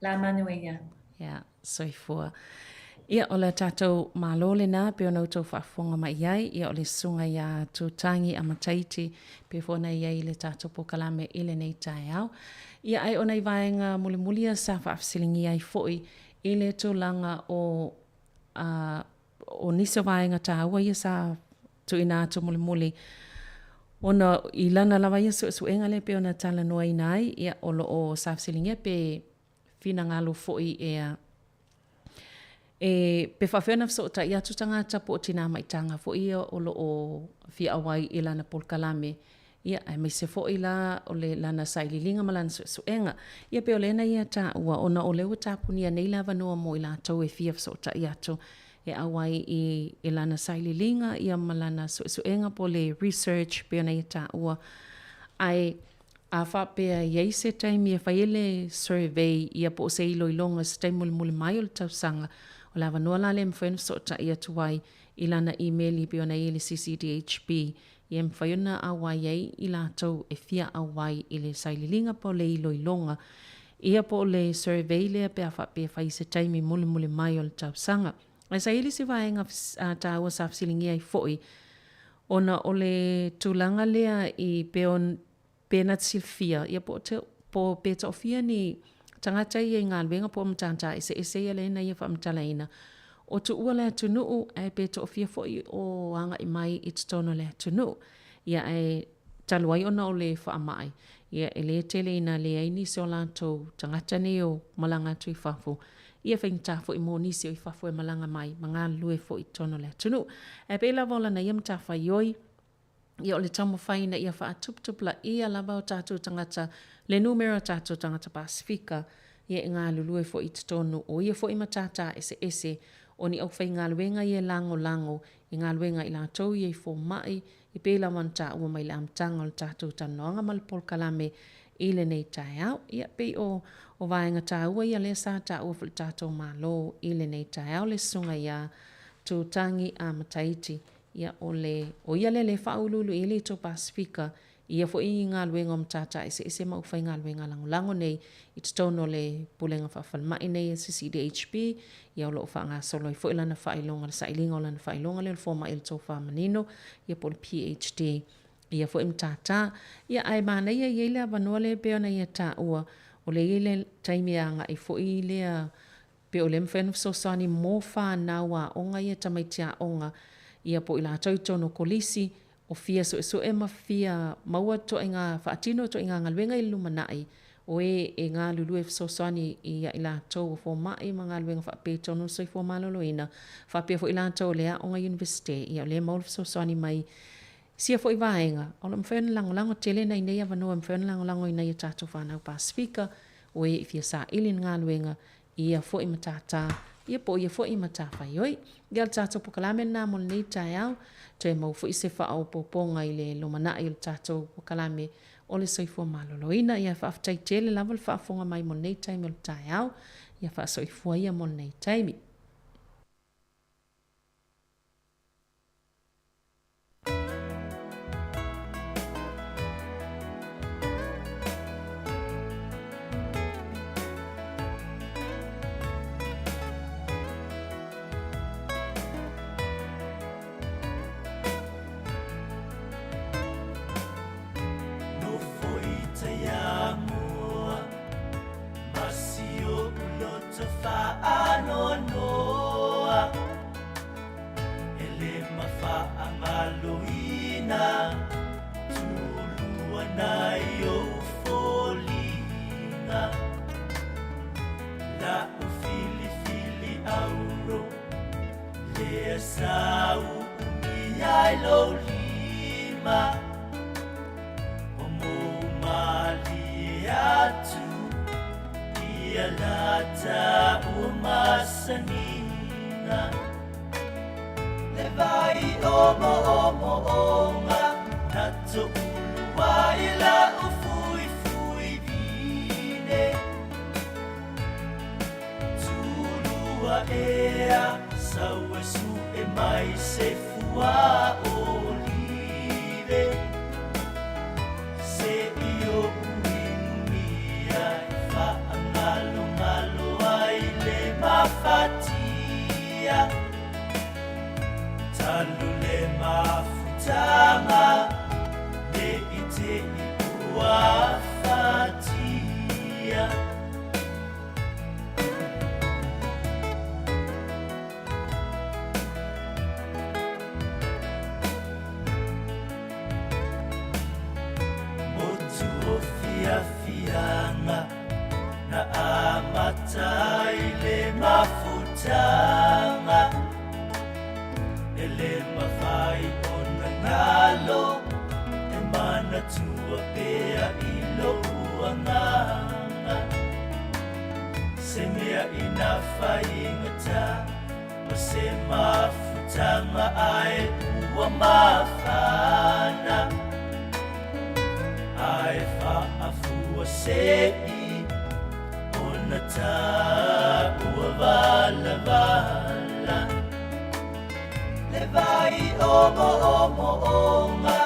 La manuia. Yeah, soifua. Ia, o le tatou Malo lena, pei ona outou faafofoga mai i ai, ia o le susuga ia Tutangi a Mataiti, pei foi ona i ai i le tatou polokalame i lenei taeao. Ia, ae o nai vaega mulimuli ia sa faafesiligia ai foi i le tulaga o, a, o nisi o vaega taua ia sa tuuina atu mulimuli, ona i lana lava ia suesuega lea pei ona talanoaina ai, ia, o lo o sa fesiligia pe finagalo foi ea e pe faafefea ona fesootai atu tagata po o tinā maitaga foi ia o lo o fia auai i lana polokalame, ia, aemaise foi la o le lana sailiiliga ma lana suesuega. Ia pei o lena ia taua ona o lea ua tapunia nei le avanoa mo i latou e fia fesootai atu e auai i, i lana sailiiliga ia ma lana suesuega po o le research pei ona ia taua. Ae A faapea e i ai se taimi e fai ai le survey ia po o se iloiloga i se taimi mulimuli mai o le tausaga, o le avanoa la lea e mafai ona fesootai atu ai i lana imeli pei ona i ai le CCDHB, ia e mafai ona auai ai i latou e fia auai i le sailiiliga po o le iloiloga ia po o le survey lea pe a faapea e fai i se taimi mulimuli mai o le tausaga. Ae sa i ai le isi vaega taua sa fesiligia ai foi ona o le tulaga lea i pe pe na te silafia, ia po o te, po pe toafia ni tagata ia i galuega po o matata eseese ia lea na ia faamatalaina, o tuua le atunuu ae pe toafia foi o agai mai i totonu o le atunuu. Ia ae talu ai ona o le faamai, ia e le tele ina leai nisi o latou tagata nei o malaga atu i fafo, ia faigata foi mo nisi o i fafo e malaga mai ma galulue foi i totonu o le atunuu. Ae pei lava o lana ia matafaioi, Ia o le taumafai ina ia faatuputupulaia lava o tatou tagata, le numera o tatou tagata Pasefika, ia e galulue foi i totonu o ia foi matata eseese o ni aufaigaluega ia e lagolago i galuega a i latou ia i fomai, e pei lava ona taua mai i le amataga o le tatou talanoaga ma le polokalame i lenei taeao. Ia, pei o, o vaega taua ia lea sa taua foi i le tatou Malo i lenei taeao, le susuga ia Tutangi a Mataiti. Ia, o le, o ia lea lea e faauluulu i ai le Itu Pasefika i ia foi galuega o matata eseese ma aufaigaluega lagolago nei i totonu o le Pulega Faafalemai nei a CCDHB, ia o lo o faagasolo ai foi lana faailoga, le sailiga o lana faailoga lea o le Fomai o le Tofa Manino, ia po o le PHD i ia foi matata. Ia, ae manaia e i ai le avanoa lea e pei ona ia taua, o lea e i ai le taimi e agai foi lea Pe o lea mafai ona fesoasoani mo fanau aoga ia tamaiti aoga ia po o i latou i totonu o kolisi o fia suesue ma fia maua ituaiga faatino ituaiga galuega i le lumanai o e e galulue fesoasoani ia i latou o fomai ma galuega faapea i totonu o le soifua maloloina faapea foi i latou o le aoga Universite ia o lea e maua le fesoasoani mai sia foi vaega o lo o mafai ona lagolago tele nai nei avanoa e mafai ona lagolago i nai a tatou fanau Pasefika o e i fia saili ni galuega i ia foi matata, ia po o ia foi matafaioi. Ia o le tatou polokalame lena mo lenei taeao, toe maua foi se faaopoopoga i le lumanai o le tatou polokalame o le soifua maloloina. Ia faafetai tele lava le faafofoga mai mo lenei taimi o le taeao. Ia faasoifua ia mo lenei taimi. E le mafaamaloina Tulua nai ou foliga La'u filifili auro. ai lou lima O mou malie atu Ia lata ua masaniga Le vai o moomooga Na toulu ai la'u fuifui vine Tulua ea sau e su'e mai se fua olive Se'i o'u inumia e fa'agalogalo ai le mafatia Talu le mafutaga ne i te'i ua fatia. Motu o fiafiaga na amata ai le mafutaga E le mafai ona galo e manatua pea i lou agaga Se mea ina faigata ma se mafutaga ae ua mafana Ae faafua se'i ona taua valavala Le vai o moomooga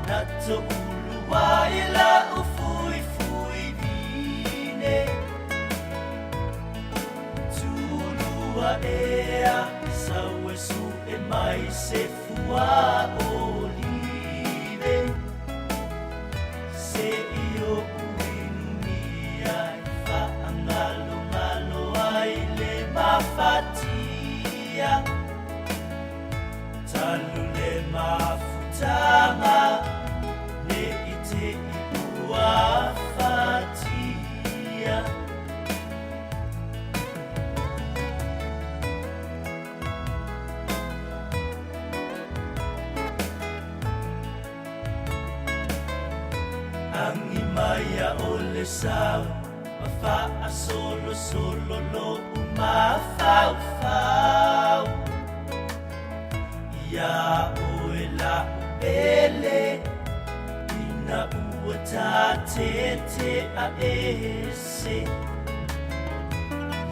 na toulu ai la'u fuifui vine Tulua ea sau e su'e mai se fua olive Se'i o'u inumia e fa'agalogalo ai le mafatia Talu le mafutaga ne i te'i ua fatia. Agi mai a o le sau ma fa'asolosolo lo'u mafaufau Iā oe la'u pele ina ua tatete'a ese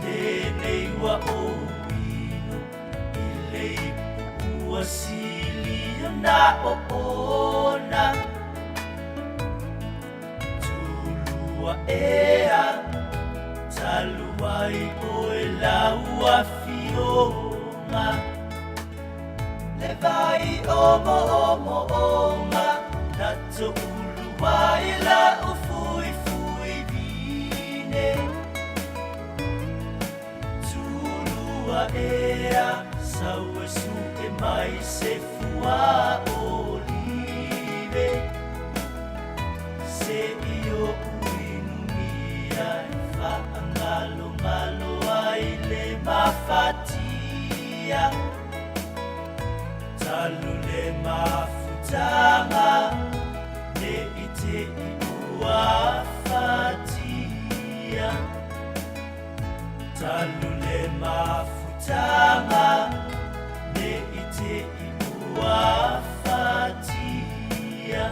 Lenei ua ou inu i le ipu ua silia na oona Tulua ea talu ai oe lau afioga Le vai o moomooga na toulu ai la'u fuifui vine Tulua ea sau e su'e mai se fua olive Se'i o'u inumia e fa'agalogalo ai le mafatia Talu le mafutaga ne i te'i ua fatia Talu le mafutaga ne i te'i ua fatia.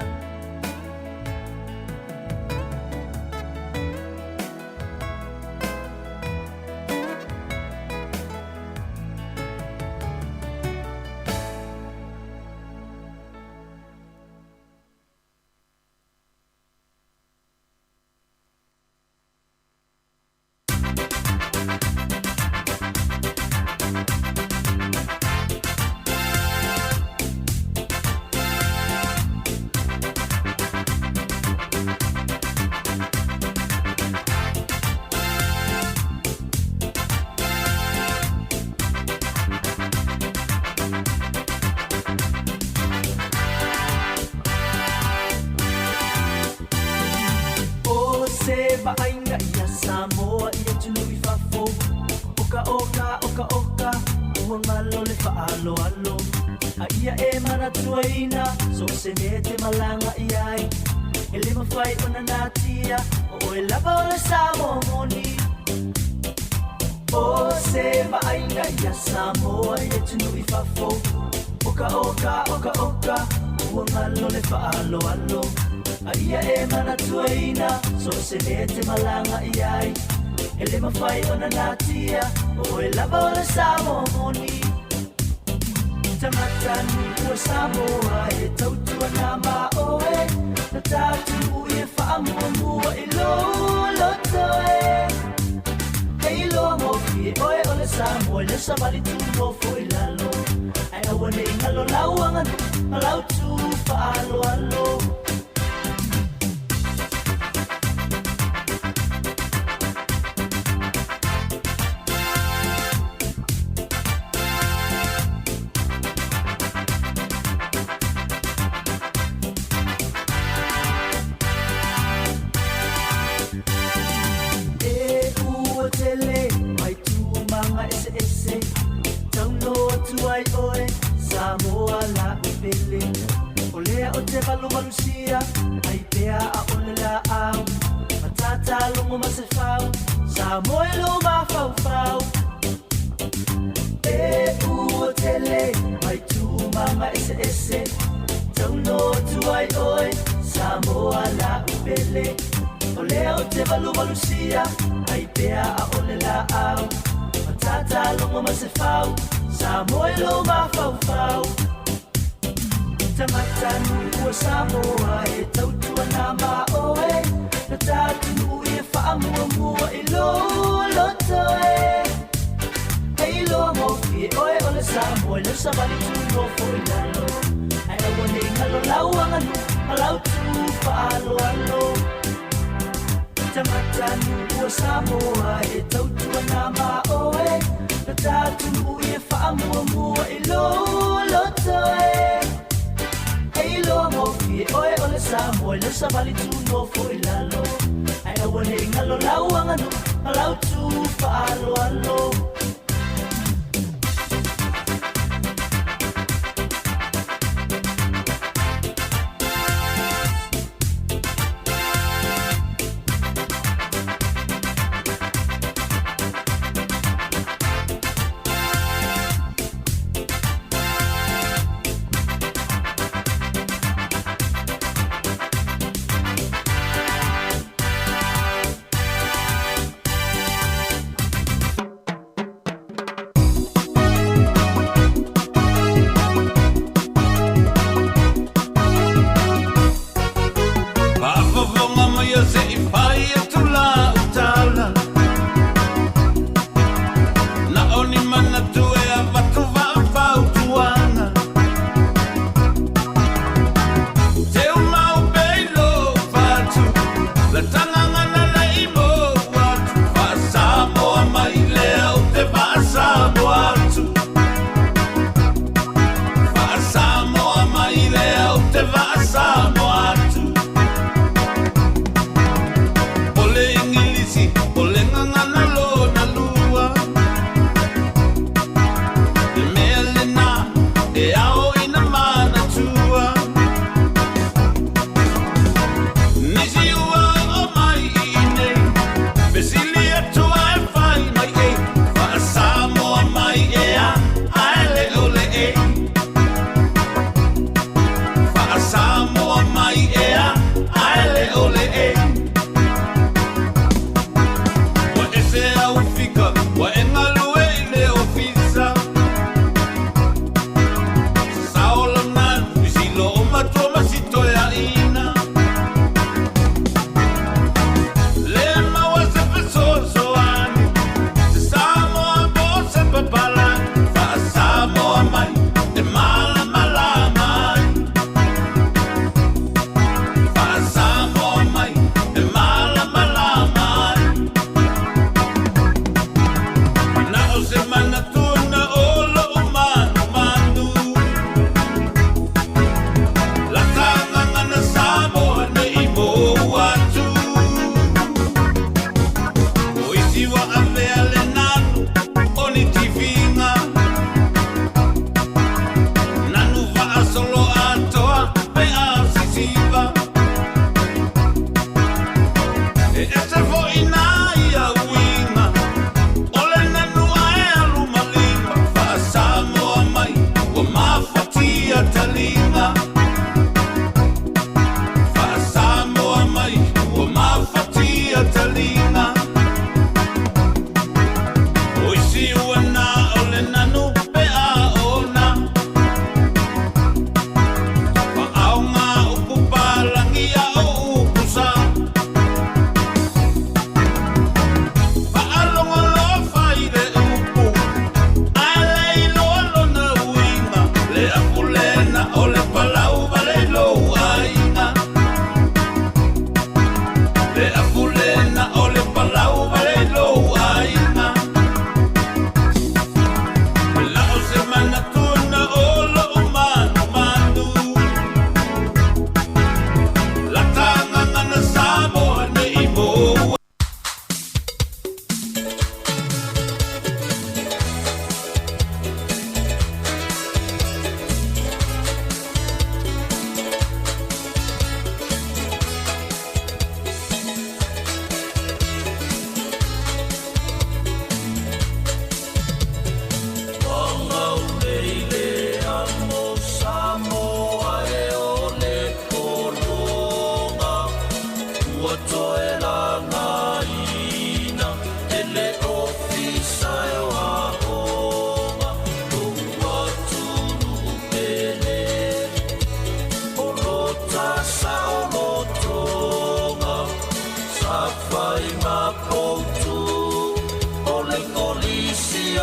O se vaaiga ia Samoa i atunuu i fafo, Oka oka oka oka, ua galo le faaaloalo. A ia e manatuaina So o se mea e te malaga i ai E le mafai ona natia O oe lava o le Samoa moni O se vaaiga ia Samoa i atunuu i fafo Oka oka oka oka Ua galo le faaaloalo A ia e manatuaina So o se mea e te malaga i ai E le mafai ona natia O oe lava o le Samoa moni Tagata nuu o Samoa e tautua na ma oe Na tatou i e faamuamua i lou loto e E iloa gofie oe o le Samoa i le savali tu nofo i lalo Ae aua ne i galo lau aganuu ma lau tu faaaloalo. E ua tele mai tūmanga eseese Tauno atu ai oe Samoa la'u pele O lea o te valuvalusia Ai pea a'ole laau Matata logo ma se fau Samoa i lou mafaufau E ua tele mai tūmanga eseese Tauno atu ai oe Samoa la'u pele O lea ou te valuvalusia Ai pea a'ole laau Matata logo ma se fau Samoa i lou mafaufau Tagata nuu o Samoa e tautua na ma oe Na tatou i e faamuamua i lou loto e E iloa gofie oe o le Samoa i lau savali tu nofo i lalo Ae aua ne i galo lau aganuu ma lau tu faaaloalo Tagata nuu o Samoa e tautua na ma oe Na tatou i e faamuamua i lou loto e E iloa gofie oe o le Samoa i lau savali tu nofo i lalo Ae aua ne i galo lau aganuu ma lau tu faaaloalo.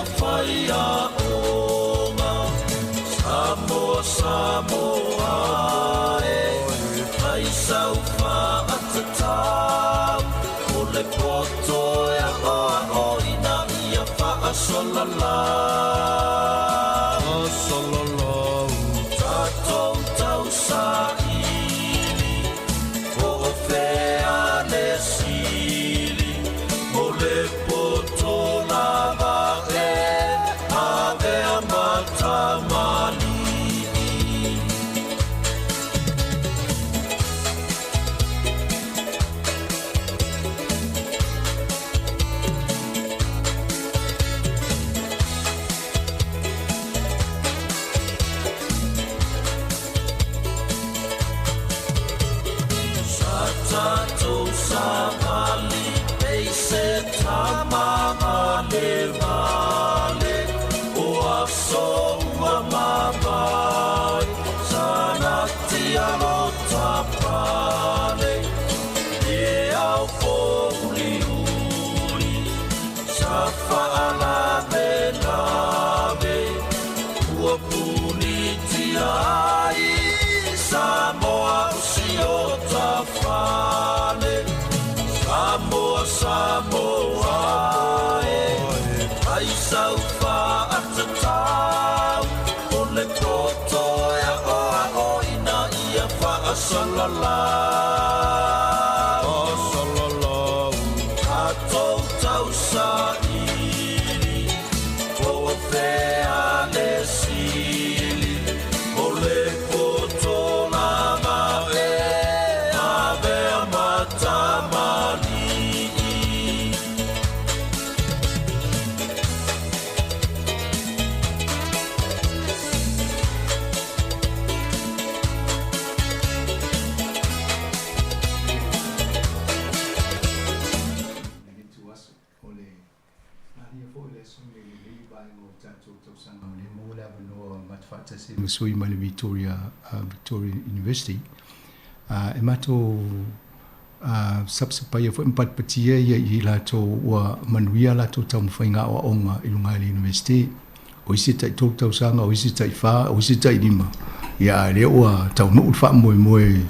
ia faiaoga. Samoa, Samoa e, fai sau faatatau, o le poto e aoaoina ia faasalalau. Tatou tausaili, po o fea le sili, o le poto lava e avea ma tamalii. Sa tatou savali pei se tama valevale, o aso ua mavae, sa natia lo tapale. E ao pouliuli, sa faalavelave, ua punitia ai Samoa o si o ta fale. Samoa, Samoa e, fai sau faatatau, o le poto e aoaoina ia faasalalau. Tatou tausaili, po o fea le sili, o le poto lava e avea ma tamalii. O le manaia foi o le aso nei i lenei vaega o le tatou tausaga o lea e maua le avanoa matou faatasi ai ma sui mai le Victoria Victoria University e matou sapasapaia foi ma patipatia ia i latou ua manuia a latou taumafaiga aoaoga i luga i le University. O isi e tai 3 tausaga, o isi e tai 4, o isi e tai 5, ia a lea ua taunuu le faamoemoe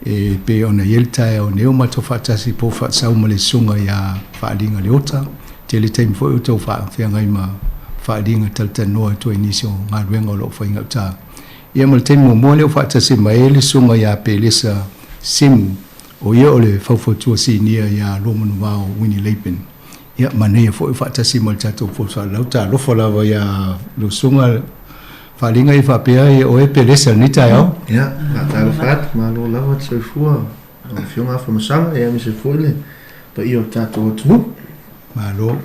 e pei ona i ai le taeao nei o matou faatasi po o faasau ma le susuga ia Faaliga Leota. Tele taimi foi o tau faafeagai ma Faaliga talatalanoa atu ai i nisi o galuega o lo o fai gauta. Ia ma le taimi muamua lea ua faatasi mai ai le susuga ia Pelesa Semu, o ia o le faufautua sinia ia Luamanuvao Winnie Laban. Ia, manaia foi o faatasi ma le tatou Fono Talofa lava ia lou susuga Faaliga ia faapea ia oe Pelesa i lenei taeao. Ia, faatalofa atu, malo lava le soifua lau Afioga Afamasaga, ia aemaise foi le paia o le tatou atunuu. Malo.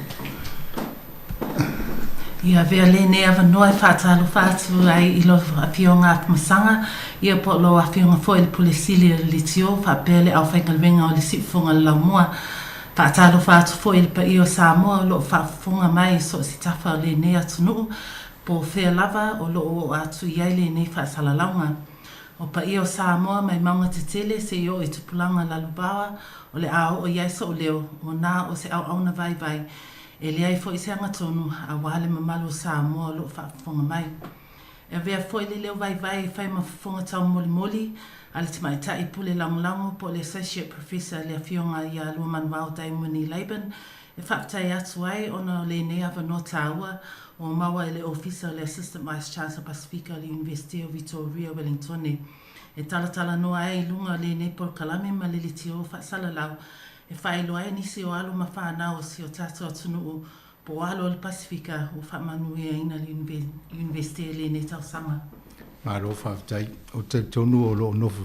Ia avea lenei avanoa e faatalofa atu ai i lau Afioga Afamasaga, ia po o lau Afioga foi i le Pule Sili o le Leitio faapea le aufaigaluega o le Siufofoga o le Laumua. Faatalofa atu foi i le paia o Samoa o lo o faafofoga mai i so o se tafa o lenei atunuu, po o fea lava o lo o oo atu i ai lenei faasalalauga. O paia o Samoa mai mauga tetele seia oo i tupulaga lalovaoa o le a oo i ai sou leo, o na o se auauna vaivai, e leai foi se agatonu aua le mamalu o Samoa o lo o faafofoga mai. E avea foi le leo vaivai e fai ma fofoga taumolimoli a le Tamaitai Pule Lagolago po o le Associate Professor le Afioga ia Luamanuvao Dame Laban e faafetai atu ai ona o lenei avanoa taua ua maua e le Ofisa o le Assistant Vice Chancellor Pasifika o le Iunivesite o Vitoria Welingtone e talatalanoa ai i luga o lenei polokalame ma le leitio faasalalau e faailoa ai nisi o alo ma fanau o si o tatou atunuu po o alo o le Pasifika ua faamanuiaina le Iunivesite i lenei tausaga. Malo faafetai. Ou te talitonu o lo o nofo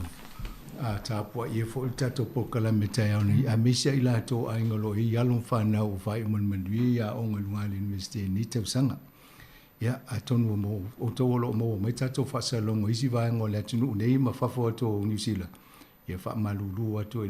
tapuaia foi le tatou polokalame taeao nei, aemaise ai latou aiga o lo o i ai alo ma fanau ua faaiu ma le manuia i aoga i luga o le Iunivesite i lenei tausaga. Ia, atonu o outou o lo o maua mai tatou faasalalauga i isi vaega o le atunuu nei ma fafo atu o Niu Sila, ia faamalulu atu i.